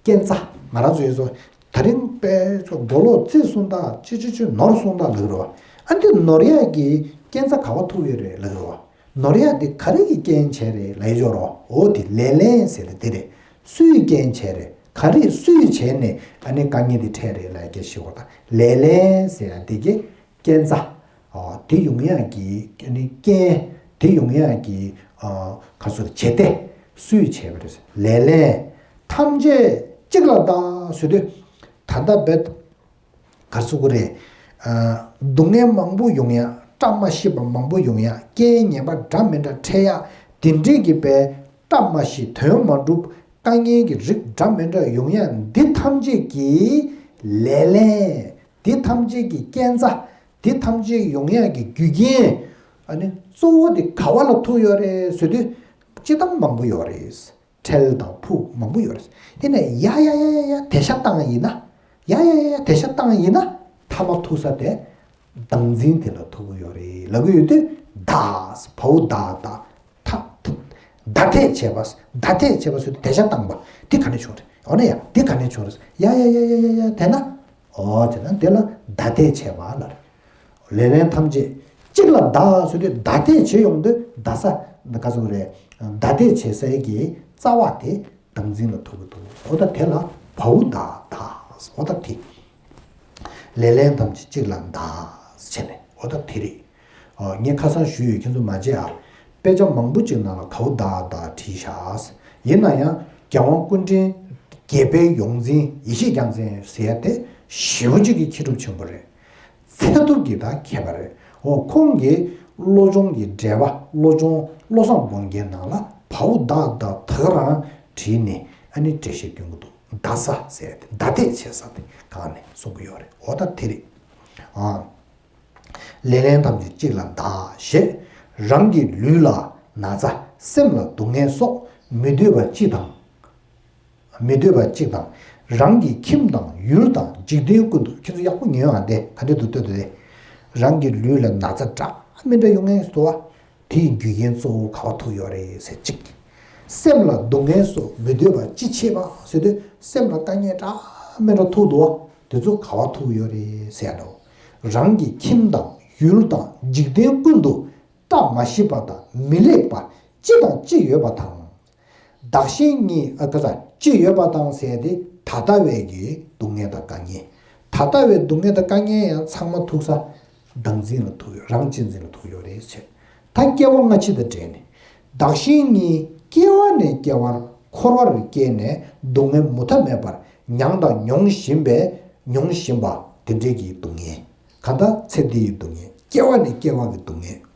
རྐྱེན་རྩ། ང་རང་ཚོ་ཡོད་ཚོ་ད་རིང་དཔེ་ཚོ་མགོ་ལོག་རྩིས་སོང་ད་ཅི་ཅི་ཅི་ནོར་སོང་ད་ལབ་ཀྱི་རེད་བ། ཨ་འདི་ནོར་ཡ་གི་རྐྱེན་རྩ་ག་བ་ཐུག་ཡོད་རེད་ལབ་ཀྱི་རེད་བ། ནོར་ཡ་དེ་ག་རེ་གི་རྐྱེན་བྱས་རེད་ལབ་ཡོད་རོ། འོ་དེ་ལེ་ལན་ཟེར་དེ་དེ་རེད། སུའི་རྐྱེན་བྱས་རེད། ག་རེ་སུས་བྱས་ནས་ཨ་ནི་དཀའ་ངལ་དེ་འཕྲད་རེད་ལབ་ཀྱི་ཞིག་འོ་ད་ལེ་ལན་ཟེར་ཡ་དེ་གི་རྐྱེན་རྩ། ཨ་དེ་ཡོང་ཡ་གི་ཨ་ནི་རྐྱེན། དེ་ཡོང་ཡ་གི་ཨ་ག་སོ་བྱེད་དེ་སུས་བྱས་པ་རེད། ལེ་ལན་ཐམས་ཅད་གཅིག་ལ་བདག་ཟེར་དུས་ད་ལྟ་བེད། ག་རེ་ཟེར་དགོས་རེད། ཨ་སྡུག་བསྔལ་མང་པོ་ཡོང་ཡ། བཀྲ་མ་ཤིས་པ་མང་པོ་ཡོང་ཡ། རྐྱེན་ངན་པ་འདྲ་མི་འདྲ་འཕྲད་ཡ། དེ་འདྲས་ཀྱི་དཔེ་བཀྲ་མ་ཤིས་དོན་མ་འགྲུབ། དཀའ་ངལ་གྱི་རིགས་འདྲ་མི་འདྲ་ཡོང་ཡ་འདི་ཐམས་ཅད་ཀྱི་ལེ་ལན། འདི་ཐམས་ཅད་ཀྱི་རྐྱེན་རྩ། འདི་ཐམས་ཅད་ཡོང་ཡ་གི་རྒྱུ་རྐྱེན། ཨ་ནི་གཙོ་བོ་དེ་ག་བ་ལ་ཐུག་ཡོད་རེད་ཟེར་དུས། སྤྱིར་བཏང་མང་པོ་ཡོད་རེད། འཕྲལ་དང་ཕུགས་མང་པོ་ཡོད་རེད། དེ་ནས་ཡ་ཡ་ཡ་ཡ་ཡ་དེ་ཤ་བཏང་ཡིན་ན། ཡ་ཡ་ཡ་ཡ་དེ་ཤ་བཏང་ཡིན་ན། མཐའ་མ་ཐུག་ས་དེ་བདག་འཛིན་དེ་ལ་ཐུག་གི་ཡོད་རེད་ལབ་གི་ཡོད་དུས། བདག་བའོ་བདག་བདག་ཐ་ཐུག་བདག་འཐད་བྱས་པ། བདག་འཐད་བྱས་པ་ཟེར་དུས་དེ་ཤ་བཏང་པ་དེ་ག་ནས་བྱུང་རེད། འོ་ན་ཡ་དེ་ག་ནས་བྱུང་རེད། ཡ་ཡ་ཡ་ཡ་ཡ་ཡ་དེ་ན། འོ་དེ་ན་དེ་ལ་བདག་འཐད་བྱས་པ་ལབ་རེད། ལེ་ལན་ཐམས་ཅད་གཅིག་ལ་བདག་ཟེར་དུས་བདག་འཐད་བྱེད་ཡོང་དུས་བདག་ས་ག་ཟེར་རེད། བདག་འཐད་བྱེད་སའི་གི་རྩ་བ་དེ་བདག་འཛིན་ལ་ཐུག་གི་འདུག་འོ་ད་དེ་ལ་བའོ་བདག་བདག་འོ་ད་དེ། ལེ་ལན་ཐམས་ཅད་གཅིག་ལ་བདག་བྱས་ནས་འོ་ད་དེ་རེད། ཨ་ངས་ཁ་སང་ཞུས་ཡོད། ཁྱེད་ཚོ་མ་བརྗེད་ཨ། དཔེ་ཆ་མང་པོ་ཅིག་ནང་ལ་བའོ་བདག་བདག་བྲིས་ཤག་ཡིན་ན་ཡང་རྒྱལ་དབང་སྐུ་ཕྲེང་བརྒྱད་པའི་ཡོངས་འཛིན་ཡེ་ཤེས་རྒྱལ་མཚན་ཟེར་ཡ་དེ་ཞེ་པོ་ཅིག་གི་མཁས་གྲུབ་ཆེན་པོ་རེད། ཚད་ཐུབ་ཀྱི་ད་མཁས་པ་རེད། འོ་ཁོང་གིས་བློ་སྦྱོང་གི་འགྲེལ་པ། བློ་སྦྱོང་བློ་བཟང་དབང་རྒྱལ་ནང་ལ་བའོ་བདག་བདག་ད་ག་རང་བྲིས་ནས་ཨ་ནི་འགྲེལ་བཤད་སྐྱོན་གྱི་འདུག་བདག་ས་ཟེར་ཏེ་བདག་འཐད་བྱེད་ས་དེ་གང་ནས་གསུང་གི་ཡོད་རེད། འོ་ད་དེ་རེད། ཨ། ལེ་ལན་ཐམས་ཅད་གཅིག་ལ་བདག་ཞེས། རང་གི་ལུས་ལ་ན་ཚ། སེམས་ལ་སྡུག་བསྔལ་སོགས་མི་འདོད་པ་སྤྱི་དང་། མི་འདོད་པ་གཅིག་དང་། རང་གི་ཁྱིམ་དང་ཡུལ་དང་འཇིག་རྟེན་ཀུན་ཏུ། ཁྱེད་ཚོ་ཡག་པོ་ཉོན་ཨ། དེ་ག་འདྲ་འདུག་ལྟོས་དང་དེ། རང་གི་ལུས་ལ་ན་ཚ་འདྲ་མི་འདྲ་ཡོང་ངེས་སུ་བ། དེའི་རྒྱུ་རྐྱེན་གཙོ་བོ་ག་བ་ཐུག་ཡོད་རེད་ཟེར་གཅིག་སེམས་ལ་སྡུག་བསྔལ་སོགས་མི་འདོད་པ་ཅི་བྱེད་པ་ཟེར་དུས་སེམས་ལ་དཀའ་ངལ་འདྲ་མི་འདྲ་ཐུག་འདུག་བ། དེ་ཚོ་ག་བ་ཐུག་ཡོད་རེད་ཟེར་ཡ་འདྲ་བོ། རང་གི་ཁྱིམ་དང་ཡུལ་དང་འཇིག་རྟེན་ཀུན་ཏུ་བཀྲ་མ་ཤིས་པ་དང་མི་ལེགས་པ་ཅི་དང་ཅི་ཡོད་པ་དང་། བདག་གཞན་གཉིས། ཨ་ག་ས་ཅི་ཡོད་པ་དང་ཟེར་ཏེ་ད་ལྟ་བའི་གི་སྡུག་བསྔལ་དང་དཀའ་ངལ། ད་ལྟ་བའི་སྡུག་བསྔལ་དང་དཀའ་ངལ་ཡང་ཚང་མ་ཐུག་ས་བདག་འཛིན་ལ་ཐུག་ཡོད། རང་གཅེས་འཛིན་ལ་ཐུག་ཡོད་རེད་ཟེར། ད་སྐྱེ་བ་སྔ་ཕྱི་དང་འབྲེལ་ནས། བདག་གཞན་གཉིས་སྐྱེ་བ་ནས་སྐྱེ་བར་འཁོར་བར་སྐྱེས་ནས་སྡུག་བསྔལ་མུ་མཐའ་མེད་པར་མྱངས་དང་མྱོང་བཞིན་པའི་མྱོང་བཞིན་པ་དེ་འདྲའི་གི་སྡུག་བསྔལ། གང་ལྟར་ཚེ་འདིའི་སྡུག་བསྔལ། སྐྱེ་བ་ནས་སྐྱེ་བ་གི་སྡུག་བསྔལ།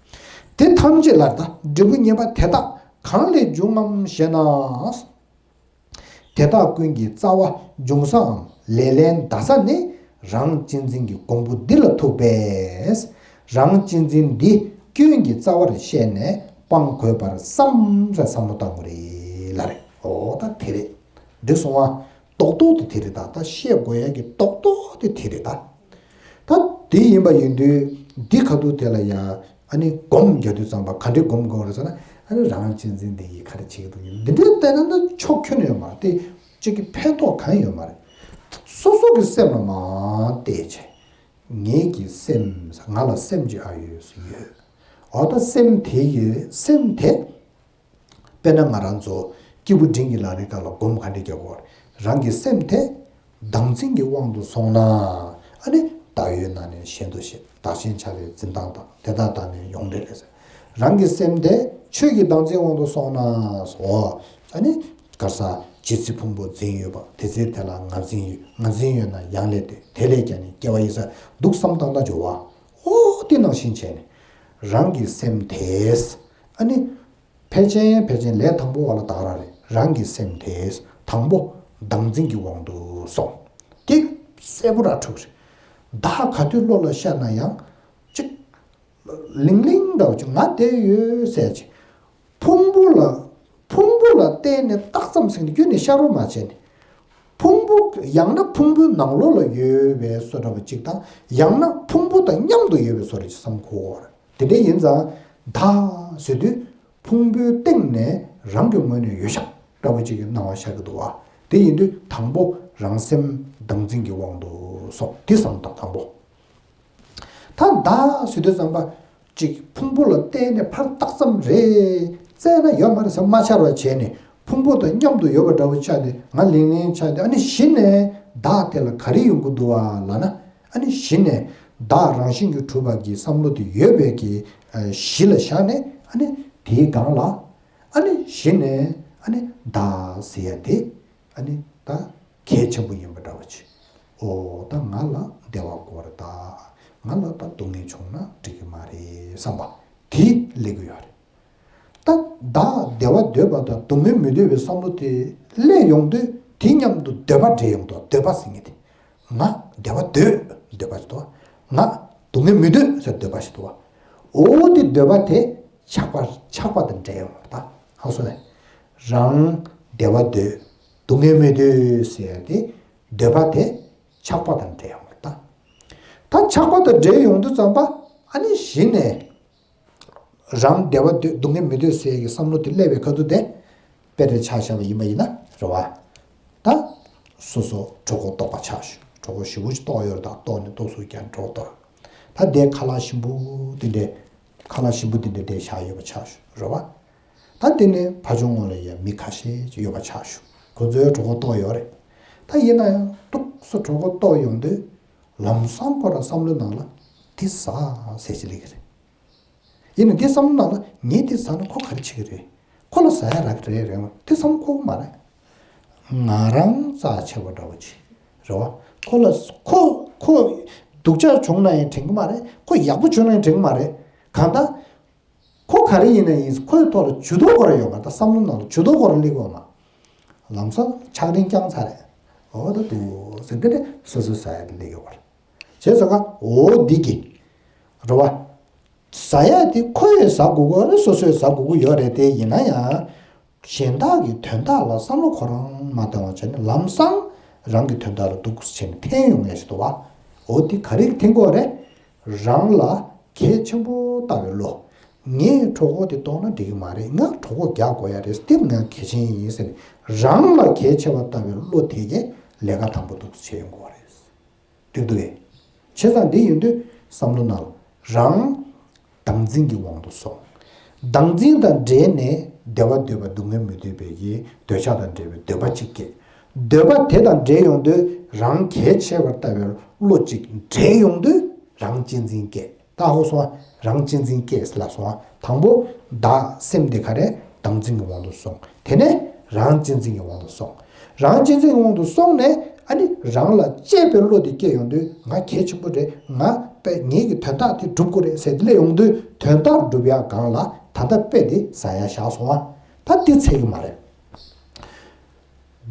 དེ་ཐམས་ཅད་ལ་ད་འབྲས་བུ་ངེས་པ་དེ་དག་གང་ལས་འབྱུང་ངམ་ཞེ་ན། དེ་དག་ཀུན་གྱི་རྩ་བ་འབྱུང་སའམ་ལེ་ལན་འདའ་ས་ནི་རང་གཅེས་འཛིན་གྱི་གོང་བུ་འདི་ལ་ཐུག་པས། རང་གཅེས་འཛིན་འདི་སྐྱོན་གྱི་རྩ་བར་བཤད་ནས་སྤང་དགོས་པར་བསམ་ཟེར་བསམ་བློ་བཏང་དགོས་རེད་ལབ་རེད། འོ་ད་དེ་རེད། འགྲིག་སོང་ང་། རྡོག་རྡོག་དེ་དེ་རེད་ད། ད་བཤད་དགོས་ཡ་གི་རྡོག་རྡོག་དེ་དེ་རེད་ད། ད་དེ་ཡིན་པ་ཡིན་དུས་འདི་ཁ་ཐུག་དེ་ལ་ཡ་ཨ་ནི་སྒོམ་རྒྱག་དུས་ཙམ་པ་ག་འདྲའི་སྒོམ་དགོས་རེད་ཟེར་ན། ཨ་ནི་རང་གཅེས་འཛིན་འདི་ཡིས་ག་རེ་བྱེད་ཀྱི་འདུག་ཡིན་འདི་འདྲའི་བལྟས་ན་ད་ཕྱོགས་ཁྱོན་ནས་ཡོད་མ་རེད་དེ། གཅིག་གི་ཕན་ཐོགས་གང་ཡོད་མ་རེད། སོ་སོ་གི་སེམས་ལ་མར་བལྟས་བྱས། ངེད་ཀྱི་སེམས་ང་ལ་སེམས་ཅིག་ཨ་ཡོད་ཡོད། འོ་ད་སེམས་དེ་ཡི་སེམས་དེ། དཔེར་ན་ང་རང་ཚོ་སྐྱེས་བུ་འབྲིང་གི་ལག་ལེན་ཁག་ལ་སྒོམ་ག་འདྲ་རྒྱག་དགོས། རང་གི་སེམས་དེ་བདག་འཛིན་གྱི་དབང་དུ་སོང་ན། ཨ་ནི་བདག་ཡོད་ན་ནི་གཞན་དུ་ཤེས། བདག་གཞན་ཆགས་པའི་འཛིན་སྟངས་དང་དེ་དག་དག་ནི་ཡོང་འབྲས་ལས་ཟེར། རང་གི་སེམས་དེ་ཆོས་ཀྱི་བདག་འཛིན་དབང་དུ་སོང་ན་སོ། ཨ་ནི་ག་རེ་ཟ། ཇི་སྲིད་ཕུང་པོ་འཛིན་ཡོད་པ་དེ་ཚེ་དེ་ལ་ང་འཛིན་ཡོད། ང་འཛིན་ཡོད་ན་ཡང་ལས་ཏེ་དེ་ལས་ཀྱང་ནི་སྐྱེ་བ་ཡི་ས་འདུག་བསམ་སྟངས་དང་སྦྱོར་བ། འོ་དེ་ནང་བཞིན་བྱས་ནས་རང་གི་སེམས་དེས་ཨ་ནི། ཕལ་ཆེར་ཕལ་ཆེར་ལས་དང་པོ་བ་ལ་ད་ག་རང་རེད། རང་གི་སེམས་དེ་དང་པོ་བདག་འཛིན་གྱི་དབང་དུ་སོང་། དེ་གསལ་པོ་ར་འཁྲུག་རེད། བདག་ག་དུས་བློ་ལ་ཤར་ན་ཡང་གཅིག་ལིང་ལིང་འདྲ་བོ་ཅིག་ང་བསྡད་ཡོད་ཟེར་ཅིག་ཕུང་པོ་ལ་ཕུང་པོ་ལ་བརྟེན་ནས་རྟགས་ཙམ་ཟིན་ནས་ཁྱོན་ནས་ཤར་རོ་མ་བྱས་ནས། ཕུང་པོ་ཡང་ན་ཕུང་པོའི་ནང་ལོགས་ལ་ཡོད་པའི་བཟོ་འདྲ་བ་ཅིག་དང་། ཡང་ན་ཕུང་པོ་དང་མཉམ་དུ་ཡོད་པའི་བཟོ་འདྲ་ཅིག་བསམ་དགོས་རེད། དེ་འདྲ་ཡིན་ཙང་བདག་ཟེར་དུས། ཕུང་པོའི་སྟེང་ནས་རང་གི་ངོས་ནས་ཡོད་ཤག་འདྲ་བོ་ཅིག་གི་སྣང་བ་ཤར་གྱི་འདུག་བ། དེ་ཡིན་དུས་དང་པོ་རང་སེམས་བདག་འཛིན་གྱི་དབང་དུ་སོང་། དེ་བསམ་དང་དང་པོ། ད་བདག་ཟེར་དུས་ཙམ་པ་ཅིག་ཕུང་པོ་ལ་བརྟེན་ནས་ཕར་རྟགས་ཙམ་རེ་བཙལ་ན་ཡོད་མ་རེད་ཟེར་མ་ཤར་བ་བྱས་ནས། ཕུང་པོ་དང་མཉམ་དུ་ཡོད་པ་འདྲ་བོ་ཆགས་ཏེ་ང་ལིང་ལིང་ཆགས་ཏེ། ཨ་ནི་གཞི་ནས་བདག་དེ་ལ་ག་རེ་ཡོང་གི་འདུག་བ་ལབ་ན། ཨ་ནི་གཞི་ནས་བདག་རང་བཞིན་གྱིས་གྲུབ་པ་གི་བསམ་བློ་དེ་ཡོད་པའི་གི་གཞི་ལ་བཞག་ནས། ཨ་ནི་དེའི་སྒང་ལ་ཨ་ནི་གཞི་ནས་ཨ་ནི་བདག་ཟེར་ཡ་དེ་ཨ་ནི་ད་གལ་ཆེན་པོ་ཡིན་པ་འདྲ་བ་ཅིག་འོ་ད་ང་ལ་བདེ་བ་དགོས་རེད་ད། ང་ལ་ད་སྡུག་བསྔལ་བྱུང་ན་འགྲིག་གི་མ་རེད་བསམ་པ་དེ་སླེབས་ཀྱི་ཡོད་རེད། ད་བདག་བདེ་བ་འདོད་པ་དང་སྡུག་བསྔལ་མི་འདོད་པའི་བསམ་བློ་དེ་སླེབས་ཡོང་དུས། དེ་མཉམ་དུ་འདོད་པ་འདྲེས་ཡོང་དུས། འདོད་པ་ཟེར་མཁན་དེ། ང་བདེ་བ་འདོད། འདོད་པ་ཞིག་འདུག་ང་སྡུག་བསྔལ་མི་འདོད་ཟེར་འདོད་པ་ཞིག་འདུག་འོ་དེ་འདོད་པ་དེ་ཆགས་པ་ཆགས་པ་དང་འདྲེས་ཡོང་བ་ད། ཧ་གོ་སོང་ངས། རང་བདེ་བ་འདོད། སྡུག་བསྔལ་མི་འདོད་ཟེར་ཡ་དེ་འདོད་པ་དེ་ཆགས་པ་དང་འདྲེས་ཡོང་བ་ད། ད་ཆགས་པ་དང་འདྲེས་ཡོང་དུས་ཙམ་པ། ཨ་ནི་གཞི་ནས་རང་བདེ་བ་འདོད། སྡུག་བསྔལ་མི་འདོད་ཟེར་གྱི་བསམ་བློ་དེ་སླེབས་པའི་ཁ་ཐུག་དེ་དཔེ་རེ་ཆ་བཞག་པ་ཡིན་པ་ཡིན་ན་རེད་བ། ད་སོ་སོ་གྲོད་ཁོག་ལྟོགས་པ་ཆགས་ཤོག་གྲོད་ཁོག་ཞེ་པོ་ཅིག་ལྟོགས་ཡོད་རེད། ད་ལྟོགས་ནས་ལྟོགས་སུ་ཀྱང་གྲོད་ཁོག་ལྟོགས། ད་དེ་ཁ་ལག་ཞིམ་པོ་དེ་འདྲས། ཁ་ལག་ཞིམ་པོ་དེ་འདྲས་དེ་བཞག་ཡོད་པ་ཆགས་ཤོག་རེད་བ། ད་དེ་ནས་ཕར་ཕྱོགས་ངོས་ལ་ཡ་མི་ཁ་ཤས་ཅིག་ཡོད་པ་ཆགས་ཤོག་ཁོ་ཚོའི་གྲོད་ཁོག་ལྟོགས་ཡོད་རེད། ད་ཡིན་ན་ཡང་ཏོག་ཙམ་གྲོད་ཁོག་ལྟོགས་ཡོང་དུས། ལམ་སང་ཁོ་རང་བསམ་བློའི་ནང་ལ་འདི་ཟ་ཟེར་ཅིག་སླེབས་ཀྱི་རེད། ཡིན་ནའི་འདི་བསམ་བློའི་ནང་ལ་ངས་འདི་ཟ་ན་ཁོ་ག་རེ་བྱེད་ཀྱི་རེད། ཁོ་ལ་ཟ་ཡ་རག་གི་རེད་རེད། འདི་བསམ་ཁོ་གི་མ་རེད། ང་རང་རྩ་ཆེ་བ་འདྲ་བོ་ཅིག་རེད་བ། ཁོ་ལ་ཁོ་ཁོ་སྡུག་ཅག་བྱུང་ན་ཡང་དྲན་གི་མ་རེད། ཁོ་ཡག་པོ་བྱུང་ན་ཡང་དྲན་གི་མ་རེད། གང་ལྟར། ཁོ་ག་རེ་ཡིན་ན་ཡིན། ཁོའི་ཐོག་ལ་ཇུས་གཏོགས་སྐོར་ཡོད་མ་རེད། ད་བསམ་བློ་ནང་ལ་ཇུས་གཏོགས་སྐོར་སླེབས་ཀྱི་ཡོད་མ་རེད། ལམ་སང་ཕྱག་རིང་བརྐྱངས་ཚར་རེད། འོ་ད་འདུག་ཟེར་དེ་ནས་སོ་སོའི་ཟ་ཡ་དེ་སླེབས་ཀྱི་ཡོད་རེད། བྱས་ཙང་ཀ་འོ་འདི་གི་རེད་བ། ཟ་ཡ་དེ་ཁོས་ཟ་དགོས་ཀྱི་རེད། སོ་སོས་ཟ་དགོས་ཀྱི་ཡོད་རེད། དེ་ཡིན་ན་ཡང་། གཞན་དག་གི་དོན་དག་ལ་བསམ་བློ་ཁོ་རང་མ་བཏང་བ་བྱས་ནས་ལམ་སང་རང་གི་དོན་དག་ལ་འདུག་སེ་བྱས་ནས་འཐེན་ཡོང་ཡ་ཞིག་འདུག་བ། འོ་དེ་ག་རེ་འཐེན་དགོས་རེད། རང་ལ་གལ་ཆེན་པོ་ལྟ་བའི་བློ། ངས་གྲོད་ཁོག་དེ་ལྟོགས་ན་འགྲིག་གི་མ་རེད། ང་གྲོད་ཁོག་རྒྱག་དགོས་ཡ་རེད། དེ་ང་གལ་ཆེན་ཡིན་ཟེར་ནས་རང་ལ་གལ་ཆེ་བ་ལྟ་བའི་བློ་དེ་གས་ལས་ཀ་དང་པོ་འདུག་སེ་བྱས་ཡོང་དགོས་རེད། འགྲིག་འདུག་གས། བྱས་ཙང་འདི་ཡིན་དུས་བསམ་བློ་ནང་རང་བདག་འཛིན་གྱི་དབང་དུ་སོང་། བདག་འཛིན་དང་འབྲེལ་ནས་བདེ་བ་འདོད་པ་སྡུག་བསྔལ་མི་འདོད་པའི་གི་འདོད་ཆགས་དང་འབྲེལ་བའི་འདོད་པ་གཅིག་སྐྱེ། འདོད་པ་དེ་དང་འབྲེལ་ཡོང་དུས་རང་གལ་ཆེ་བར་ལྟ་བའི་བློ་གཅིག་འདྲེས་ཡོང་དུས་རང་གཅེས་འཛིན་སྐྱེ། ད་ཧོ་སོང་ང་། རང་གཅེས་འཛིན་སྐྱེས་ལ་སོང་ང་། དང་པོ་བདག་སེམས་དེ་ག་རེ་བདག་འཛིན་གྱི་དབང་དུ་སོང་། དེ་ནས་རང་གཅེས་འཛིན་གྱི་དབང་དུ་སོང་། རང་གཅེས་འཛིན་གྱི་དབང་དུ་སོང་ནས་ཨ་ནི་རང་ལ་གཅེས་པའི་བློ་དེ་སྐྱེ་ཡོང་དུས་ང་གལ་ཆེན་པོ་རེད། ང་དཔེ་ངེད་ཀྱི་དོན་དག་དེ་སྒྲུབ་དགོས་རེད་ཟེར་སླེབས་ཡོང་དུས་དོན་དག་སྒྲུབ་ཡག་སྒང་ལ་ད་ལྟ་དཔེ་དེ་ཟ་ཡ་བཞག་སོང་ང་། ད་དེ་ཚད་ཀྱི་མ་རེད།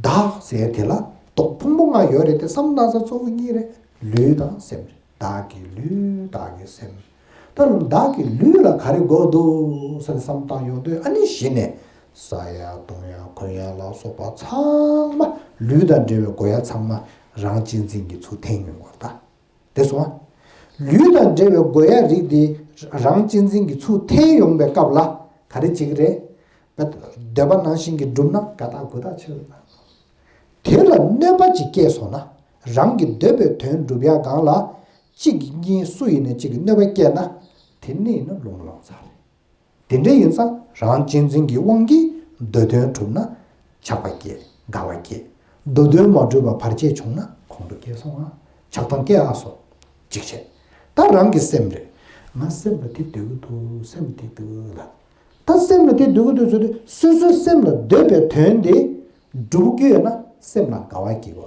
བདག་ཟེར་དེ་ལ་རྡོག་ཕུང་པོ་ལྔ་ཡོད་རེད་དེ་བསམ་ན་ས་གཙོ་བོ་གཉིས་རེད། ལུས་དང་སེམས་རེད། བདག་གི་ལུས་བདག་གི་སེམས། ད་བདག་གི་ལུས་ལ་ག་རེ་དགོས་འདུག་ཟེར་བསམ་བཏང་ཡོང་དུས། ཨ་ནི་གཞི་ནས་ཟ་ཡ་འཐུང་ཡ་གོན་ཡ་ལ་སོགས་པ་ཚང་མ། ལུས་དང་འབྲེལ་བའི་དགོས་ཡ་ཚང་མ་རང་གཅེས་འཛིན་གྱིས་ཚུར་འཐེན་ཡོང་བར་གདའ། དེ་སོང་ང་། ལུས་དང་འབྲེལ་བའི་དགོས་ཡ་རིགས་དེ་རང་གཅེས་འཛིན་གྱིས་ཚུར་འཐེན་ཡོང་པའི་སྐབས་ལ་ག་རེ་བྱེད་ཀྱི་རེད། འདོད་པ་ནང་བཞིན་གྱིས་བསྒྲུབས་ན་དགའ་རྟགས་དགུ་རྟགས་ཆེ་བ་དང་། དེ་ལ་གནོད་པ་ཅིག་སྐྱེས་སོང་ན། རང་གི་འདོད་པའི་དོན་སྒྲུབ་ཡ་སྒང་ལ་གཅིག་གིས་གཉིས་སུ་ཡིན་ནས་གཅིག་གིས་གནོད་པ་སྐྱེས་ན། དེ་ནི་ཡིན་ན་ལུང་ལོང་ཙག་རེད། དེ་འདྲ་ཡིན་ཙང་རང་གཅེས་འཛིན་གྱི་དབང་གིས་འདོད་དོན་གྲུབ་ན་ཆགས་པ་སྐྱེ། དགའ་བ་སྐྱེ། འདོད་དོན་མ་གྲུབ་པ་བར་ཆད་བྱུང་ན་ཁོང་ཁྲོ་སྐྱེ་སོང་ང་། ཆགས་སྡང་སྐྱེ་ཨ་སོ། གཅིག་བྱས། ད་རང་གི་སེམས་རེད། ང་སེམས་ལ་དེ་འདོད་ཀྱི་འདུག་སེམས་དེ་འདོད་ལ། ད་སེམས་ལ་དེ་འདོད་ཀྱི་འདུག་ཟེར་དུས་སོ་སོའི་སེམས་ལ་འདོད་པའི་དོན་དེ་སྒྲུབ་ཀྱི་ཡོད་ན་སེམས་ལ་དགའ་བ་སྐྱེ་བ།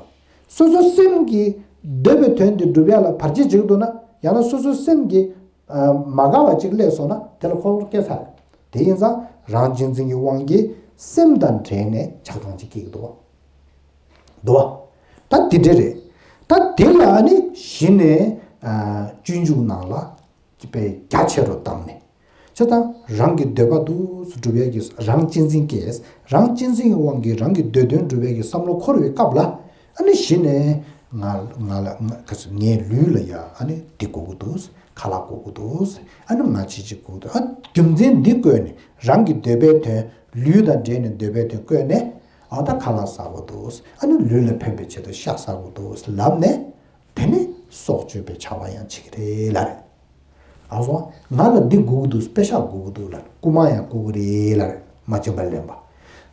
སོ་སོའི་སེམས་ཀྱི་འདོད་པའི་དོན་དེ་སྒྲུབ་ཡ་ལ་བར་ཆད་བྱེད་ཀྱི་འདུག་ན། ཡང་ན་སོ་སོའི་སེམས་ཀྱི་མ་དགའ་བ་ཅིག་སླེབས་སོང་ན་དེ་ལ་ཁོང་ཁྲོ་སྐྱེ་ཚར། དེ་ཡིན་ཙང་རང་གཅེས་འཛིན་གྱི་དབང་གིས་སེམས་དང་འབྲེལ་ནས་ཆགས་སྡང་ཅིག་སྐྱེ་གི་འདུག་བ། འདུག་བ། ད་དེ་འདྲ་རེད། ད་དེ་ལ་ནི་གཞི་ནས་སྤྱོད་འཇུག་ནང་ལ་དཔེ་རྒྱ་ཆེ་རུ་བཏང་ནས། བྱས་ཙང་རང་གི་འདོད་པ་འདུག་སེ་སྒྲུབ་ཡ་གི་རང་གཅེས་འཛིན་སྐྱེས། རང་གཅེས་འཛིན་གྱི་དབང་གིས་རང་གི་འདོད་དོན་སྒྲུབ་ཡ་གི་བསམ་བློ་འཁོར་བའི་སྐབས་ལ། ཨ་ནི་གཞི་ནས་ང་ང་ལ་ང་ག་ཚོད་ངའི་ལུས་ལ་ཡ་ཨ་ནི་འདི་དགོས་ཀྱི་འདུག་ཁ་ལག་དགོས་ཀྱི་འདུག་ཨ་ནི་ང་ཅི་ཅི་དགོས་ཀྱི་འདུག་ཨ། རྒྱུ་མཚན་འདི་བཀོད་ནས་རང་གི་འདོད་པའི་དོན། ལུས་དང་འབྲེལ་ནས་འདོད་པའི་དོན་བཀོད་ནས། ཨ། ད་ཁ་ལག་ཟ་དགོས་འདུག་ཨ་ནི་ལུས་ལ་ཕན་པའི་ཆེད་དུ་ཤ་ཟ་དགོས་འདུག་ལབ་ནས། དེ་ནི་སྲོག་གཅོད་པའི་བྱ་བ་ཡང་བྱེད་ཀྱི་རེད་ལབ་རེད། ཨ་སོ། ང་ལ་འདི་དགོས་ཀྱི་འདུག་པེ་ཤག་དགོས་ཀྱི་འདུག་ལབ། རྐུ་མ་ཡང་རྐུ་གི་རེད་ལབ་རེད། མ་བྱིན་པ་ལེན་པ།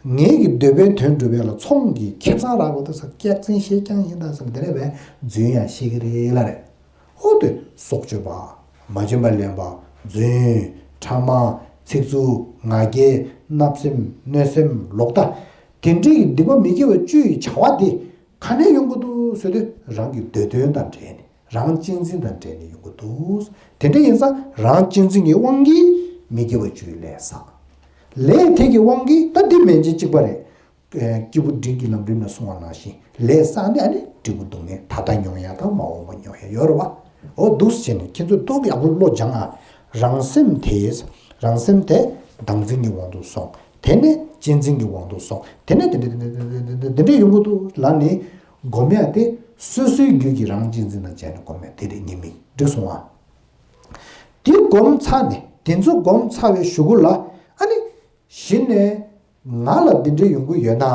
ངེད་ཀྱི་འདོད་པའི་དོན་སྒྲུབ་ཡ་ལ་ཚོང་གི་ཁེ་བཟང་རག་དགོས་འདུག་ཟེར། སྐྱག་རྫུན་བཤད་རྐྱང་ཡིན་ད་ཟེར་ནས་དེ་ནས་བས་རྫུན་ཡང་བཤད་ཀྱི་རེད་ལབ་རེད། ཨོ་དེ་སྲོག་གཅོད་པ། མ་བྱིན་པ་ལེན་པ། རྫུན། ཕྲ་མ། ཚིག་རྩུབ། ང་རྒྱལ། བརྣབ་སེམས། གནོད་སེམས། ལོག་ལྟ། དེ་འདྲའི་སྡིག་པ་མི་དགེ་བ་བཅུའི་བྱ་བ་དེ་ག་ནས་ཡོང་གི་འདུག་ཟེར་དུས་རང་གི་འདོད་དོན་དང་འབྲེལ་ནས། རང་གཅེས་འཛིན་དང་འབྲེལ་ནས་ཡོང་གི་འདུག་དེ་འདྲ་ཡིན་ཙང་རང་གཅེས་འཛིན་གྱི་དབང་གིས་མི་དགེ་བ་བཅུའི་ལས་བསགས། ལས་དེ་གི་དབང་གིས་ད་འདི་མན་ཆད་གཅིག་པ་རེད། སྐྱེས་བུ་འབྲིང་གི་ལམ་རིམ་ལ་གསུངས་པ་ནང་བཞིན་ལས་བསགས་ནས་ཨ་ནི་འབྲས་བུ་སྡུག་བསྔལ་ད་ལྟ་མྱོང་ཡ་དང་མ་འོངས་པ་མྱོང་ཡ་ཡོད་རེད་བ། འོ་འདུག་སེ་བྱས་ནས་ཁྱེད་ཚོས་སྡུག་ཡག་པོ་བློ་སྦྱང་ཨ། རང་སེམས་དེ། རང་སེམས་དེ་བདག་འཛིན་གྱི་དབང་དུ་སོང་། དེ་ནས་གཅེས་འཛིན་གྱི་དབང་དུ་སོང་། དེ་ནས་དེ་འདྲ་དེ་འདྲ་དེ་འདྲ་དེ་འདྲ་ཡོང་གི་འདུག་ལབ་ནས་སྒོམ་ཡ་དེ་སོ་སོའི་རྒྱུད་ཀྱི་རང་གཅེས་འཛིན་དང་བཅས་ནས་སྒོམ་ཡ་དེ་རེད། ཉེས་དམིགས་འགྲིག་སོང་ཨ། དེ་སྒོམ་ཚར་ནས་དེ་ཚོ་སྒོམ་ཚར་བའི་གཞུག་གུ་ལ་ཨ་ནི། གཞི་ནས་ང་ལ་འདི་འདྲ་ཡོང་གི་ཡོད་ན།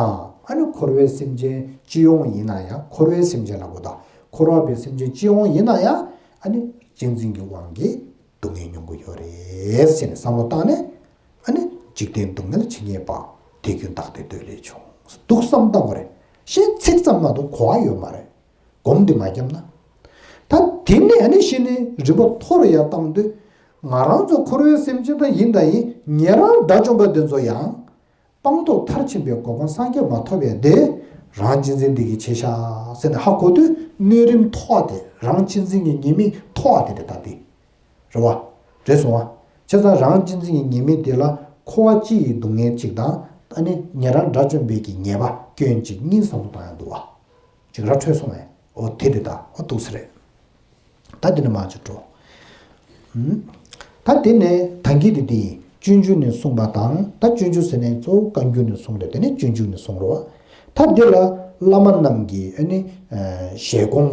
ཨ་ནི་འཁོར་བའི་སེམས་ཅན་སྤྱི་ཡོངས་ཡིན་ན་ཡང་། འཁོར་བའི་སེམས་ཅན་ལབ་དགོས་ད། འཁོར་བ་པའི་སེམས་ཅན་སྤྱི་ཡོངས་ཡིན་ན་ཡང་། ཨ་ནི་གཅེས་འཛིན་གྱི་དབང་གིས་སྡུག་བསྔལ་མྱོང་གི་ཡོད་རེད་ཟེར་ནས་བསམ་བློ་བཏང་ནས། ཨ་ནི་འཇིག་རྟེན་སྡུག་བསྔལ་ཇི་སྙེད་པ། དེ་ཀུན་བདག་བདེ་འདོད་ལས་བྱུང་། འདུག་བསམ་བཏང་དགོས་རེད། གཞན་ཚིག་ཙམ་མ་གཏོགས་གོ་བ་ཡོད་མ་རེད། སྒོམ་འདི་མ་བརྒྱབ་ན། ད་དེ་ནས་ཨ་ནི་གཞི་ནས་རིམ་པ་མཐོ་རུ་ཡར་བཏང་དུས། ང་རང་ཚོ་འཁོར་བའི་སེམས་ཅན་ད་ཡིན་ད་ཡིན། ཉན་རང་དགྲ་བཅོམ་པ་འདི་ཚོ་ཡང་། སྤངས་རྟོགས་མཐར་ཕྱིན་པའི་གོ་འཕང་སངས་རྒྱས་མ་ཐོབ་པའི་དེ། རང་གཅེས་འཛིན་འདི་གིས་བྱས་ཤག་ཟེར་ནས་ཧ་གོ་དུས། གནས་རིམ་མཐོ་བ་དེ། རང་གཅེས་འཛིན་གྱི་ཉེས་དམིགས་མཐོ་བ་དེ་རེད་ད་དེ། རེད་བ། རེད་སོང་བ། བྱས་ཙང་རང་གཅེས་འཛིན་གྱི་ཉེས་དམིགས་དེ་ལ་འཁོར་བ་སྤྱི་ཡི་སྡུག་བསྔལ་གཅིག་དང་། ཨ་ནི་ཉན་རང་དགྲ་བཅོམ་པའི་གི་ཉེས་པ་སྐྱོན་གཅིག་གཉིས་བསམ་བློ་བཏང་ཡ་འདུག་བ། ཅིག་ར་འཕྲོད་སོང་བས། འོ་དེ་རེད་ད། འོ་འདུག་སེ་རེད། ད་དེ་ནས་མར་ཅིག་འགྲོ། ཨུམ། ད་དེ་ནས་ད་གིན་དེ་དེ་སྤྱོད་འཇུག་ནས་གསུངས་པ་དང་། ད་སྤྱོད་འཇུག་ཟེར་ནས་གཙོ་བོ་བཀའ་འགྱུར་ནས་གསུངས་རེད། དེ་ནས་སྤྱོད་འཇུག་ནས་གསུངས་རེད་བ། ད་འདི་ལ་བླ་མ་རྣམས་ཀྱི་ཨ་ནི་ཞལ་སྐོང་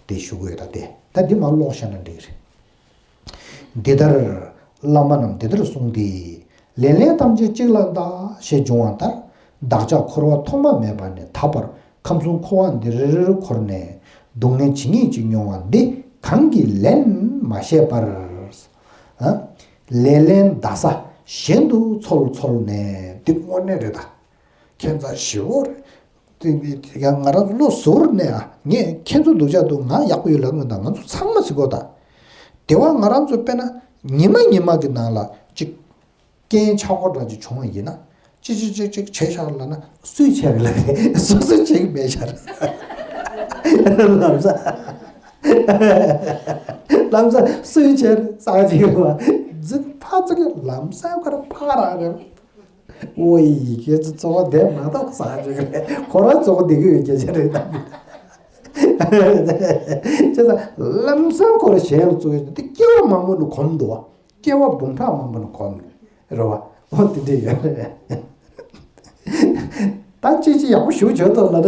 དེ་ཞུ་གི་ཡོད་ད་དེ། ད་འདི་མར་ཀློག་བཞག་ན་འགྲིག་གི་རེད། འདི་ལྟར། བླ་མ་རྣམས་འདི་ལྟར་གསུངས་ཏེ། ལེ་ལན་ཐམས་ཅད་གཅིག་ལ་གདའ། ཞེས་འབྱུང་བ་ལྟར། བདག་ཅག་འཁོར་བ་ཐོག་མ་མེད་པ་ནས་ད་བར་ཁམས་གསུམ་འཁོར་བ་འདིར་འཁོར་ནས། སྡུག་བསྔལ་ཇི་སྙེད་ཅིག་མྱོང་བ་འདི། གང་གིས་ལན་མ་ཤེས་པར། ཨ། ལེ་ལན་གདའ་ས་གཞན་དུ་འཚོལ་འཚོལ་ནས། འདི་དངོས་གནས་རེད་ད། ཁྱད་མཚར་ཞེ་པོ་རེད། དེ་ཡང་ང་རང་ཚོ་བློ་གཟུར་ནས་ཨ། ངས་ཁྱེད་ཚོ་སྡུག་ཅག་འདུག་ང་ཡག་པོ་ཡོད་ལབ་མི་འདུག་ང་ཚོ་ཚང་མ་གཟིགས་གོ་ད། དེ་བ་ང་རང་ཚོ་དཔེར་ན་ཉི་མ་ཉི་མ་གི་ནང་ལ་ཅིག་རྐྱེན་ཆག་སྒོ་འདྲ་ཅིག་བྱུང་བ་ཡིན་ན། ཅིག་ཅིག་ཅིག་ཅིག་བྱས་ཤག་ལབ་ན། སུས་བྱས་རེད་ལབ་རེད། སོ་སོས་བྱས་ཀྱི་མེད་ཤག་རེད། ལམ་སང་། ལམ་སང་སུས་བྱས་རེད་ཟེར་གྱི་ཡོད་པ། འཛིན་ཕ་ཚོ་གི་ལམ་སང་ཁོ་རང་ཕ་རང་རེད། ཨོ་ཡི། ཁྱེད་ཚོ་གཙོ་བོ་བསྡད་མ་ཐག་ཟ་རྒྱུ་རེད། ཁོ་རང་གཙོ་བོ་བསྡད་ཀྱི་ཡོད་སྐད་ཆ་རེད་དམ། བྱས་ཙང་ལམ་སང་ཁོ་རང་གཞན་ལ་གཙོ་བོ་དེ་སྐྱེ་བ་མང་པོ་ནས་གོམས་འདུག་བ། སྐྱེ་བ་འབུམ་ཕྲག་མང་པོ་ནས་གོམས་རེད་བ། འོ་དེ་འདྲ་ཡོད་རེད། ད་ཅི་ཅི་ཡག་པོ་ཞུ་བྱོས་ཐོག་ལ་ན་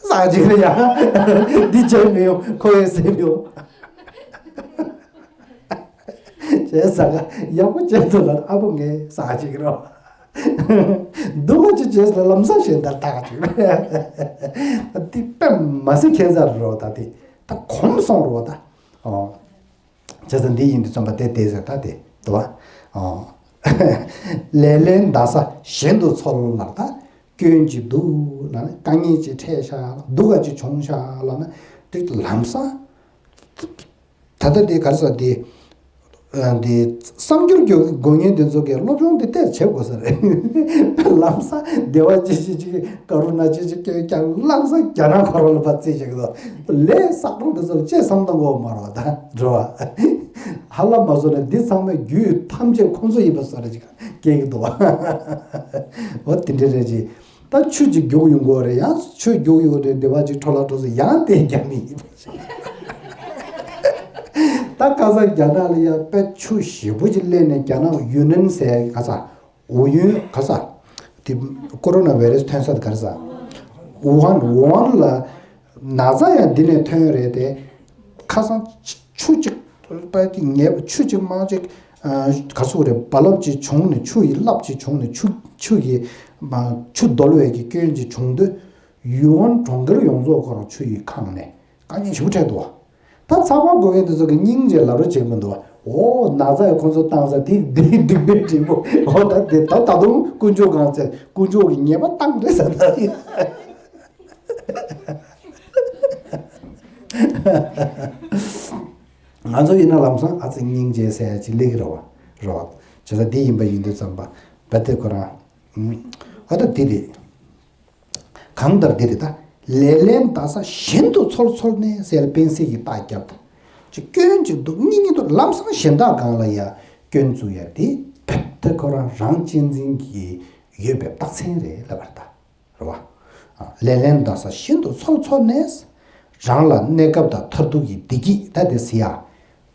ཟ་ཅིག་རེད་ཡ། འདི་བྱས་མི་ཡོང་ཁོ་ཡོད་ཟེར་མི་ཡོང་། བྱས་ཟ་ག་ཡག་པོ་བྱས་ཐོག་ལ་ཨ་ཕོ་ངས་ཟ་ཅིག་རོ། སྡུག་ག་ཅིག་བྱས་ལ་ལམ་སང་ཞེ་འདར་ཐག་ཅིག་རེད། འདི་དཔེ་མ་སྲིད་ཁྱད་མཚར་རོ། ད་དེ་ད་གོམས་སོང་རོ་ད། ཨོ། བྱས་ཙང་འདི་ཡིན་དུས་ཙམ་པ་དེ་དེ་ཟེར་ད་དེ་དུ་བ། ལས་ལན་འདའ་ས་གཞན་དུ་འཚོལ་ལར་ད། སྐྱོན་ཅིག་འདུག་ལ་ན་དཀའ་ངལ་ཅིག་འཕྲད་ཤག་སྡུག་ག་ཅིག་བྱུང་ཤག་ལ་ན་དེ་ལམ་སང་། ད་ལྟ་དེ་ག་རེ་ཟེར་དེ། འདི་གསར་འགྱུར་གྱི་དགོས་མཁན་དེ་ཚོ་གིས་སློབ་སྦྱོང་དེ་ལྟར་བྱེད་དགོས་ས་རེད། ལམ་སང་སྡེ་བ་ཅི་ཅི་ཅི་ཀ་རུ་ན་ཅི་ཅི་སྐྱོན་ཀྱང་ལམ་སང་རྒྱ་ནག་ཁོ་རང་ལ་ཕར་རྩིས་བྱེད་ཀྱི་འདུག་ལས་བསགས་སྒྲུང་དེ་ཚོ་ལ་ཅི་བསམ་བཏང་དགོས་མ་རེད་བ། ད་འགྲོ་བ་ཧ་ལམ་མ་བཟོ་ན་འདི་ཚང་མའི་རྒྱུ་ཐམས་ཅད་ཁོང་ཚོ་ཡིན་པ་བཟོ་རེ་ཅིག་སྐྱེ་གི་འདུག་བ། འོ་དེ་འདྲ་རེད་ཅིག་ད་ཆུ་ཅིག་རྒྱུག་ཡོང་གི་རེད། ཡང་ཆུ་རྒྱུག་ཡོང་རེད། སྡེ་བ་ཅིག་འཕྲོ་བརླག་འགྲོ་ཟེར་ཡང་དེ་རྒྱ་མི་ཡིན་པ་ཞིག་ད་ཁ་སང་རྒྱ་ནག་ལ་ཡང་དཔེ་ཆུ་ཞེ་པོ་ཅིག་སླེབས་ནས་རྒྱ་ནག་ཡུན་ནན་ཟེར་ག་ས། ཝུ་ཡུན་ག་ས། དེ་ཀོ་རོ་ན་བྷའི་རེ་སི་ཐོན་ས་དེ་ག་རེ་ས། ཝུ་ཧན་ཝུ་ཧན་ལ་ན་ཚ་ཡང་འདི་ནས་ཐོན་རེད་དེ། ཁ་སང་ཆུ་ཆུ་གཅིག་པ་དེ་ངེས་པ་ཆུ་གཅིག་མང་གཅིག་ག་ཚོད་རེད། རྦ་རླབས་ཅིག་བྱུང་ནས་ཆུ་ཡི་རླབས་ཅིག་བྱུང་ནས་ཆུ་ཆུ་ཡི་མ་ཆུ་རྡོལ་བའི་གི་སྐྱོན་ཅིག་བྱུང་དུས། ཡུ་ཧན་གྲོང་ཁྱེར་ཡོངས་རྫོགས་ཁོ་རང་ཆུ་ཡིས་ཁེངས་ནས་དཀའ་ངལ་ཞེ་པོ་འཕྲད་འདུག་བ། ད་ཚགས་པར་འགོད་མཁན་དེ་ཚོ་གིས་སྙིང་རྗེ་ལབ་རོགས་བྱེད་མི་འདུག་བ། འོ་ན་ཚ་ཡི་ཁོང་ཚོ་བཏང་ས་དེ་འདི་འགྲིག་མིན་འགྲིག་པོ། འོ་ད་དེ་ད་ད་དུང་དཀོན་མཆོག་གང་ཚེ་དཀོན་མཆོག་གིས་ཉེས་པ་བཏང་རེད་ཟེར་ད་ཡིན། ང་ཚོ་ཡིན་ན་ལམ་སང་ཨ་ཙི་སྙིང་རྗེ་ཟེར་ཡ་ཅིག་སླེབས་ཀྱི་རེད་བ། རེད་བ། བྱས་ཙང་འདི་ཡིན་པ་ཡིན་དུས་ཙམ་པ་རྦད་དེ་ཁོ་རང་། ཨ་ད་འདི་རེད། གང་ལྟར་འདི་རེད་ད། ལས་ལན་འདའ་ས་གཞན་དུ་འཚོལ་འཚོལ་ནས་ཟེར་ལ་སྤེན་སྲིད་ཀྱིས་རྟགས་བརྒྱབ། ཅིག་སྐྱོན་ཅིག་འདུག་གཉིད་གཉིད་དུ་ལམ་སང་གཞན་དག་སྒང་ལ་ཡ་སྐྱོན་བཙུགས་ཡ་དེ་རྦད་དེ་ཁོ་རང་རང་གཅེས་འཛིན་གྱི་ཡོད་པའི་རྟགས་མཚན་རེད་ལབ་པ་རེད་ད། རེད་བ། ལས་ལན་འདའ་ས་གཞན་དུ་འཚོལ་འཚོལ་ནས། རང་ལ་གནས་སྐབས་དང་མཐར་ཐུག་གི་བདེ་སྐྱིད་ད་དེ་ཟེར་ཡ།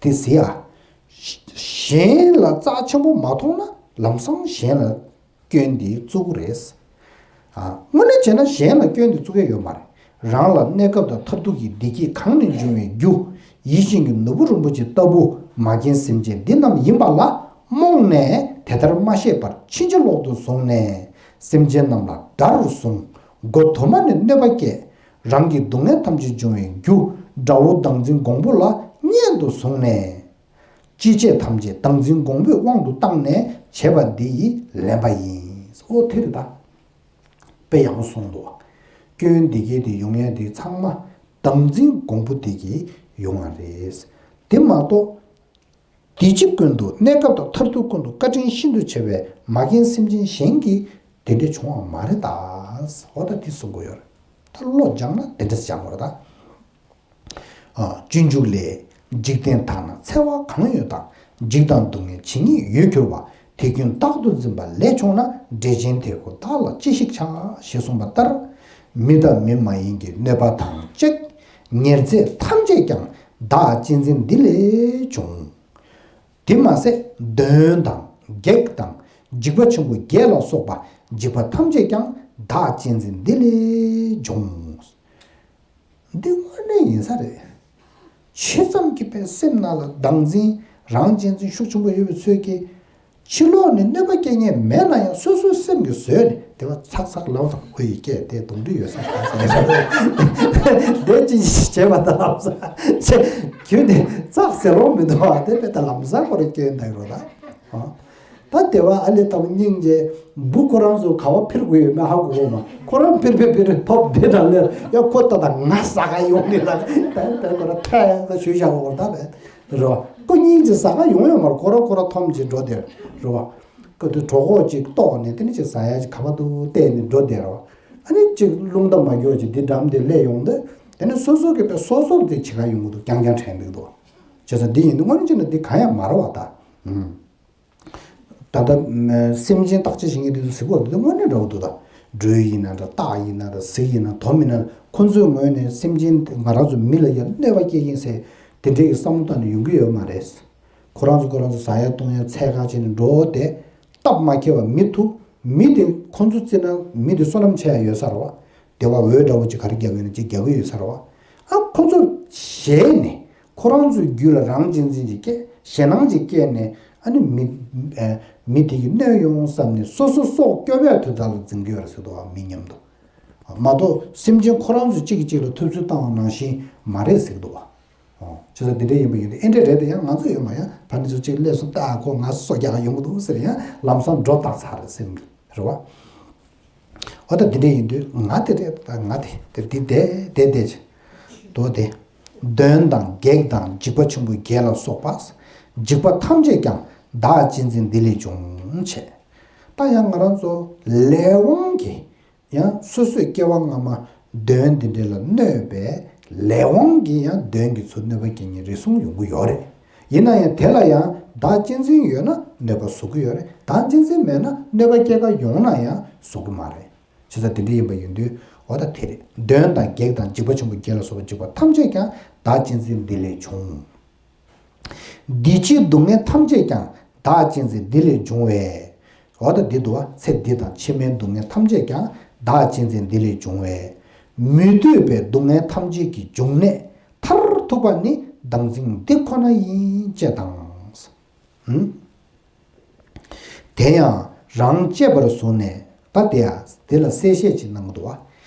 དེ་ཟེར་ཡ། གཞན་ལ་རྩ་ཆེན་པོ་མ་མཐོང་ན་ལམ་སང་གཞན་ལ་སྐྱོན་འདི་བཙུགས་རེད། ཨ། དངོས་གནས་བྱས་ན་གཞན་ལ་སྐྱོན་འདི་བཙུགས་ཡ་ཡོད་མ་རེད། རང་ལ་གནས་སྐབས་དང་མཐར་ཐུག་གི་བདེ་སྐྱིད་གང་ནས་འབྱུང་བའི་རྒྱུ། ཡིད་བཞིན་གྱི་ནོར་བུ་རིན་པོ་ཆེ་ལྟ་བུ་མ་མཁན་སེམས་ཅན་འདི་རྣམས་ཡིན་པ་ལ་རྨོངས་ནས་དེ་ལྟར་མ་ཤེས་པར་ཕྱིན་ཅི་ལོག་ཏུ་བཟུང་ནས་སེམས་ཅན་རྣམས་ལ་དགྲ་རུ་བཟུང་། མགོ་དུ་མ་ནས་གནོད་པ་བསྐྱེད། རང་གི་སྡུག་བསྔལ་ཐམས་ཅད་འབྱུང་བའི་རྒྱུ་དགྲ་བོ་བདག་འཛིན་འགོང་པོ་ལ་གཉེན་དུ་བཟུང་ནས། ཅི་བྱེད་ཐམས་ཅད་བདག་འཛིན་འགོང་པོའི་དབང་དུ་བཏང་ནས་བྱས་པ་འདི་ཡིས་ལན་པ་ཡིན། ཨོ་དེ་རེད་ད། དཔེ་ཡག་པོ་གསུངས་འདུག་སྐྱོན་འདི་གས་དེ་ཡོང་ཡ་དེ་ཚང་མ་བདག་འཛིན་འགོང་པོ་དེ་གས་ཡོང་བ་རེད། དེ་མ་གཏོགས། དེ་གཅིག་ཀུན་ཏུ་གནས་སྐབས་དང་མཐར་ཐུག་ཀུན་ཏུ་བཀའ་དྲིན་ཤིན་ཏུ་ཆེ་བའི་མ་རྒན་སེམས་ཅན་གཞན་གྱིས་དེ་འདྲ་བྱུང་བ་མ་རེད་ད། འོ་ད་དེ་གསུང་གི་ཡོད་རེད། ད་བློ་སྦྱངས་ན་དེ་འདྲ་སྦྱངས་པ་རེད་ད། ཨ། སྤྱོད་འཇུག་ལས། འཇིག་རྟེན་དག་ན་འཚེ་བ་གང་ཡོད་དང་། འཇིགས་དང་སྡུག་བསྔལ་ཇི་སྙེད་ཡོད་གྱུར་པ། དེ་ཀུན་རྟག་ཏུ་འཛིན་པ་ལས་བྱུང་ན། འདྲེ་ཆེན་དེ་ཀོ་བདག་ལ་ཅི་ཞིག་བྱ། ཞེས་གསུངས་པ་ལྟར། མི་དང་མི་མ་ཡིན་གྱི་གནོད་པ་དང་བཅས། ཉེར་འཚེ་ཐམས་ཅད་ཀྱང་བདག་གཅེས་འཛིན་འདི་ལས་བྱུང་། དེ་མ་ཟད་གདོན་དང་བགེགས་དང་འཇིགས་པ་ཆེན་པོ་བརྒྱད་ལ་སོགས་པ་འཇིགས་པ་ཐམས་ཅད་ཀྱང་བདག་གཅེས་འཛིན་འདི་ལས་འབྱུང་། འདི་དངོས་གནས་ཡིན་ས་རེད། ཇི་ཙམ་གྱིས་པའི་སེམས་ནང་ལ་བདག་འཛིན་རང་གཅེས་འཛིན་ཤུགས་ཆེན་པོ་ཡོད་པའི་ཚོད་ཀྱིས། ཕྱི་ལོགས་ནས་གནོད་པ་སྐྱེལ་མཁན་མེད་ན་ཡང་སོ་སོའི་སེམས་ཀྱིས་བཟོས་ནས་དེ་བ་ཚག་ཚག་ལབ་དང་། ཨོ་ཡི་སྐད་དེ་གདོན་འདྲེ་ཡོད་ས་གང་ས་ཡོད་ས་རེད། དེ་ཅི་ཞིག་བྱས་པ་ད་ལབ་ས་ཆེ། ཁྱོད་དེ་ཚག་ཟེར་ལོང་མི་འདུག་ཨ། དེ་དཔེ་ད་ལམ་སང་ཁོ་རེ་སྐྱོན་ད་གི་རོ་ད། ཨ། ད་དེ་བ་ཨ་ལེ་ལྟ་བུ་སྙིང་རྗེ། འབུ་ཁོ་རང་ཚོ་ག་བ་འཕིར་དགོས་ཡོད་མེད་ཧ་གོ་གོ་མ། ཁོ་རང་འཕིར་འཕིར་འཕིར་ཕོབ་དེ་དང་ལེར་ཡ་ཁོ་ད་ད་ང་ཟ་ག་ཡོང་ནི་ལ་ད་ད་ཁོ་ར་ཐ་ད་ཞུ་བཞག་གོ་ད་བས་རོ། ཁོ་སྙིང་རྗེ་ཟ་ག་ཡོང་ཡོད་མ་རེད། ཁོ་ར་ཁོ་ར་འཐོམ་ཅིག་འགྲོ་དེར་རོ། ཁོ་དུ་གྲོད་ཁོག་ཅིག་ལྟོགས་ནས་དེ་ནི་ཅིག་ཟ་ཡ་ཅིག་ག་བ་དུ་བལྟས་ནས་འགྲོ་དེར་རོ། ཨ་ནི་ཅིག་རླུང་རྟ་མ་འགྱོ་ཅིག་འདི་འགྲམ་དེ་སླེབས་ཡོང་དུས་དེ་ནི་སོ་སོ་གི་པའི་སོ་སོར་དེ་བྱེད་ག་ཡོང་གི་འདུག་རྐྱང་རྐྱང་དྲན་འདུག་འདུག་བྱས་ཙང་འདི་ཡིན་དུས་དངོས་གནས་བྱས་ན་འདི་གང་ཡང་མ་རེད་བ་ད། ཨུམ། ད་ལྟ་སེམས་ཅན་བརྟག་དཔྱད་བྱེད་མཁན་དེ་ཚོ་གཟིགས་པ་འདི་དངོས་གནས་འདྲ་བོ་འདུག་ད་སྦྲུལ་ཡིན་ན་འདྲ། སྟག་ཡིན་ན་འདྲ། གཟིག་ཡིན་ན། དོམ་ཡིན་ན། ཁོ་ཚོའི་ངོས་ནས་སེམས་ཅན་ང་རང་ཚོ་མི་ལ་ཡང་གནོད་པ་སྐྱེལ་མཁན་ཟེར་དེ་འདྲའི་བསམ་བློ་བཏང་ནས་ཡོང་གི་ཡོད་མ་རེད། ཁོ་རང་ཚོ་ཁོ་རང་ཚོ་ཟ་ཡ་བཏུང་ཡ་འཚོལ་ག་བྱས་ནས་འགྲོ་བ་དེ་སྟབས་མ་ཁེལ་བ་མི་ཐུག་མི་དེ་ཁོ་ཚོ་བརྩིས་ན་མི་དེ་བསོད་ནམས་ཆེ་ཡ་ཡོད་ས་རེད་བ། དེ་བ་འོས་འདྲ་བོ་ཅིག་ག་རེ་རྒྱག་གི་ཡོད་ན་ཅིག་རྒྱག་གི་ཡོད་ས་རེད་བ། ཨ་ཁོ་ཚོ་ཞེད་ནས་ཁོ་རང་ཚོའི་རྒྱུད་ལ་རང་གཅེས་འཛིན་ཅིག་སྐྱེས་ཞེད་སྣང་ཅིག་སྐྱེས་ནས་ཨ་ནི་མི་ཨ་མི་དེ་གིས་གནོད་ཡོང་བསམ་ནས་སོ་སོ་སྲོག་སྐྱོབ་ཡ་དེ་དག་ལ་འཛིན་གྱི་ཡོད་རེད་ཟེར་འདུག་བ། མི་མཉམ་དུ། མ་གཏོགས་སེམས་ཅན་ཁོ་རང་ཚོས་གཅིག་གིས་གཅིག་ལ་ཐུབ་ཚོད་བཏང་བ་ནང་བཞིན་མ་རེད་ཟེར་གྱི་འདུག་བ། ཨོ། བྱས་ཙང་འདི་འདྲ་ཡིན་པ་ཡིན་དུས་ཨེ་འདྲ་རེད་དེ། ཡང་ང་ཚོ་ཡོད་མ་ཡང་ཕ་ནི་ཚོ་གཅིག་སླེབས་སོང་། ད་ཁོ་ང་སོ་རྒྱག་ཡོང་གི་འདུག་ཟེར་ཡང་ལམ་སང་འགྲོ་བཏང་ཚར་རེད་སེམས་ཀྱི་རེད་བ། ཨོ་ད་འདི་འདྲ་ཡིན་དུས་ང་དེ་རེད། ད་ང་དེ་དེ་འདི་དེ་དེ་དེ་ཆེ་དོ་དེ། གདོན་དང་བགེགས་དང་འཇིགས་པ་ཆེན་པོ་བརྒྱད་ལ་སོགས་པ། འཇིགས་པ་ཐམས་ཅད་ཀྱང་བདག་གཅེས་འཛིན་འདི་ལས་བྱུང་། བྱས། ད་ཡང་ང་རང་ཚོ་ལས་དབང་གིས་ཡང་སོ་སོས་སྐྱེ་བ་སྔ་མ་གདོན་འདི་འདྲ་ལ་གནོད་པའི་ལས་དབང་གིས་ཡང་གདོན་གྱིས་ཚུར་གནོད་པ་སྐྱེལ་མཁན་རེ་ཟུང་ཡོང་གི་ཡོད་རེད། ཡིན་ན་ཡང་དེ་ལ་ཡང་བདག་གཅེས་འཛིན་ཡོད་ན་གནོད་པ་བཟོ་གི་ཡོད་རེད། བདག་གཅེས་འཛིན་མེད་ན་གནོད་པ་སྐྱེལ་ག་ཡོང་ན་ཡང་བཟོ་གི་མ་རེད། བྱས་ཙང་དེ་འདྲ་ཡིན་པ་ཡིན་དུས་འོ་ད་དེ་རེད། གདོན་དང་བགེགས་དང་འཇིགས་པ་ཆེན་པོ་བརྒྱད་ལ་སོགས་པ། འཇིགས་པ་ཐམས་ཅད་ཀྱང་བདག་གཅེས་འཛིན་འདི་ལས་བྱུང་། འདི་ཕྱིའི་སྡུག་བསྔལ་ཐམས་ཅད་ཀྱང་བདག་གཅེས་འཛིན་འདི་ལས་འབྱུང་བས། འོ་ད་འདི་འདུག་བ། ཚེ་འདི་དང་ཕྱི་མའི་སྡུག་བསྔལ་ཐམས་ཅད་ཀྱང་བདག་གཅེས་འཛིན་འདི་ལས་འབྱུང་བས། མི་འདོད་པའི་སྡུག་བསྔལ་ཐམས་ཅད་ཀྱི་འབྱུང་གནས་མཐར་ཐུག་པ་ནི་བདག་འཛིན་འདི་ཁོ་ན་ཡིན། ཅེས་དང་། ཨུམ། དེ་ཡང་རང་གཅེས་པར་བཟུང་ནས། ད་དེ་ཡང་དེ་ལ་གསལ་བཤད་ཅིག་གནང་གི་འདུག་བ།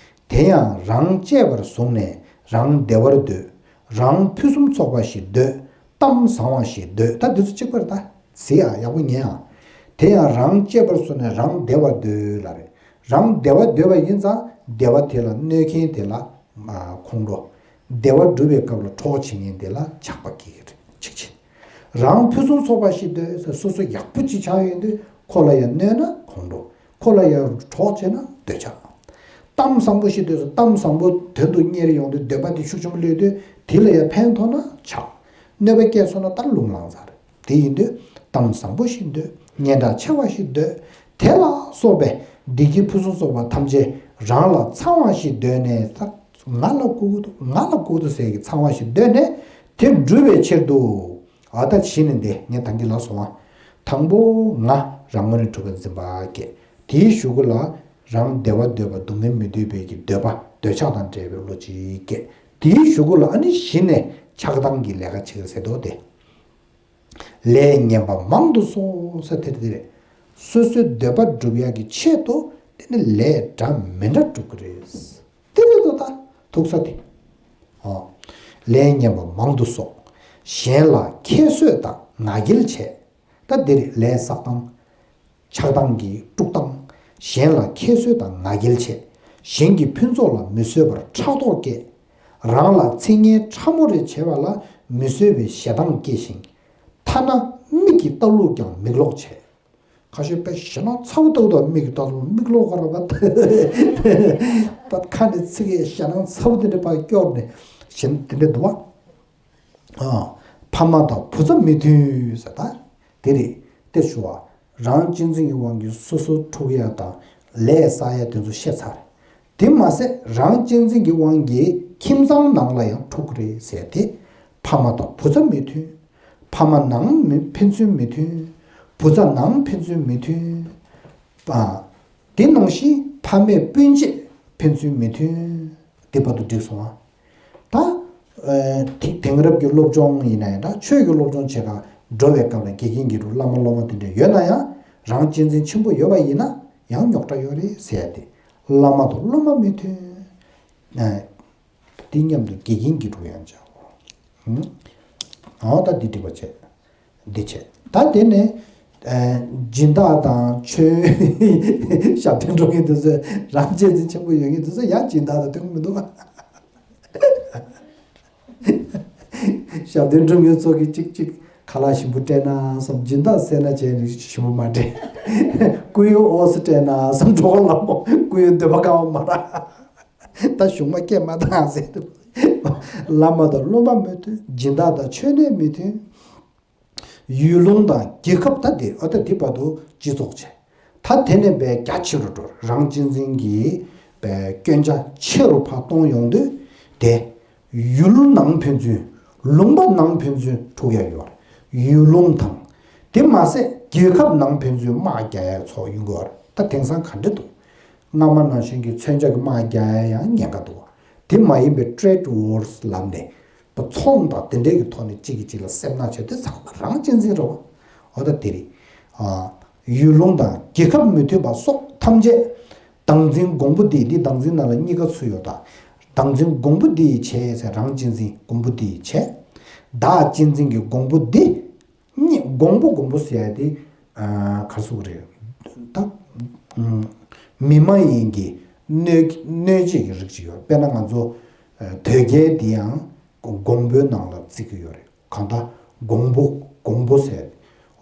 དེ་ཡང་རང་གཅེས་པར་བཟུང་ནས་རང་བདེ་བར་འདོད། རང་ཕུན་སུམ་ཚོགས་པ་ཞིག་འདོད། གཏམ་བཟང་བ་ཞིག་འདོད། ད་འདི་ཚོ་གཅིག་པར་ད་གཟིགས་ཨ། ཡག་པོ་ཉན་ཨ། དེ་ཡང་རང་གཅེས་པར་བཟུང་ནས་རང་བདེ་བར་འདོད་ལ་རེད། རང་བདེ་བ་འདོད་པ་ཡིན་ཙང་བདེ་བ་དེ་ལ་གནོད་མཁན་དེ་ལ་ཁོང་ཁྲོ། བདེ་བ་སྒྲུབ་པའི་སྐབས་ལ་གྲོགས་བྱེད་མཁན་དེ་ལ་ཆགས་པ་སྐྱེ་གི་རེད། གཅིག་བྱས། རང་ཕུན་སུམ་ཚོགས་པ་ཞིག་འདོད་ཟེར། སོ་སོ་ཡག་པོ་ཅིག་ཆགས་ཡོང་དུས་ཁོ་ལ་ཡང་གནོད་ན་ཁོང་ཁྲོ། ཁོ་ལ་ཡང་གྲོགས་བྱས་ན་འདོད་ཆགས། གཏམ་བཟང་པོ་ཞིག་འདོད་ཟེར། གཏམ་བཟང་པོ་དོན་དུ་གཉེར་ཡོང་དུས་འདོད་པ་དེ་ཤུགས་ཆེན་པོ་སླེབས་དུས་དེ་ལ་ཡང་ཕན་ཐོགས་ན་ཆགས། གནོད་པ་སྐྱེལ་སོང་ན་ད་རླུང་ལངས་ཚར། དེ་ཡིན་དུས་གཏམ་བཟང་པོ་ཞིག་འདོད། སྙན་གྲགས་ཆེ་བ་ཞིག་འདོད། དེ་ལ་སོགས་པའི་བདེ་སྐྱིད་ཕུན་སུམ་ཚོགས་པ་ཐམས་ཅད་རང་ལ་ཚང་བ་ཞིག་འདོད་ནས། ད་ང་ལ་དགོས་ཀྱི་འདུག་ང་ལ་དགོས་ཀྱི་འདུག་ཟེར་གྱི་ཚང་བ་ཞིག་འདོད་ནས་དེ་སྒྲུབ་པའི་ཕྱིར་དུ། ཨ་ད་གཞི་ནས་འདི་ངས་ད་གིན་ལབ་སོང་ང་། དང་པོ་ང་རང་ངོས་ནས་གྲུབ་པའི་འཛིན་པ་སྐྱེ། དེའི་གཞུག་གུ་ལ་རང་བདེ་བ་འདོད་པ་སྡུག་བསྔལ་མི་འདོད་པའི་གི་འདོད་པ་འདོད་ཆགས་དང་བྲལ་བའི་བློ་ཅིག་སྐྱེ། དེའི་གཞུག་གུ་ལ་ཨ་ནི་གཞི་ནས་ཆགས་སྡང་གི་ལས་ཀ་བྱེད་ཀྱི་ཟེར་དོ་དེ། ལས་ངན་པ་མང་དུ་གསོག་ཟེར་དེ་དེ་རེད། སོ་སོའི་འདོད་པ་སྒྲུབ་ཡག་གི་ཆེད་དུ་དེ་ནི་ལས་འདྲ་མི་འདྲ་སྒྲུབ་ཀྱི་རེད། དེ་རེད་དོ་ད་ཐུག་ས་དེ། ཨོ། ལས་ངན་པ་མང་དུ་གསོག་གཞན་ལ་ཁྱད་གསོད་དང་ང་རྒྱལ་བྱས། ད་འདི་རེད་ལས་བསགས་སྟངས། ཆགས་སྡང་གི་དཀྲུག་སྟངས། གཞན་ལ་ཁྱད་གསོད་དང་ང་རྒྱལ་བྱས། གཞན་གྱི་ཕུན་ཚོགས་ལ་མི་བཟོད་པར་ཕྲག་དོག་སྐྱེ། རང་ལ་ཚིག་ངན་ཕྲ་མོ་རེ་བྱས་པ་ལ་མི་བཟོད་པའི་ཞེ་སྡང་སྐྱེ་ཞིང་། ཐ་ན་མིག་གིས་ལྟ་ལུགས་ཀྱང་མིག་ལོག་བྱེད། ཁ་ཤས་དཔེ་ཞེ་སྡང་ཚ་བོ་ལྟ་བུ་དང་མིག་གིས་ལྟ་ལུགས་མིག་ལོག་ག་ར་བ། ད་ཁ་ནས་ཚིག་གི་ཞེ་སྡང་ཚ་བོ་དེ་འདྲ་ཕར་སྐྱོར་ནས་ཞེ་སྡང་དེ་འདྲ་འདུག་བ། ཨ། ཕ་མ་དང་བུ་ཚ་མི་མཐུན་ཟེར་ད། དེ་རེད་དེ་ཞུ་བ། རང་གཅེས་འཛིན་གྱི་དབང་གིས་སོ་སོ་འཁྲུག་ཡ་དང་ལས་བསགས་ཡ་དེ་ཚོ་བཤད་ཚར། དེ་མ་ཟད་རང་གཅེས་འཛིན་གྱི་དབང་གིས་ཁྱིམ་ཚང་ནང་ལ་ཡང་འཁྲུག་གི་རེད་ཟེར་ཏེ། ཕ་མ་དང་བུ་ཚ་མི་མཐུན། ཕ་མ་ནང་མི་ཕན་ཚུན་མི་མཐུན། བུ་ཚ་ནང་ཕན་ཚུན་མི་མཐུན། ཨ། དེ་ནང་བཞིན་ཕ་མས་སྤུན་མཆེད་ཕན་ཚུན་མི་མཐུན། དེ་བར་དུ་འགྲིག་སོང་ང་། ད། ཨ། དེ་དེང་རབས་ཀྱི་སློབ་སྦྱོང་ཡིན་ན་ཡང་འདྲ་ཆོས་ཀྱི་སློབ་སྦྱོང་བྱེད་ག་འགྲོ་བའི་སྐབས་ལ་དགེ་རྒན་དགེ་ཕྲུག་བླ་མ་སློབ་མ་དེ་འདྲ་ཡོད་ན་ཡང་རང་གཅེས་འཛིན་ཆེན་པོ་ཡོད་པ་ཡིན་ན་ཡང་རྙོག་དྲ་ཡོད་རེད་ཟེར་ཡ་དེ། བླ་མ་དང་སློབ་མ་མི་མཐུན། ཨ། དེ་མཉམ་དུ་དགེ་རྒན་དགེ་ཕྲུག་ཡང་བྱའོ། ཧུམ། འོ་ད་འདི་འགྲིག་པ་བྱས། འདི་བྱས། ད་དེ་ནས། ཨ། སྦྱིན་བདག་དང་ཆོས། ཞབས་བརྟན་སྒྲུབ་མཁན་དེ་ཚོས་རང་གཅེས་འཛིན་ཆེན་པོ་ཡོད་མཁན་དེ་ཚོ་ཡང་སྦྱིན་བདག་དང་མཐུན་གྱི་མི་འདུག་ག་ཞབས་བརྟན་སྒྲུབ་མཁན་ཚོ་གིས་གཅིག་གཅིག་ཁ་ལག་ཞིམ་པོ་སྤྲད་ན་བསམ། སྦྱིན་བདག་ཟེར་ན་བྱས་ནས་ཞིམ་པོ་མ་སྤྲད། སྐུ་ཡོན་ཨོ་སི་སྤྲད་ན་བསམ། གྲོགས་ལ་མོ་སྐུ་ཡོན་འདོད་པ་ཁ་བ་མ་རག་ད་གཞུང་མ་སྐད་མ་བཏང་ཟེར། བླ་མ་དང་སློབ་མ་མི་མཐུན། སྦྱིན་བདག་དང་མཆོད་གནས་མི་མཐུན། ཡུལ་ལུང་དང་རྒྱལ་ཁབ། ད་འདི་ཨ་ད་འདི་བར་དུ་སྤྱི་ཚོགས་བྱས། ད་དེ་ནས་བས་རྒྱ་ཆེ་རུ་འགྲོ། རང་གཅེས་འཛིན་གྱི་བས་སྐྱོན་ཆ་ཆེ་རུ་ཕར་གཏོང་ཡོང་དུས་དེ། ཡུལ་ནང་ཕན་ཚུན། ལུང་པ་ནང་ཕན་ཚུན་འཁྲུག་ཡ་ཡོད་རེད། ཡུལ་ལུང་དང་། དེ་མ་ཟད་རྒྱལ་ཁབ་ནང་ཕན་ཚུན་དམག་རྒྱག་ཡ་ཚོགས་ཡོང་གི་ཡོད་རེད། ད་དེང་སང་ག་འདྲ་འདུག་སྔ་མ་ནང་བཞིན་གྱི་མཚོན་ཆ་གི་དམག་རྒྱག་ཡ་ཡང་ཉེན་ཁ་འདུག་དེ་མ་ཡིན་པའི་trade wars ལབ་ནས་ཚོང་དང་དེ་འདྲའི་གི་ཐོག་ནས་གཅིག་གིས་གཅིག་ལ་སེམས་ནག་བྱས་དེ་ཚང་མ་རང་གཅེས་འཛིན་རེད་བ། འོ་ད་དེ་རེད། ཨ། ཡུལ་ལུང་དང་རྒྱལ་ཁབ་མི་མཐུན་པ་སོགས་ཐམས་ཅད། བདག་འཛིན་གོང་བུ་འདི། འདི་བདག་འཛིན་ནང་ལ་གཉིས་ཀ་ཚུད་ཡོད་ད། བདག་འཛིན་གོང་བུ་འདི་ཡིས་བྱས་ཟེར། རང་གཅེས་འཛིན་གོང་བུ་འདི་ཡིས་བྱས། བདག་གཅེས་འཛིན་གྱི་གོང་བུ་འདི། གཉིས་གོང་བུ། གོང་བུ་ཟེར་ཡ་དེ། ཨ། ག་རེ་ཟེར་དགོས་རེད། ད། ཨུམ། མི་མ་ཡིན་གྱི་གནོད་གནོད་བྱེད་ཀྱི་རིགས་ཅིག་ཡོད། དཔེར་ན་ང་ཚོ་ཨ་དོལ་རྒྱལ་འདི་ཡང་གོང་བུའི་ནང་ལ་བརྩི་གི་ཡོད་རེད། གང་ལྟར་གོང་བུ། གོང་བུ་ཟེར།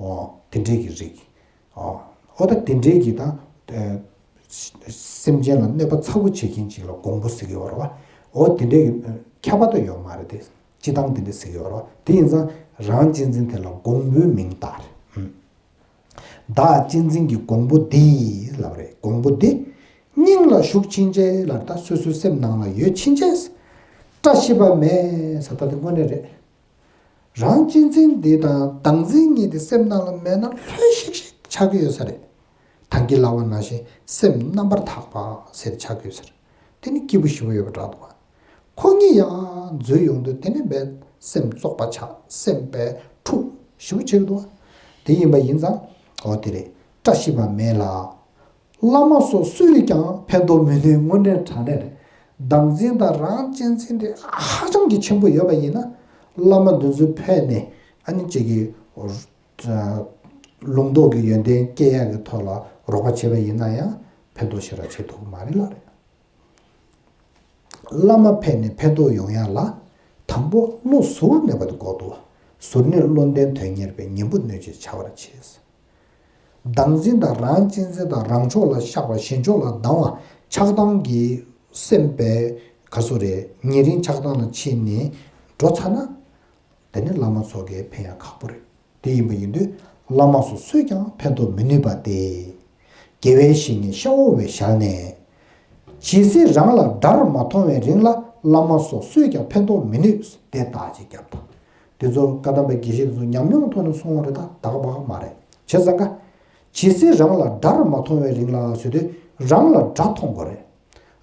འོ། དེ་འདྲས་ཀྱི་རིགས། ཨོ། ཨོ་ད་དེ་འདྲའི་གི་ད། ཨེ། སེམས་ཅན་ལ་གནོད་པ་ཚ་བོ་བྱེད་མཁན་ཅིག་ལ་གོང་བུ་ཟེར་གི་ཡོད་རེད་བ། ཨོ་དེ་འདྲའི་གི་ཁྱབ་པ་ད་ཡོད་མ་རེད་དེ། སྤྱི་བཏང་དེ་འདྲ་ཟེར་གི་ཡོད་རེད་བ། དེ་ཡིན་ཙང་རང་གཅེས་འཛིན་དེ་ལ་གོང་བུའི་མིང་བཏགས་རེད། ཨུམ། བདག་གཅེས་འཛིན་གྱི་གོང་བུ་འདི་ལབ་རེད། གོང་བུ་འདི་སྙིང་ལ་ཞུགས་ཕྱིན་ཆད་ལ། ད་སོ་སོའི་སེམས་ནང་ལ་ཡོད་ཕྱིན་ཆད། བཀྲ་ཤིས་པ་མེད་ཟེར་ད་དེ་དངོས་གནས་རེད། རང་གཅེས་འཛིན་འདི་དང་བདག་འཛིན་གཉིས་དེ་སེམས་ནང་ལ་མེད་ན་ལྷོད་ཤིག་ཤིག་ཆགས་ཀྱི་ཡོད་ས་རེད། ཐང་གི་ལ་བ་ནང་བཞིན་སེམས་རྣམ་པར་དག་པ་ཟེར་ཆགས་ཀྱི་ཡོད་ས་རེད། དེ་ནི་སྐྱིད་པོ་ཞེ་པོ་ཡོད་པ་འདྲ་འདུག་བ། ཁོ་གཉིས་ཡར་འཛུལ་ཡོང་དུས་དེ་ནི་བས་སེམས་བཙོག་པ་ཆགས། སེམས་བས་འཁྲུག་ཞེ་པོ་བྱེད་ཀྱི་འདུག་བ། དེ་ཡིན་པ་ཡིན་ཙང་འོ་དེ་རེད། བཀྲ་ཤིས་པ་མེད་ལ། བླ་མ་སོགས་སུས་ཀྱང་ཕན་ཐོགས་མི་ནུས། དངོས་གནས་དྲང་གནས་རེད། བདག་འཛིན་དང་རང་གཅེས་འཛིན་དེ་ཧ་ཅང་གི་ཆེན་པོ་ཡོད་པ་ཡིན་ན། བླ་མ་འདི་ཚོ་ཕེབས་ནས་ཨ་ནི་གཅིག་གི་ལུང་རྟོགས་ཀྱི་ཡོན་ཏན་སྐྱེ་ཡག་གི་ཐོག་ལ་རོགས་པ་བྱས་པ་ཡིན་ན་ཡང་ཕན་ཐོགས་ཞེ་དྲག་བྱེད་ཐུབ་ཀྱི་མ་རེད་ལ་རེད། བླ་མ་ཕེབས་ནས་ཕན་ཐོགས་ཡོང་ཡག་ལ། དང་པོ་བློ་གཟུར་གནས་པ་དེ་དགོས་འདུག་གཟུར་གནས་བློ་ལྡན་དོན་གཉེར་པའི། ཉན་པོ་གནོད་བྱེད་བྱ་བར་བྱེད། བདག་འཛིན་དང་རང་གཅེས་འཛིན་དང་རང་ཕྱོགས་ལ་བཤགས་པ་ཞེན་ཕྱོགས་ལ་སྡང་བ་ཆགས་སྡང་གི་སེམས་པས་ག་སོ་རེད། ཉེ་རིང་ཆགས་སྡང་ལ་ཕྱིན་ནས་འགྲོ་ཚར་ན། དེ་ནི་བླ་མ་ཚོ་གིས་ཕན་ཡག་ཁག་པོ་རེད། དེ་ཡིན་པ་ཡིན་དུས་བླ་མ་སོགས་སུས་ཀྱང་ཕན་ཐོགས་མི་ནུས་པ་སྟེ། དགེ་བའི་བཤེས་གཉེན་ཤ་བོ་བའི་ཞལ་ནས། ཇི་སྲིད་རང་ལ་དགྲར་མ་མཐོང་བའི་རིང་ལ། བླ་མ་སོགས་སུས་ཀྱང་ཕན་ཐོགས་མི་ནུས། དེ་ལྟ་ཅེས་བརྒྱབ་དང་། དེ་ཚོ་བཀའ་གདམས་པའི་དགེ་བཤེས་ཚོ་ཉམས་མྱོང་ཐོག་ནས་གསུངས་པ་རེད། ད་ད་ག་པ་མ་རེད། བྱས་ཙང་ཀ་ཇི་སྲིད་རང་ལ་དགྲར་མ་མཐོང་བའི་རིང་ལ་ཟེར་དུས་རང་ལ་དགྲ་མཐོང་དགོས་རེད།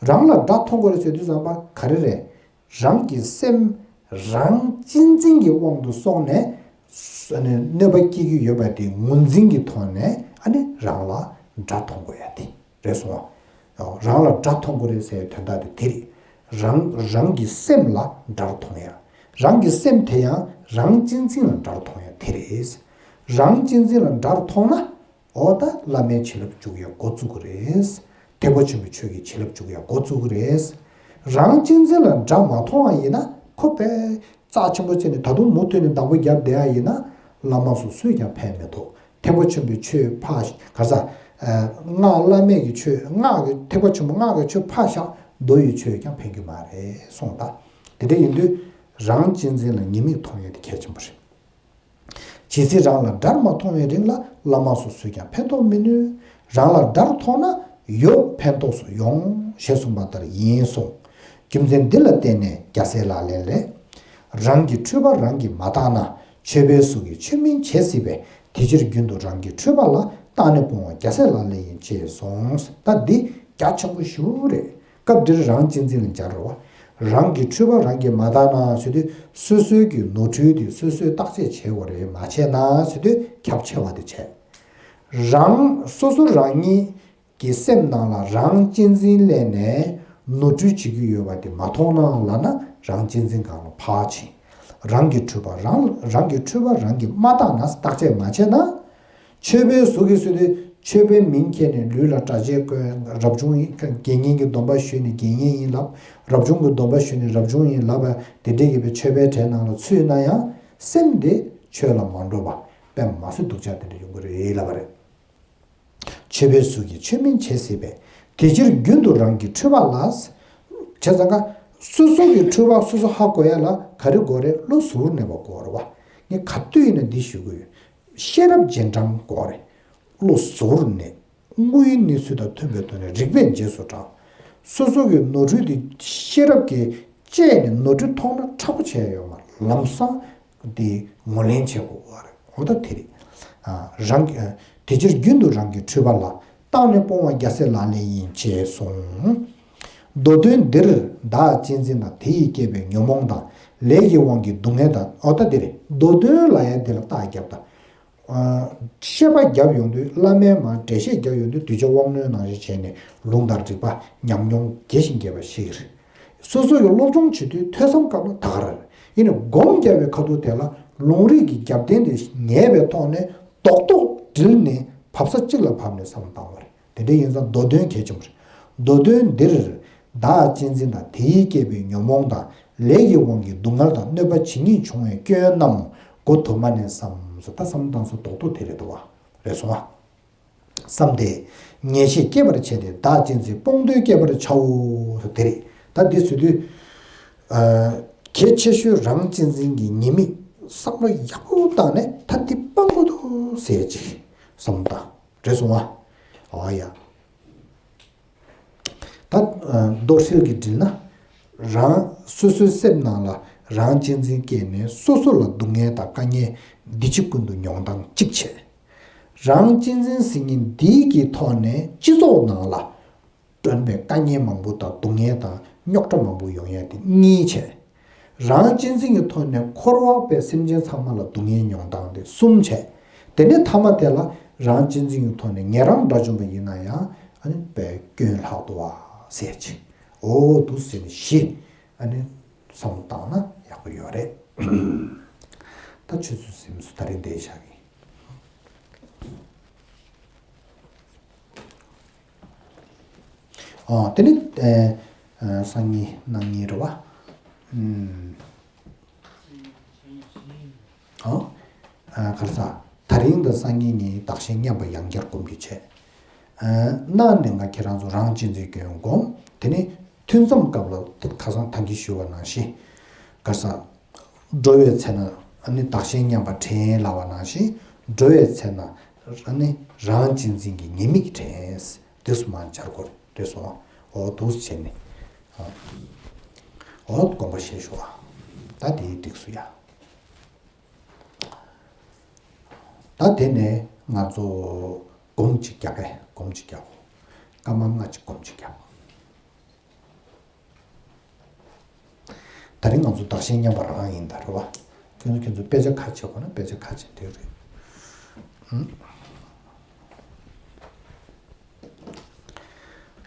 རང་ལ་དགྲ་མཐོང་དགོས་རེད་ཟེར་དུས་ཙམ་པ་ག་རེ་རེད། རང་གི་སེམས་རང་གཅེས་འཛིན་གྱི་དབང་དུ་སོང་ནས་ཨ་ནི་གནོད་པ་སྐྱེལ་གྱི་ཡོད་པ་དེ་ངོས་འཛིན་གྱི་ཐོག་ནས་ཨ་ནི་རང་ལ་དགྲ་མཐོང་དགོས་ཡ་དེ་རེད་སོང་ང་། རང་ལ་དགྲ་མཐོང་དགོས་རེད་ཟེར་བའི་དོན་དག་དེ་དེ་རེད། རང་རང་གི་སེམས་ལ་དགྲར་མཐོང་ཡ། རང་གི་སེམས་དེ་ཡང་རང་གཅེས་འཛིན་ལ་དགྲར་མཐོང་ཡ་དེ་རེད། རང་གཅེས་འཛིན་ལ་དགྲར་མཐོང་ན། འོ་ད་བླ་མའི་བྱིན་རླབས་འཇུག་ཡ་འགོ་བཙུགས་ཀྱི་རེད། ཐེག་པ་ཆེན་པོའི་ཆོས་ཀྱི་བྱིན་རླབས་འཇུག་ཡ་འགོ་བཙུགས་ཀྱི་རེད། རང་གཅེས་འཛིན་ལ་དགྲ་མ་མཐོང་བ་ཡིན་ན་ཁོ་པས་རྩ་ཆེན་པོ་བྱས་ནས་ད་དུང་མུ་མཐུད་ནས་བདག་པོ་བརྒྱབ་བསྡད་ཡ་ཡིན་ན་བླ་མ་སོགས་སུས་ཀྱང་ཕན་མི་ཐོགས། ཐེག་པ་ཆེན་པོའི་ཆོས་ཕར་ག་ས། སྔགས་བླ་མེད་ཀྱི་ཆོས། སྔགས་ཀྱི་ཐེག་པ་ཆེན་པོ་སྔགས་ཀྱི་ཆོས་ཕར་བཞག་མདོ་ཡི་ཆོས་ཀྱང་ཕན་གྱི་མ་རེད་གསུངས། ད་དེ་འདྲ་ཡིན་དུས་རང་གཅེས་འཛིན་ལ་ཉེས་དམིགས་མཐོང་ཡ་དེ་གལ་ཆེན་པོ་རེད། ཇི་སྲིད་རང་ལ་དགྲར་མ་མཐོང་བའི་རིང་ལ། བླ་མ་སོགས་སུས་ཀྱང་ཕན་ཐོགས་མི་ནུས། རང་ལ་དགྲར་མཐོང་ན་ཡོད་ཕན་ཐོགས་སུ་ཡོང་། ཞེས་གསུངས་པ་ལྟར་ཡིན་གསུངས། རྒྱུ་མཚན་འདི་ལ་བརྟེན་ནས་རྒྱལ་སྲས་ལག་ལེན་ལས། རང་གི་འཁྲུལ་པ་རང་གིས་མ་བརྟགས་ན། ཆོས་པའི་གཟུགས་ཀྱིས་ཆོས་མིན་བྱེད་སྲིད་པས། དེ་ཕྱིར་རྒྱུན་དུ་རང་གི་འཁྲུལ་པ་ལ། བརྟགས་ནས་སྤོང་བ་རྒྱལ་སྲས་ལག་ལེན་ཡིན། ཅེས་གསུངས། ད་འདི་རྒྱ་ཆེན་པོ་ཞེ་པོ་རེད། སྐབས་འདིར་རང་གཅེས་འཛིན་ལ་སྦྱར་རོ། རང་གི་འཁྲུལ་པ་རང་གིས་མ་བརྟགས་ན་ཟེར་དུས་སོ་སོའི་གི་ནོར་འཁྲུལ་དེ་སོ་སོས་བརྟག་དཔྱད་བྱེད་དགོས་རེད། མ་བྱས་ན་ཟེར་དུས་ཁྱབ་ཆེ་བ་དེ་བྱས། རང་སོ་སོ་རང་ཉིད་ཀྱི་སེམས་ནང་ལ་རང་གཅེས་འཛིན་སླེབས་ནས་ནོར་འཁྲུལ་བྱེད་ཀྱི་ཡོད་པ་དེ་མ་མཐོང་ན་ལབ་ན་རང་གཅེས་འཛིན་སྒང་ལ་ཕར་ཕྱིན། རང་གི་འཁྲུལ་པ་རང་རང་གི་འཁྲུལ་པ་རང་གིས་མ་བརྟགས་ན་བརྟག་དཔྱད་མ་བྱས་ན། ཆོས་པའི་གཟུགས་ཀྱིས་ཟེར་དུས་ཆོས་པའི་མིང་ཁྱེར་ནས་ལུས་ལ་གྲྭ་ཆས་གོན། རབ་བྱུང་ཡིན། དགེ་བསྙེན་གྱི་སྡོམ་པ་ཞུས་ནས་དགེ་བསྙེན་ཡིན་ལབ། རབ་བྱུང་གི་སྡོམ་པ་ཞུས་ནས་རབ་བྱུང་ཡིན་ལབ་པ་དེ་འདྲས་ཀྱི་བའི་ཆོས་པའི་གྲལ་ནང་ལ་ཚུད་ན་ཡང་སེམས་དེ་ཆོས་ལ་མ་འགྲོ་བ་དཔེ་མ་སྲིད་སྡུག་ཅག་དེ་འདྲ་ཡོང་གི་རེད་ལབ་པ་རེད། ཆོས་པའི་གཟུགས་ཀྱིས་ཆོས་མིན་བྱེད་སྲིད་པས། དེ་ཕྱིར་རྒྱུན་དུ་རང་གི་འཁྲུལ་པ་ལ། བྱས་ཙང་ཀ་སོ་སོ་གི་འཁྲུལ་པ་སོ་སོ་ཧ་གོ་ཡ་ལ་ག་རེ་དགོས་རེད། བློ་གཟུར་གནས་པ་དགོས་རེད་བ། ངས་ག་དུས་ཡིན་ན་འདི་ཞུ་གི་ཡོད། ཤེས་རབ་རྗེས་འབྲང་དགོས་རེད། བློ་གཟུར་ནས་དངོས་ཡོད་གནས་ཚུལ་དང་མཐུན་པའི་ཐོག་ནས་རིགས་པས་རྗེས་སུ་དྲངས། སོ་སོ་གི་ནོར་འཁྲུལ་དེ་ཤེས་རབ་ཀྱིས་དཔྱད་ནས་ནོར་འཁྲུལ་མཐོང་ན་མཁྲེགས་པོ་བྱས་ཡོད་མ་རེད། ལམ་སང་དེ་ངོས་ལེན་བྱེད་དགོས་པ་རེད། འོ་ད་དེ་རེད། ཨ། རང་གི་ཨ། དེ་ཕྱིར་རྒྱུན་དུ་རང་གི་འཁྲུལ་པ་ལ། བརྟགས་ནས་སྤོང་བ་རྒྱལ་སྲས་ལག་ལེན་ཡིན། ཅེས་གསུངས། མདོ་དོན་འདིར་བདག་གཅེས་འཛིན་དང་དེ་ཡིས་བསྐྱེད་པའི་ཉོན་མོངས་དང་ལས་ཀྱི་དབང་གིས་སྡུག་བསྔལ་དང་། འོ་ད་དེ་རེད། མདོ་དོན་ལ་ཡང་འདི་ལ་བརྟག་བརྒྱབ་དང་། ཨ། བཤད་པ་བརྒྱབ་ཡོང་དུས། བླ་མའི་མར་འགྲེལ་བཤད་བརྒྱབ་ཡོང་དུས། གདུལ་བྱ་དབང་རྣོན་ནང་བཞིན་བྱས་ནས་ལུང་དང་རིགས་པ་ཉམས་མྱོང་རྒྱས་ཤིང་རྒྱས་པ་ཞིག་རེད། སོ་སོ་ཡི་སློབ་སྦྱོང་བྱེད་དུས་ཐོས་བསམ་སྐབས་ལ་ད་ག་རང་རེད། ཡིན་ནའི་སྒོམ་རྒྱག་པའི་ཁ་ཐུག་དེ་ལ་ལུང་རིགས་ཀྱི་རྒྱབ་རྟེན་དེ་ངེས་པའི་ཐོག་ནས་རྡོག་རྡོག་དྲིལ་ནས་བབས་ས་གཅིག་ལ་བབས་ནས་བསམ་བློ་བཏང་བ་རེད། དེ་འདྲ་ཡིན་ཙང་མདོ་དོན་གལ་ཆེན་པོ་རེད། མདོ་དོན་འདིར་བདག་གཅེས་འཛིན་དང་དེ་ཡིས་བསྐྱེད་པའི་ཉོན་མོངས་དང་ལས་ཀྱི་དབང་གིས་སྡུག་བསྔལ་དང་གནོད་པ་ཇི་སྙེད་བྱུང་བའི་སྐྱོན་རྣམས་མགོ་དུ་མ་ནས་བསམ། སོ་ད་བསམ་བློ་བཏང་ས་རྡོག་རྡོག་དེ་རེད་འདུག་བ། རེད་སོང་ཨ། བསམ་སྟེ། ངེས་ཤེས་སྐྱེད་པར་བྱས་ཏེ། བདག་གཅེས་འཛིན་སྤོང་འདོད་བསྐྱེད་པར་བྱའོ། དེ་རེད། ད་འདི་ཟེར་དུས། ཨ། གལ་ཆེ་ཤོས་རང་གཅེས་འཛིན་གྱི་ཉེས་དམིགས་བསམ་བློ་ཡག་པོ་བཏང་ནས་ད་འདི་སྤང་དགོས་འདུག་ཟེར་ཅིག་བསམ་བློ་བཏང་། རེད་སོང་ཨ། ཨ་ཡ། ད། ཨ། མདོ་ཧྲིལ་གྱིས་དྲིལ་ན། རང་སོ་སོའི་སེམས་ནང་ལ་རང་གཅེས་འཛིན་སྐྱེས་ནས་སོ་སོ་ལ་སྡུག་བསྔལ་དང་དཀའ་ངལ་འདི་ཕྱི་ཀུན་ཏུ་མྱོང་སྟངས་གཅིག་བྱས། རང་གཅེས་འཛིན་ཟེར་མཁན་འདི་གི་ཐོག་ནས་སྤྱི་ཚོགས་ནང་ལ་དྲན་པའི་དཀའ་ངལ་མང་པོ་དང་སྡུག་བསྔལ་དང་རྙོག་དྲ་མང་པོ་ཡོང་ཡ་དེ་གཉིས་བྱས། རང་གཅེས་འཛིན་གྱི་ཐོག་ནས་འཁོར་བ་པའི་སེམས་ཅན་ཚང་མ་ལ་སྡུག་བསྔལ་མྱོང་སྟངས་དེ་གསུམ་བྱས། དེ་ནས་མཐའ་མ་དེ་ལ་རང་གཅེས་འཛིན་གྱི་ཐོག་ནས་ཉན་རང་དགྲ་བཅོམ་པ་ཡིན་ན་ཡང་ཨ་ནི་དཔེ་སྐྱོན་ལྷག་འདུག་བ་ཟེར་ཅིག་འོ་འདུག་ཟེར་ནས་བཞི། ཨ་ནི་བསམ་བློ་བཏང་ན་ཡག་པོ་ཡོད་རེད། ད་ཆུ་ཚོད་ཟིན་སོང་། ད་རིང་འདིར་བཞག་གི། ཨོ། དེ་ནི། ཨེ། ཨེ། སང་ཉིན་གནངས་ཉིན་རེད་བ། ཨུམ། ཨོ། ཨ། ག་རེ་ཟ། ད་རིང་དང་སང་ཉིན་གཉིས་བདག་གཞན་མཉམ་པ་ཡང་བསྐྱར་སྒོམ་རྒྱུ་བྱས། ཨ། གནངས་ཉིན་ང་ཁྱེད་རང་ཚོ་རང་གཅེས་འཛིན་སྐྱོན་སྒོམ། དེ་ནི་ཐུན་མཚམས་སྐབས་ལ་ཁ་སང་ཐང་གིས་ཞུས་པ་ནང་བཞིན། ག་རེ་ཟ། འགྲོ་བའི་ཚེ་ན་ཨ་ནི་བདག་གཞན་མཉམ་པ་དྲན་ལབ་པ་ནང་བཞིན། འགྲོ་བའི་ཚེ་ན་ཨ་ནི་རང་གཅེས་འཛིན་གྱི་ཉེས་དམིགས་དྲན། དེ་སུ་མ་འཆར་དགོས་རེད་སོང་། འོ་འདུག་བྱས་ནས། འོ་དགོངས་པ་བཞེས་ཤོག་ད་དེ་འགྲིགས་སོང་ཡ། ད་དེ་ནས་ང་ཚོ་སྒོམ་གཅིག་རྒྱག་གས། སྒོམ་གཅིག་རྒྱག་སྐར་མ་ལྔ་གཅིག་སྒོམ་གཅིག་རྒྱག་ད་རིང་ང་ཚོ་བདག་གཞན་མཉམ་པ་རང་ཡིན་ད་རེད་བ། ཁྱོད་ཚོ་ཁྱོད་ཚོ་དཔེ་ཆ་ཁ་ཕྱེ་དགོས་ན་དཔེ་ཆ་ཁ་ཕྱེ་འདོད་རེད།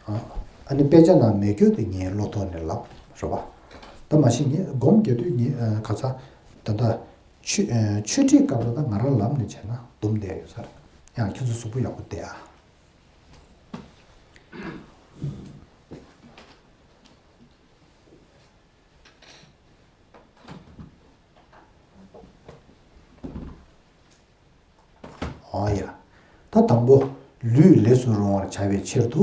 ཨང་། ཨ་ནི་དཔེ་ཆ་ནང་མེད་རྒྱུ་དེ་ངའི་བློ་ཐོག་ནས་ལབ་རེད་བ། ད་མ་གཞི་ངས་སྒོམ་རྒྱག་དུས་ངས་ག་ཚ་ད་ལྟ་ཆོས་ཆོས་ཁྲིད་སྐབས་ལ་ད་ང་རང་ལབ་ནས་བྱས་ན་འདུམ་བསྡད་ཡོད་ས་རེད། ཡང་ཁྱོད་ཚོ་གཟུགས་པོ་ཡག་པོ་བསྡད་ཨ། ཨོ་ཡ། ད་དང་པོ། ལུས་ལས་སུ་རུང་བར་བྱ་བའི་ཕྱིར་དུ།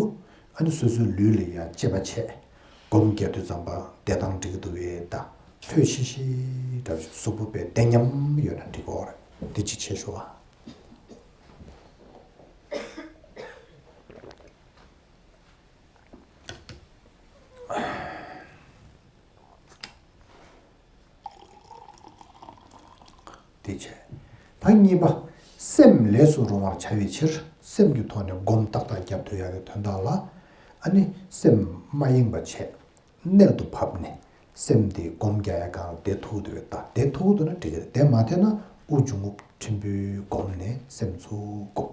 ཨ་ནི་སོ་སོའི་ལུས་ལ་ཡང་དཔྱད་པ་བྱས། སྒོམ་རྒྱག་དུས་ཙམ་པ་བདེ་ཐང་འགྲིག་གི་འདུག་པས་ད། ལྷོད་ཤིག་ཤིག་འདྲ་བྱུང་། གཟུགས་པོ་དཔེ་བདེ་ཉམས་ཡོད་ན་འགྲིག་གོ་རེད། འདི་ཅི་བྱེད་ཤོག་ཨ། དེ་བྱས། ད་གཉིས་པ། སེམས་ལས་སུ་རུང་བར་བྱ་བའི་ཕྱིར། སེམས་ཀྱི་ཐོག་ནས་སྒོམ་ཏག་ཏག་རྒྱབ་ཐུབ་ཡག་གི་དོན་དག་ལ། ཨ་ནི་སེམས་མ་ཡེངས་པ་བྱས། མནལ་དུ་བབས་ནས་སེམས་དེ་སྒོམ་རྒྱག་ཡག་སྒང་ལ་བསྡད་ཐུབ་འདུག་པས་ད། བསྡད་ཐུབ་འདུག་ན་འགྲིག་གི་རེད། བསྡད་མ་ཐུབ་ན་དབུགས་འབྱུང་རྔུབ་ཕྲན་བུ་བསྒོམས་ནས་སེམས་ཚུར་བཀུག་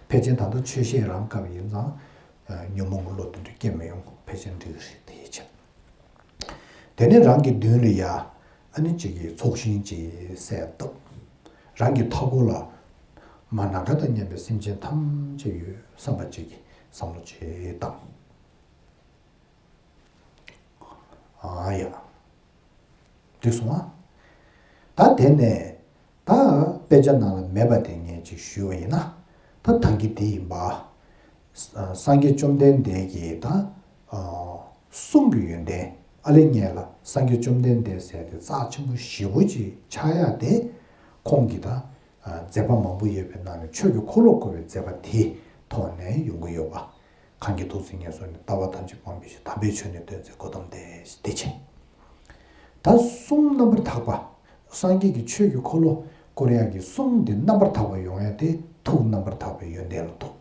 ཕལ་ཆེར་ད་ལྟ་ཆོས་བཤད་རང་སྐབས་ཡིན་ཙང་། ཉོན་མོངས་ཀྱི་བློ་དེ་འདྲ་སྐྱེ་མི་ཡོང་། ཕལ་ཆེར་འགྲིག་གི་རེད། དེ་ཡིད་ཆེས། དེ་ནས་རང་གི་མདུན་ལ་ཡ། ཨ་ནི་གཅིག་གིས་ཚོགས་ཞིང་གཅིག་གསལ་བཏབ། རང་གི་མཐའ་འཁོར་ལ། མ་ནམ་མཁའ་དང་མཉམ་པའི་སེམས་ཅན་ཐམས་ཅད་ཡོད་བསམ་པ་གཅིག་གིས་བསམ་བློ་གཅིག་བཏང་། ཨ་ཡ། འགྲིག་སོང་ཨ། ད་དེ་ནས། ད་དཔེ་ཆ་ནང་ལ་མེད་པ་དེ་ངས་ཅིག་ཞུས་པ་ཡིན་ན། ད་ཐང་གི་དེ་ཡིན་པ། སངས་རྒྱས་བཅོམ་ལྡན་འདས་ཀྱི་ད། གསུང་གི་ཡོན་ཏན། ཨ་ལེ་ཉེ་ལ་སངས་རྒྱས་བཅོམ་ལྡན་འདས་ཟེར་དེ་རྩ་ཆེན་པོ་ཞེ་པོ་ཅིག་ཆགས་ཡ་དེ། ཁོང་གི་ད། མཛད་པ་མང་པོ་ཡོད་པའི་ནང་ནས་ཆོས་ཀྱི་འཁོར་ལོ་བསྐོར་བའི་མཛད་པ་དེ་ཐོག་ནས་ཡོང་གི་ཡོད་པ། གང་གིས་ཐུགས་བརྩེ་ཉེར་བཟུང་ནས། ལྟ་བ་ཐམས་ཅད་སྤང་བའི་ཕྱིར། དམ་པའི་ཆོས་ནི་སྟོན་མཛད་གོ་ཏམ་དེ། དེ་བྱས། ད་གསུང་རྣམ་པར་དག་པ། སངས་རྒྱས་ཀྱི་ཆོས་ཀྱི་འཁོར་ལོ་ བསྐོར་ཡག་གི་གསུམ་དེ་རྣམ་པར་དག་པ་ཡོང་ཡག་དེ་ཐུགས་རྣམ་པར་དག་པའི་ཡོན་ཏན་ལ་ཐུག་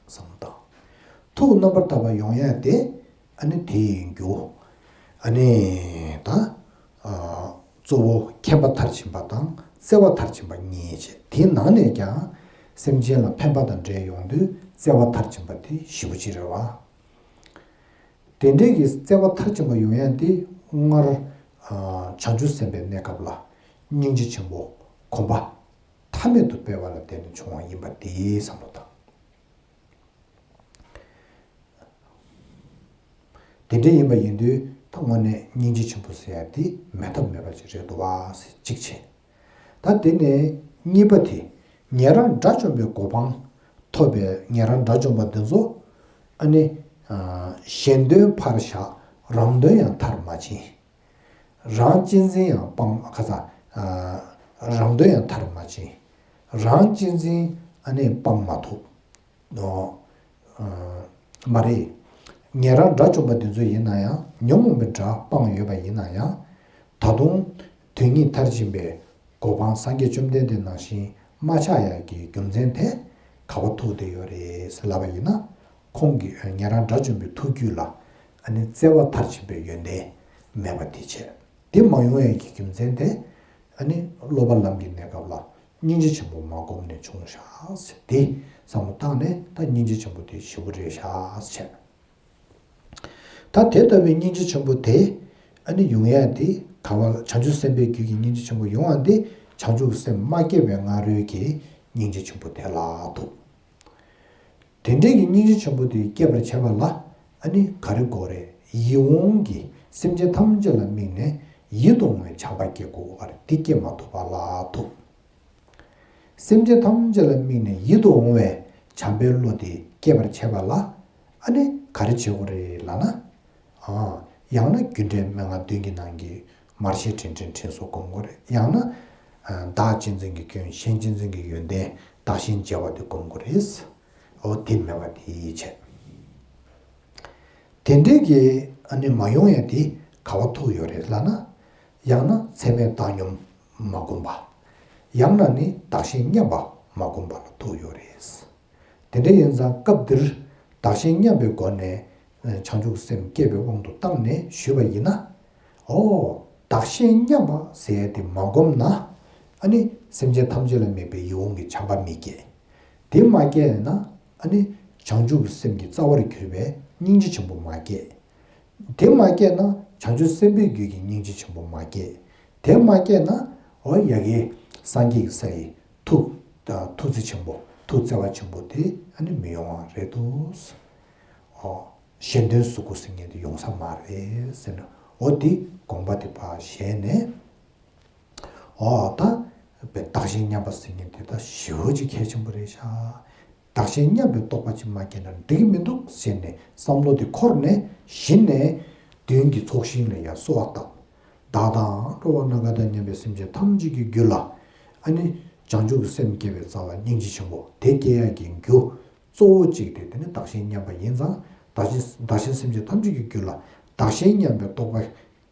བསམ་བློ་བཏང་། ཐུགས་རྣམ་པར་དག་པ་ཡོང་ཡག་དེ་ཨ་ནི་དེ་ཡི་རྒྱུ། ཨ་ནི་ད་གཙོ་བོ་མཁྱེན་པ་མཐར་ཕྱིན་པ་དང་བརྩེ་བ་མཐར་ཕྱིན་པ་གཉིས་བྱས། དེའི་ནང་ནས་ཀྱང་སེམས་ཅན་ལ་ཕན་པ་དང་འབྲེལ་ཡོང་དུས་བརྩེ་བ་མཐར་ཕྱིན་པ་དེ་ཞེ་པོ་ཅིག་རེད་བ། དེ་འདྲའི་གི་བརྩེ་བ་མཐར་ཕྱིན་པ་ཡོང་ཡག་དེ་སྔར་བྱང་ཆུབ་སེམས་དཔའི་གནས་སྐབས་ལ་སྙིང་རྗེ་ཆེན་པོ་གོམ་པ་མཐའ་མེད་དུ་སྤེལ་བ་ལ་བརྟེན་ནས་བྱུང་བ་ཡིན་པ་དེ་བསམ་བློ་བཏང་། དེ་འདྲ་ཡིན་པ་ཡིན་དུས་ད་དངོས་གནས་སྙིང་རྗེ་ཆེན་པོ་ཟེར་ཡག་དེ་མེད་ཐབས་མེད་པ་ཅིག་རེད་འདུག་བ་ཟེར་གཅིག་བྱས། ད་དེ་ནས་གཉིས་པ་དེ་ཉན་རང་དགྲ་བཅོམ་པའི་གོ་འཕང་ཐོབ་པའི་ཉན་རང་དགྲ་བཅོམ་པ་འདི་ཚོ་ཨ་ནི་གཞན་དོན་ཕར་བཞག་རང་དོན་ཡང་མཐར་མ་ཕྱིན། རང་གཅེས་འཛིན་ཡང་སྤང་ཁ་ཚ། རང་དོན་ཡང་མཐར་མ་ཕྱིན། རང་གཅེས་འཛིན་ཨ་ནི་སྤང་མ་ཐུབ། མ་རེད། ཉན་རང་དགྲ་བཅོམ་པ་འདི་ཚོ་ཡིན་ན་ཡང་ཉོན་མོངས་པའི་དགྲ་སྤངས་ཡོད་པ་ཡིན་ན་ཡང་། ད་དུང་དོན་གཉིས་མཐར་ཕྱིན་པའི་གོ་འཕང་སངས་རྒྱས་བཅོམ་ལྡན་འདས་ནང་བཞིན་མ་ཆགས་ཡག་གི་རྒྱུ་མཚན་དེ་ག་པར་ཐུག་བསྡད་ཡོད་རེད་ཟེར་ལབ་པ་ཡིན་ན། ཁོང་གིས་ཉན་རང་དགྲ་བཅོམ་པའི་ཐུགས་རྒྱུད་ལ་ཨ་ནི་བརྩེ་བ་མཐར་ཕྱིན་པའི་ཡོན་ཏན་མེད་པ་དེ་བྱས། དེ་མ་ཡོང་ཡག་གི་རྒྱུ་མཚན་དེ་ཨ་ནི་སློབ་པ་ལམ་གྱི་གནས་སྐབས་ལ་སྙིང་རྗེ་ཆེན་པོ་མ་བསྒོམས་ནས་བྱུང་ཤག་ཟེར། དེ་བསམ་བློ་བཏང་ནས་ད་སྙིང་རྗེ་ཆེན་པོ་དེ་ཞེ་པོ་རེད་ཤག་ཟེར། ད་དེ་ལྟ་བུའི་སྙིང་རྗེ་ཆེན་པོ་དེ་ཨ་ནི་ཡོང་ཡག་དེ་ག་བ། བྱང་ཆུབ་སེམས་དཔའི་རྒྱུད་ཀྱི་སྙིང་རྗེ་ཆེན་པོ་ཡོང་བ་འདི་བྱང་ཆུབ་སེམས་མ་སྐྱེས་པའི་སྔ་རོལ་གྱི་སྙིང་རྗེ་ཆེན་པོ་དེ་ལ་ཐུག་དེ་འདྲའི་གི་སྙིང་རྗེ་ཆེན་པོ་དེ་སྐྱེད་པར་བྱེད་པ་ལ་ཨ་ནི་ག་རེ་དགོས་རེད། ཡིད་འོང་གི་སེམས་ཅན་ཐམས་ཅད་ལ་དམིགས་ནས་ཡིད་དུ་འོང་བའི་བྱམས་པ་སྐྱེ་དགོས་པ་རེད། དེ་སྐྱེ་མ་ཐུབ་པ་ལ་ཐུག་སེམས་ཅན་ཐམས་ཅད་ལ་དམིགས་ནས་ཡིད་དུ་འོང་བའི་བྱམས་པའི་བློ་དེ་སྐྱེད་པར་བྱེད་པ་ལ་ཨ་ནི་ག་རེ་བྱེད་དགོས་རེད་ལབ་ན། ཨ། ཡང་ན་རྒྱུ་འབྲས་མན་ངག་བདུན་གྱི་ནང་གི་མར་ཤེས་དྲིན་དྲན་དྲིན་གཟོ་སྒོམ་དགོས་རེད། ཡང་ན་ཨ། བདག་གཅེས་འཛིན་གྱི་སྐྱོན་གཞན་གཅེས་འཛིན་གྱི་ཡོན་ཏན་བདག་གཞན་བརྗེ་བ་དེ་སྒོམ་དགོས་རེད། འོ་དེ་མེད་པ་དེ་བྱས། དེ་འདྲའི་གི་ཨ་ནི་མ་ཡོང་ཡ་དེ་ག་བ་ཐུག་ཡོད་རེད་ལབ་ན། ཡང་ན་ཚད་མེད་བཏང་སྙོམས་མ་བསྒོམས་པ། ཡང་ན་ནི་བདག་གཞན་མཉམ་པ་མ་བསྒོམས་པ་ལ་ཐུག་ཡོད་རེད། དེ་འདྲ་ཡིན་ཙང་སྐབས་འདིར་བདག་གཞན་མཉམ་པའི་སྒོ་ནས་བྱང་ཆུབ་སེམས་བསྐྱེད་པའི་དབང་དུ་བཏང་ནས་ཞུས་པ་ཡིན་ན། འོ། བདག་གཞན་མཉམ་པ་ཟེར་ཡ་དེ་མ་བསྒོམས་ན། ཨ་ནི་སེམས་ཅན་ཐམས་ཅད་ལ་དམིགས་པའི་ཡིད་འོང་གི་བྱམས་པ་མི་སྐྱེ། དེ་མ་སྐྱེས་ན་ཨ་ནི་བྱང་ཆུབ་སེམས་ཀྱི་རྩ་བར་གྱུར་པའི་སྙིང་རྗེ་ཆེན་པོ་མ་སྐྱེས། དེ་མ་སྐྱེས་ན་བྱང་ཆུབ་སེམས་དཔའི་རྒྱུད་ཀྱི་སྙིང་རྗེ་ཆེན་པོ་མ་སྐྱེས། དེ་མ་སྐྱེས་ན་འོ་ཡ་གི་སངས་རྒྱས་ཀྱི་ས་ཡི་ཐུགས་ཐུགས་རྗེ་ཆེན་པོ་ཐུགས་བརྩེ་བ་ཆེན་པོ་དེ་ཨ་ནི་མི་ཡོང་བ་རེད་འདུག་འོ། གཞན་དོན་གཟུགས་སྐུ་ཟེར་མཁན་དེ་ཡོང་ས་མ་རེད་ཟེར་ནས། འོ་དེ་དགོངས་པ་དེ་ཕར་བཞེས་ནས། འོ་ད་བདག་གཞན་མཉམ་པ་ཟེར་མཁན་དེ་ད་ཞེ་པོ་ཅིག་གལ་ཆེན་པོ་རེད་ཤག་བདག་གཞན་མཉམ་པའི་རྟོགས་པ་ཅིག་མ་སྐྱེས་ན་འགྲིག་གི་མི་འདུག་ཟེར་ནས་བསམ་བློ་དེ་འཁོར་ནས་གཞི་ནས་མདུན་གྱི་ཚོགས་ཞིང་ལ་ཡར་གསོལ་བ་བཏབ། བདག་དང་འགྲོ་བ་སྣ་ཁ་དང་མཉམ་པའི་སེམས་ཅན་ཐམས་ཅད་ཀྱི་རྒྱུད་ལ་ཨ་ནི་བྱང་ཆུབ་ཀྱི་སེམས་སྐྱེ་བའི་རྩ་བ་སྙིང་རྗེ་ཆེན་པོ་དེ་སྐྱེ་ཡག་གི་རྒྱུ་གཙོ་བོ་གཅིག་དེ་དེ་ནི་བདག་གཞན་མཉམ་པ་ཡིན་ཙང་། བདག་གཞན་བདག་གཞན་སེམས་ཅན་ཐམས་ཅད་ཀྱི་རྒྱུད་ལ་བདག་གཞན་མཉམ་པའི་རྟོགས་པ།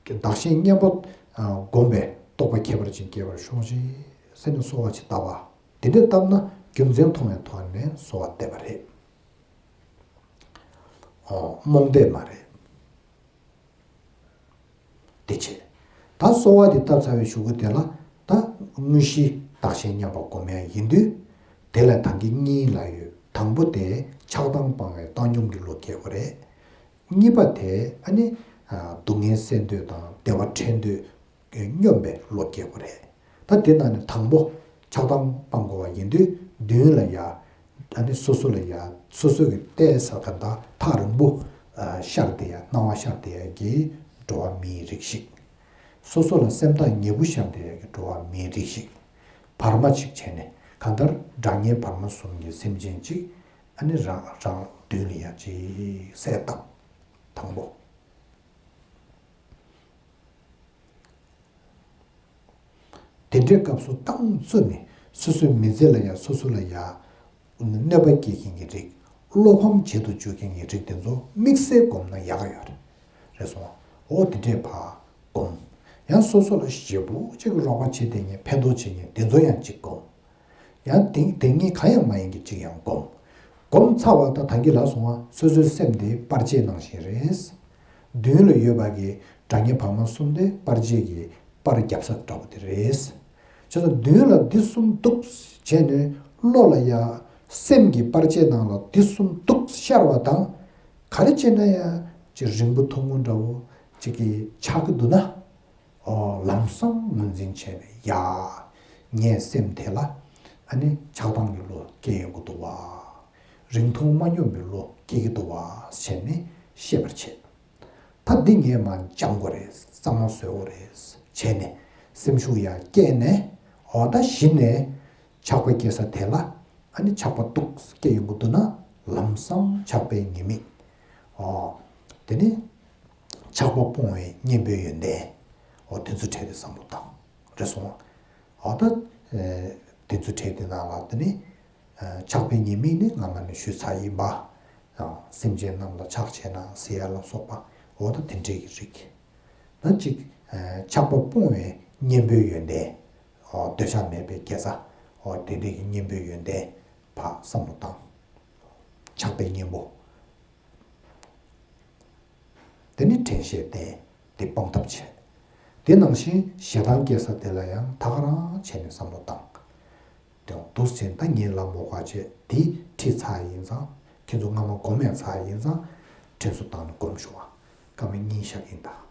བདག་གཞན་མཉམ་པ་བསྒོམས་པའི་རྟོགས་པ་ཁྱད་པར་ཅན་སྐྱེ་བར་ཤོག་ཅིག་ཟེར་ནས་གསོལ་བ་ཅིག་བཏབ་པ། དེ་འདྲ་བཏབ་ན་རྒྱུ་མཚན་མཐོང་བའི་ཐོག་ནས་གསོལ་བ་འདེབས་པ་རེད། རྨོངས་དད་མ་རེད། དེ་བྱས། ད་གསོལ་བ་དེ་བཏབ་ཚར་བའི་གཞུག་གུ་དེ་ལ་ད་དངོས་གཞི་བདག་གཞན་མཉམ་པ་སྒོམ་ཡ་ཡིན་དུས། དེ་ལ་ད་གིན་གཉིས་ལབ་ཡོད། དང་པོ་དེ་ཆགས་སྡང་སྤང་བའི་བཏང་སྙོམས་ཀྱི་བློ་སྐྱེ་དགོས་རེད། གཉིས་པ་དེ་ཨ་ནི་སྡུག་བསྔལ་སེལ་འདོད་དང་བདེ་བ་འཕྲད་འདོད་སྙོམས་པའི་བློ་སྐྱེ་དགོས་རེད། ད་དེ་ནང་ནས་དང་པོ་ཆགས་སྡང་སྤང་དགོས་པ་ཡིན་དུས་མདུན་ལ་ཡ། ཨ་ནི་སོ་སོ་ལ་ཡ་སོ་སོ་གི་ལྟས་ཟེར་ག་འདྲ་ཐག་རིང་པོ་ཤར་བསྡད་ཡ། སྣང་བ་ཤར་བསྡད་ཡ་གི་འགྲོ་བ་མིའི་རིགས་ཤིག་སོ་སོ་ལ་སེམས་ཐག་ཉེ་པོ་ཤར་བསྡད་ཡ་གི་འགྲོ་བ་མིའི་རིགས་ཤིག་བར་མ་ཅིག་བྱས་ནས་གང་ལྟར་དགྲ་གཉེན་བར་མ་གསུམ་གྱི་སེམས་ཅན་ཅིག་ཨ་ནི་རང་རང་མདུན་ལ་ཡ་ཅིག་གསལ་བཏབ། དང་པོ། དེ་འདྲའི་སྐབས་སུ་ཏང་བཙུན་ནས་སོ་སོའི་མི་ཚེ་ལ་ཡ་སོ་སོ་ལ་ཡ་གནོད་པ་སྐྱེལ་མཁན་གྱི་རིགས། བློ་ཕམ་བྱེད་དུ་འཇུག་མཁན་གྱི་རིགས་དེ་ཚོ་དམིགས་བསལ་སྒོམ་ན་ཡག་ག་ཡོད་རེད། རེད་སོང་། འོ་དེ་འདྲས་ཕར་སྒོམ། ཡང་སོ་སོ་ལ་ཞེ་པོ་ཅིག་རོགས་པ་བྱེད་བསྡད་མཁན་ཕན་ཐོགས་བྱེད་མཁན་དེ་ཚོ་ཡང་ཅིག་སྒོམ། ཡང་དེ་དེ་གཉིས་གང་ཡང་མ་ཡིན་གྱི་ཅིག་ཡང་སྒོམ། སྒོམ་ཚར་བ་དང་ད་གིན་ལབ་སོང་བ་སོ་སོའི་སེམས་དེ་པར་ཆས་ནང་བཞིན་རེད། མདུན་ལ་ཡོད་པ་གི་དགྲ་གཉེན་བར་མ་གསུམ་དེ་པར་ཆས་ཀྱི་པར་རྒྱབ་ས་འདྲ་པོ་དེ་རེད། བྱས་ཙང་མདུན་ལ་འདི་གསུམ་འདུག་བྱས་ནས་བློ་ལ་ཡ་སེམས་ཀྱི་པར་ཆས་ནང་ལ་འདི་གསུམ་འདུག་ཤར་བ་དང་། ག་རེ་བྱས་ན་ཡང་ཅིག་རིང་པོ་ཐུང་ངུ་འདྲ་བོ་ཅིག་གི་ཆགས་ཀྱི་འདུག་ན། ཨོ་ལམ་སང་ངོས་འཛིན་བྱས་ནས་ཡ། ངའི་སེམས་དེ་ལ་ཨ་ནི་ཆགས་སྡང་གི་བློ་སྐྱེ་ཡོང་གི་འདུག་བ། རིང་ཐུང་མ་སྙོམས་པའི་བློ་སྐྱེ་གི་འདུག་བ་བྱས་ནས་ཤེས་པར་བྱེད། ད་འདི་ངས་མར་སྦྱང་དགོས་རེད། གཙང་མ་བཟོ་དགོས་རེད་བྱས་ནས་སེམས་ཤུགས་ཡར་བསྐྱེད་ནས། འོ་ད་གཞི་ནས་ཆགས་པ་སྐྱེ་ས་དེ་ལ་ཨ་ནི་ཆགས་པ་འདུག་སྐྱེ་ཡོང་གི་འདུག་ན་ལམ་སང་ཆགས་པའི་ཉེས་དམིགས། འོ་དེ་ནི་ཆགས་པ་སྤོང་བའི་གཉེན་པོའི་ཡོན་ཏན། འོ་དེ་ཚོ་བྲལ་ཏེ་བསམ་བློ་བཏང་རེད་སོང་། འོ་ད་དེ་ཚོ་བྲལ་ཏེ་ནང་ལ་དེ་ནི། ཆགས་པའི་ཉེས་དམིགས་ནི་སྔ་མ་ནས་ཞུས་ཚར་ཡིན་པ། སེམས་ཅན་རྣམས་ལ་ཆགས་བྱས་ན་ཟེར་ཡ་ལ་སོགས་པ། འོ་ད་དེ་འདྲའི་གི་རིགས། ད་ཅིག་ཆགས་པ་སྤོང་བའི་གཉེན་པོའི་ཡོན་ཏན། འོ་འདོད་ཆགས་མེད་པའི་དགེ་རྩ། འོ་དེ་འདྲའི་གི་གཉེན་པོའི་ཡོན་ཏན་ཕར་བསམ་བློ་བཏང་། ཆགས་པའི་གཉེན་པོ། དེ་ནི་དྲན་ཤེས་ལྡན། དེ་སྤང་ཐབས་བྱེད། དེ་ནང་བཞིན་ཞེ་སྡང་སྐྱེ་ས་དེ་ལ་ཡང་ད་ག་རང་བྱས་ནས་བསམ་བློ་བཏང་། དེ་འདུག་ཟིན་ད་ངས་ལབ་མོ་ཁ་བྱས་དེ་ཁྲིད་ཚར་ཡིན་ཙང་། ཁྱེད་ཚོ་སྔ་མ་སྒོམ་ཡང་ཚར་ཡིན་ཙང་། དྲན་གསོ་བཏང་ནས་སྒོམ་ཤོག་ཨ། སྐར་མ་གཉིས་བཞག་གིན་ད།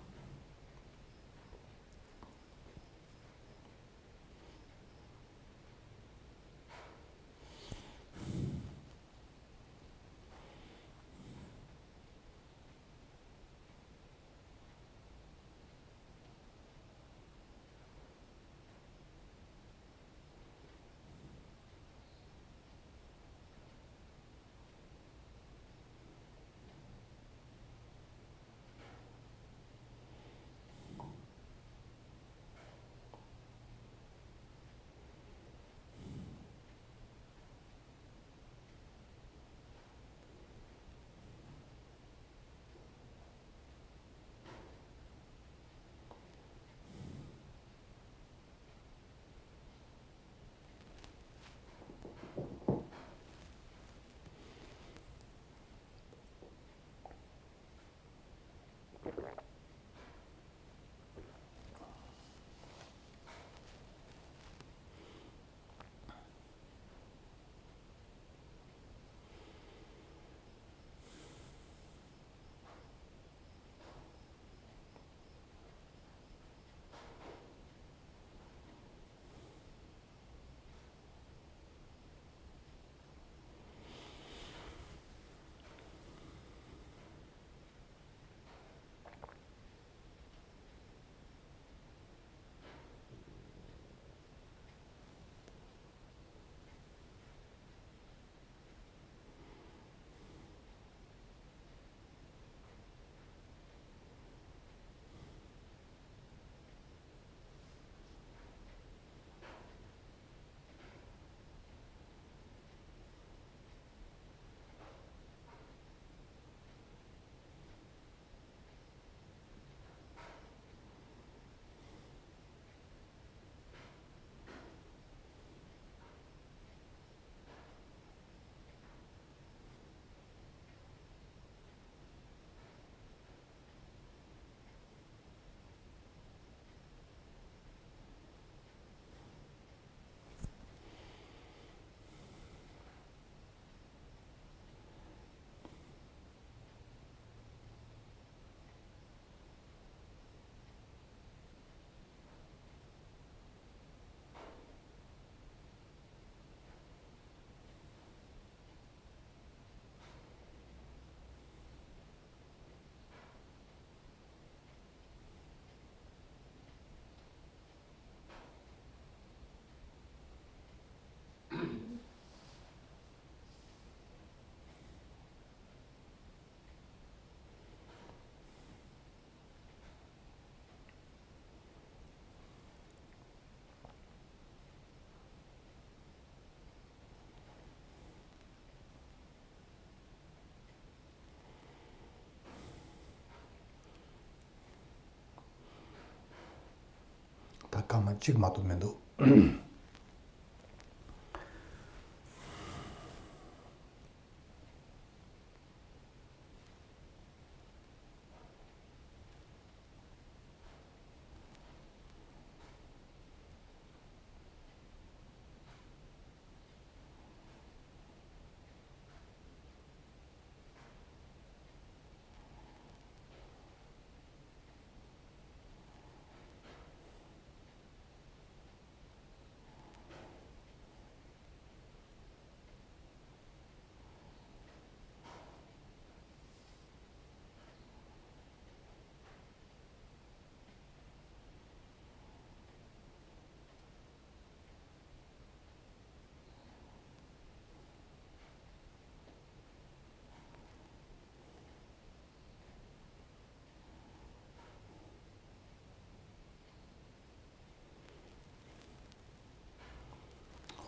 གཅིག་མ་གཏོགས་མི་འདུག་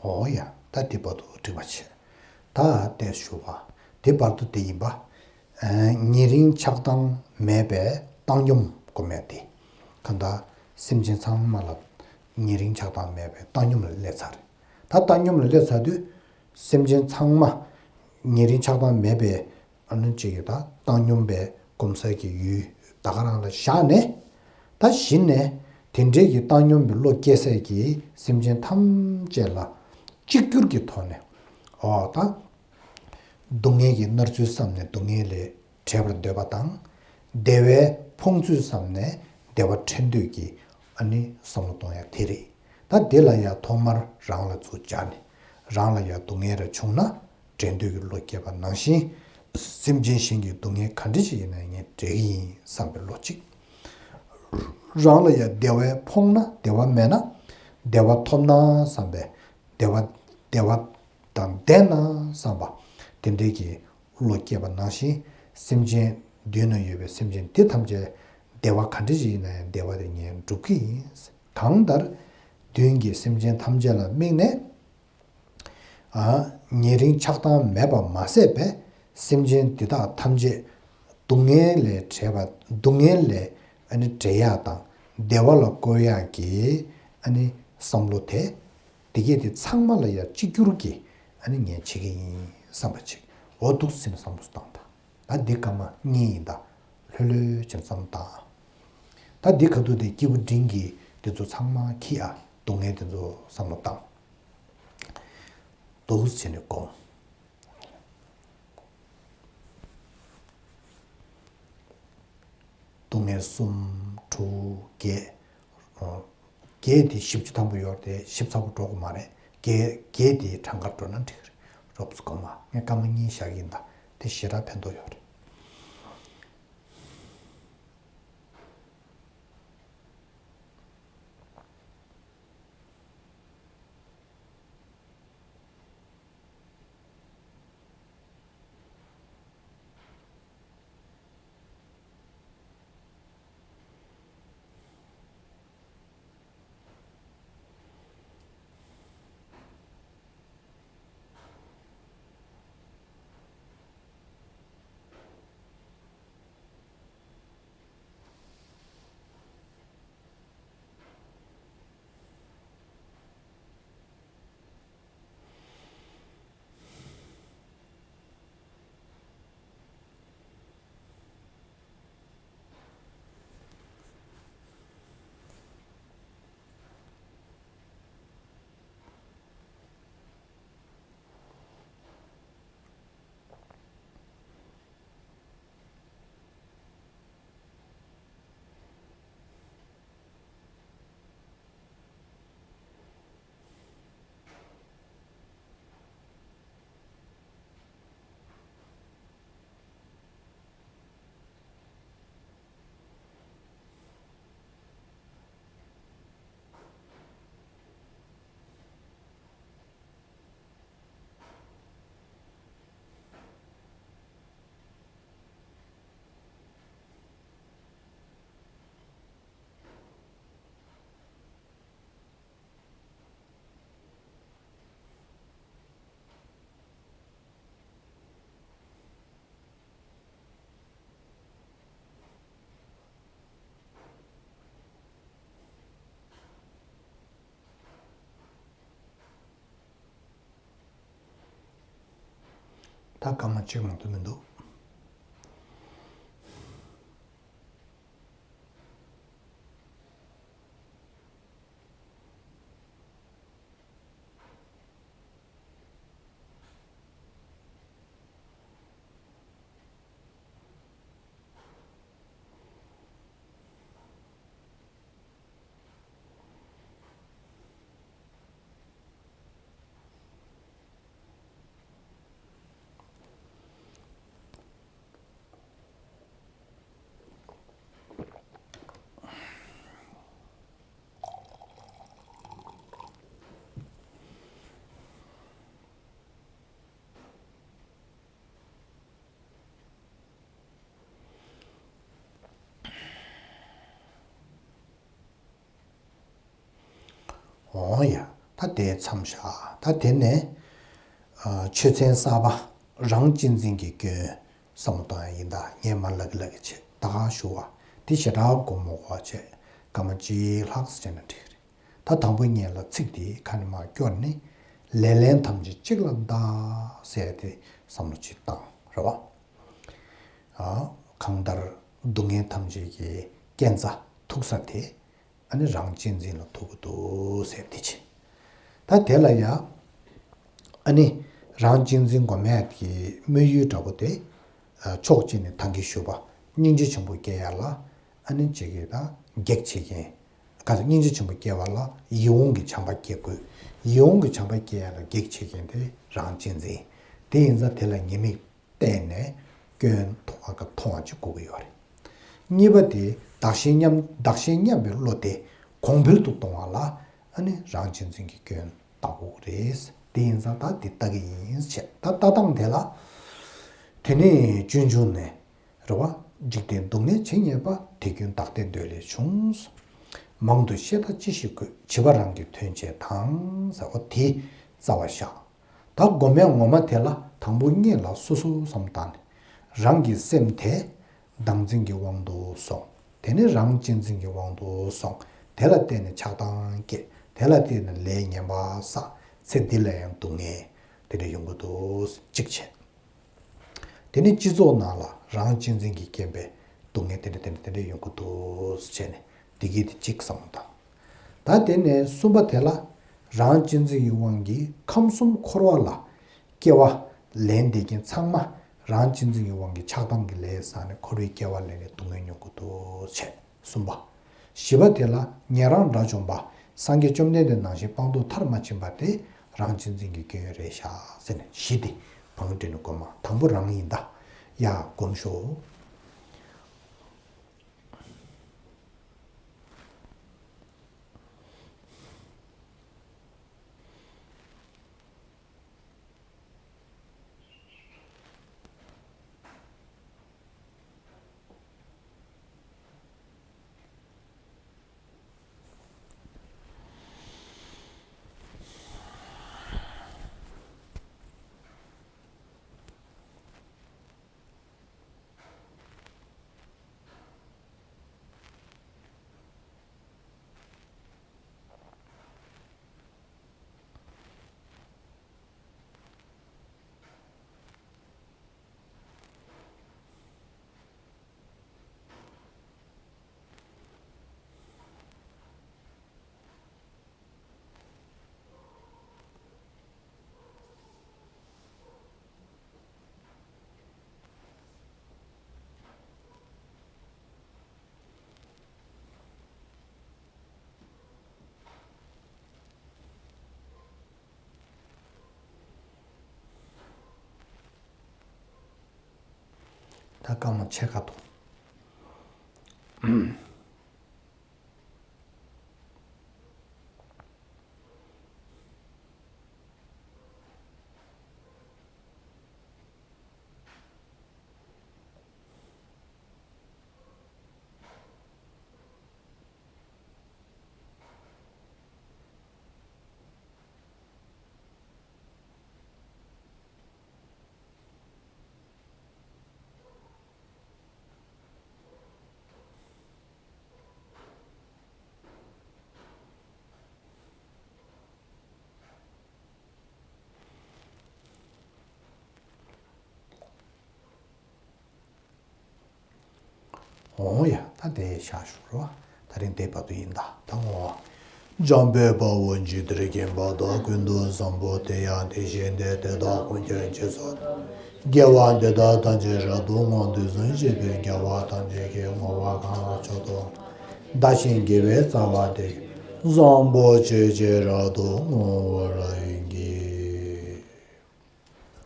འོ་ཡ། ད་དེ་བར་དུ་འགྲིག་པ་བྱས། ད་དེ་ཞུ་བ། དེ་བར་དུ་དེ་ཡིན་པ། ཨ། ཉེ་རིང་ཆགས་སྡང་མེད་པའི་བཏང་སྙོམས་སྒོམ་ཡ་དེ། གང་ལྟར་སེམས་ཅན་ཚང་མ་ལ་ཉེ་རིང་ཆགས་སྡང་མེད་པའི་བཏང་སྙོམས་ལ་སླེབས་ཚར། ད་བཏང་སྙོམས་ལ་སླེབས་ཚར་དུས། སེམས་ཅན་ཚང་མ་ཉེ་རིང་ཆགས་སྡང་མེད་པའི། ཨ་ནི་གཅིག་གིས་ད་བཏང་སྙོམས་པའི་སྒོམ་སའི་གི་ཡུལ་ད་ག་རང་ལ་བཞག་ནས། ད་གཞི་ནས་དེ་འདྲའི་གི་བཏང་སྙོམས་པའི་བློ་སྐྱེ་སའི་གི་སེམས་ཅན་ཐམས་ཅད་ལ་གཅིག་གྱུར་གྱི་ཐོག་ནས། འོ་ད། སྡུག་བསྔལ་གྱི་མནར་ཚུལ་བསམ་ནས་སྡུག་བསྔལ་ལས་བྲལ་བར་འདོད་པ་དང་། བདེ་བའི་ཕོངས་ཚུལ་བསམ་ནས་བདེ་བ་འཕྲད་འདོད་ཀྱི་ཨ་ནི་བསམ་བློ་གཏོང་ཡ་དེ་རེད། ད་དེ་ལ་ཡང་ཐོག་མར་རང་ལ་ཚུར་སྦྱར་ནས། རང་ལ་ཡང་སྡུག་བསྔལ་རེ་བྱུང་ན་བྲལ་འདོད་ཀྱི་བློ་སྐྱེས་པ་ནང་བཞིན། སེམས་ཅན་གཞན་གྱི་སྡུག་བསྔལ་ག་འདྲ་ཞིག་ཡིན་ན་ངས་བྲལ་གྱི་ཡིན་བསམ་པའི་བློ་གཅིག་རང་ལ་ཡང་བདེ་བས་ཕོངས་ན། བདེ་བ་མེད་ན་བདེ་བ་ཐོབ་ན་བསམ་པའི། བདེ་བ། བདེ་བ་དང་ལྡན་ན་བསམ་པ། དེ་འདྲའི་གི་བློ་སྐྱེས་པ་ནང་བཞིན། སེམས་ཅན་མདུན་ན་ཡོད་པའི་སེམས་ཅན་དེ་ཐམས་ཅད་བདེ་བ་ག་འདྲ་ཞིག་ཡིན་ན་ཡང་བདེ་བ་དེ་ངས་སྒྲུབ་ཀྱི་ཡིན། གང་ལྟར་མདུན་གྱི་སེམས་ཅན་ཐམས་ཅད་ལ་དམིགས་ནས། ཨ། ཉེ་རིང་ཆགས་སྡང་མེད་པ་མ་ཟད་པའི་སེམས་ཅན་འདི་དག་ཐམས་ཅད་སྡུག་བསྔལ་ལས་བྲལ་བ། སྡུག་བསྔལ་ལས་ཨ་ནི་བྲལ་ཡག་དང་བདེ་བ་ལ་བཀོད་ཡག་གི་ཨ་ནི་བསམ་བློ་དེ། འདི་གས་དེ་ཚང་མ་ལ་ཡང་གཅིག་གྱུར་གྱི་ཨ་ནི་ངས་བྱེད་ཀྱི་ཡིན་བསམ་པ་ཅིག་འོ་འདུག་སེ་བསམ་བློ་བཏང་དང་། ད་འདི་སྐར་མ་གཉིས་ཡིན་ད། ལྷོད་ལྷོད་བྱས་བསམ་བློ་བཏང་། ད་འདི་ཁ་ཐུག་དེ་སྐྱེས་བུ་འབྲིང་གི་དེ་ཚོ་ཚང་མ་ཁྱི་ཨ། སྡུག་བསྔལ་དེ་ཚོ་བསམ་བློ་བཏང་། འདུག་སེ་བྱས་ནས་སྒོམ། སྡུག་བསྔལ་གསུམ། དྲུག་བརྒྱད། ཨོ། བརྒྱད་དེ་བཞི་བཅུ་ཐམ་པ་ཡོད་རེད་དེ་བཞི་བཅུ་ཐམ་པ་འགྲོ་གི་མ་རེད། བརྒྱད་བརྒྱད་དེ་གྲངས་ཀར་འགྲོ་ན་འགྲིག་གི་རེད། རོབ་ཙམ་སྒོམ་མ། ངས་སྐར་མ་གཉིས་བཞག་གི་ཡིན་ད། དེ་ཞེ་དྲག་ཕན་ཐོགས་ཡོད་རེད། ད་སྐར་མ་གཅིག་མ་གཏོགས་མི་འདུག་འོང་ཡ། ད་དེ་མཚམས་བཞག་ད་དེ་ནས་ཨ། ཆོས་ཚན་གསར་པ་རང་གཅེས་འཛིན་གྱི་སྐྱོན་བསམ་བློ་གཏོང་ཡ་ཡིན། ད་ངས་མ་ལབ་ཀི་ལབ་ཀི་བྱས་ད་ག་ཞུ་བ་དེ་ཞེ་དྲག་སྒོར་མོ་གོ་བ་བྱས་སྐར་མ་གཅིག་ལྷག་ཙམ་བྱས་ན་འགྲིག་གི་རེད། ད་དང་པོ་ཉིད་ལ་ཚིག་དེ་ཁ་ནས་མར་སྐྱོར་ནས། ལས་ལན་ཐམས་ཅད་གཅིག་ལ་བདག་ཟེར་ཏེ་བསམ་བློ་གཅིག་བཏང་རེད་བ། ཨ། གང་ལྟར་སྡུག་བསྔལ་ཐམས་ཅད་ཀྱི་རྐྱེན་རྩ་ཐུག་ས་དེ་ཨ་ནི་རང་གཅེས་འཛིན་ལ་ཐུག་གི་འདུག་ཟེར་དེ་བྱས། ད་དེ་ལ་ཡ་ཨ་ནི་རང་གཅེས་འཛིན་སྒོམ་ཡ་གི་དམིགས་ཡུལ་འདྲ་པོ་དེ། ཨ། ཕྱོགས་གཅིག་ནས་ད་གིན་ཞུས་པ་སྙིང་རྗེ་ཆེན་པོ་སྐྱེ་ཡ་ལ་ཨ་ནི་གཅིག་གིས་ད་གེགས་བྱེད་མཁན། ག་ཚོད་སྙིང་རྗེ་ཆེན་པོ་སྐྱེ་བ་ལ་ཡིད་འོང་གི་བྱམས་པ་སྐྱེ་དགོས། ཡིད་འོང་གི་བྱམས་པ་སྐྱེ་ཡ་ལ་གེགས་བྱེད་མཁན་དེ་རང་གཅེས་འཛིན། དེ་ཡིན་ཙང་དེ་ལ་ཉེས་དམིགས་བལྟས་ནས་སྐྱོན་མཐོང་བ་ག་མཐོང་བ་ཅིག་དགོས་ཀྱི་ཡོད་རེད། གཉིས་པ་དེ་བདག་གཞན་མཉམ་བདག་གཞན་མཉམ་པའི་བློ་དེ་གོང་འཕེལ་དུ་གཏོང་བ་ལ་ཨ་ནི་རང་གཅེས་འཛིན་གྱི་སྐྱོན་བལྟ་དགོས་རེད། དེ་ཡིན་ཙང་ད་འདི་ལྟ་གི་ཡིན་བྱས་ད་ལྟ་སྟངས་དེ་ལ། དེ་ནས་སྤྱོད་འཇུག་ནས། རེད་བ། འཇིག་རྟེན་སྡུག་བསྔལ་ཇི་སྙེད་པ། དེ་ཀུན་བདག་ལྟའི་འདོད་ལས་བྱུང་། མང་དུ་བཤད་ལྟ་ཅི་ཞིག་དགོས། བྱིས་པ་རང་གི་དོན་བྱེད་དང་། ཟེར་བ་དེ་རྩ་བ་བཞག་ད་སྒོམ་ཡ་ངོ་མ་དེ་ལ་དང་པོ་སྔོན་ལ་སོ་སོ་བསམ་བཏང་ནས། རང་གི་སེམས་དེ་བདག་འཛིན་གྱི་དབང་དུ་སོང་། དེ་ནས་རང་གཅེས་འཛིན་གྱི་དབང་དུ་སོང་། དེ་ལ་བརྟེན་ནས་ཆགས་སྡང་སྐྱེ། དེ་ལ་བརྟེན་ནས་ལས་ངན་པ་བསགས། ཚེ་འདི་ལ་ཡང་སྡུག་བསྔལ་དེ་འདྲ་ཡོང་གི་འདུག་གཅིག་བྱས། དེ་ནི་སྤྱི་ཚོགས་ནང་ལ་རང་གཅེས་འཛིན་གྱི་རྐྱེན་པས་སྡུག་བསྔལ་དེ་འདྲ་དེ་འདྲ་དེ་འདྲ་ཡོང་གི་འདུག་ཟེར་བྱས་ནས་བདེ་སྐྱིད་དེ་གཅིག་བསམ་བློ་བཏང་། ད་དེ་ནས་གསུམ་པ་དེ་ལ་རང་གཅེས་འཛིན་གྱི་དབང་གིས་ཁམས་གསུམ་འཁོར་བ་ལ་སྐྱེ་བ་ལེན་བསྡད་མཁན་ཚང་མ་རང་གཅེས་འཛིན་གྱི་དབང་གིས་ཆགས་སྡང་གི་ལས་བསགས་ནས་འཁོར་བའི་སྐྱེ་བ་ལེན་ནས་སྡུག་བསྔལ་མྱོང་གི་འདུག་བྱས། གསུམ་པ། བཞི་པ་དེ་ལ་ཉན་རང་དགྲ་བཅོམ་པ། སངས་རྒྱས་བཅོམ་ལྡན་འདས་ནང་བཞིན་སྤངས་རྟོགས་མཐར་མ་ཕྱིན་པ་དེ་རང་གཅེས་འཛིན་གྱི་སྐྱོན་རེད་ཤག་ཟེར་ནས་བཞི་དེ་བང་བསྒྲིགས་ནས་སྒོམ་མ་དང་པོ་རང་ཡིན་ད། ཡ་སྒོམ་ཤོག་ད་སྐར་མ་ཕྱེད་ཀ་དང་། འོང་ཡ། ད་དེ་བཞག་ཞུ་རོགས། ད་རིང་དེ་བར་དུ་ཡིན་ད། ད་འོང་། འཇམ་དཔལ་དཔའ་བོས་འཇིག་རྟེན་མཁྱེན་པ་དང་། ཀུན་ཏུ་བཟང་པོ་དེ་ཡང་དེ་བཞིན་ཏེ། དེ་དག་ཀུན་ཀྱང་རྗེས་སུ། དགེ་བ་འདི་དག་ཐམས་ཅད་རབ་ཏུ་བསྔོ། དུས་གསུམ་གཤེགས་པའི་རྒྱལ་བ་ཐམས་ཅད་ཀྱིས། བསྔོ་བ་གང་ལ་མཆོག་ཏུ། བདག་གཞན་དགེ་བའི་རྩ་བ་སྟེ། བཟང་པོ་སྤྱོད་ཕྱིར་རབ་ཏུ་བསྔོ་བར་བགྱི།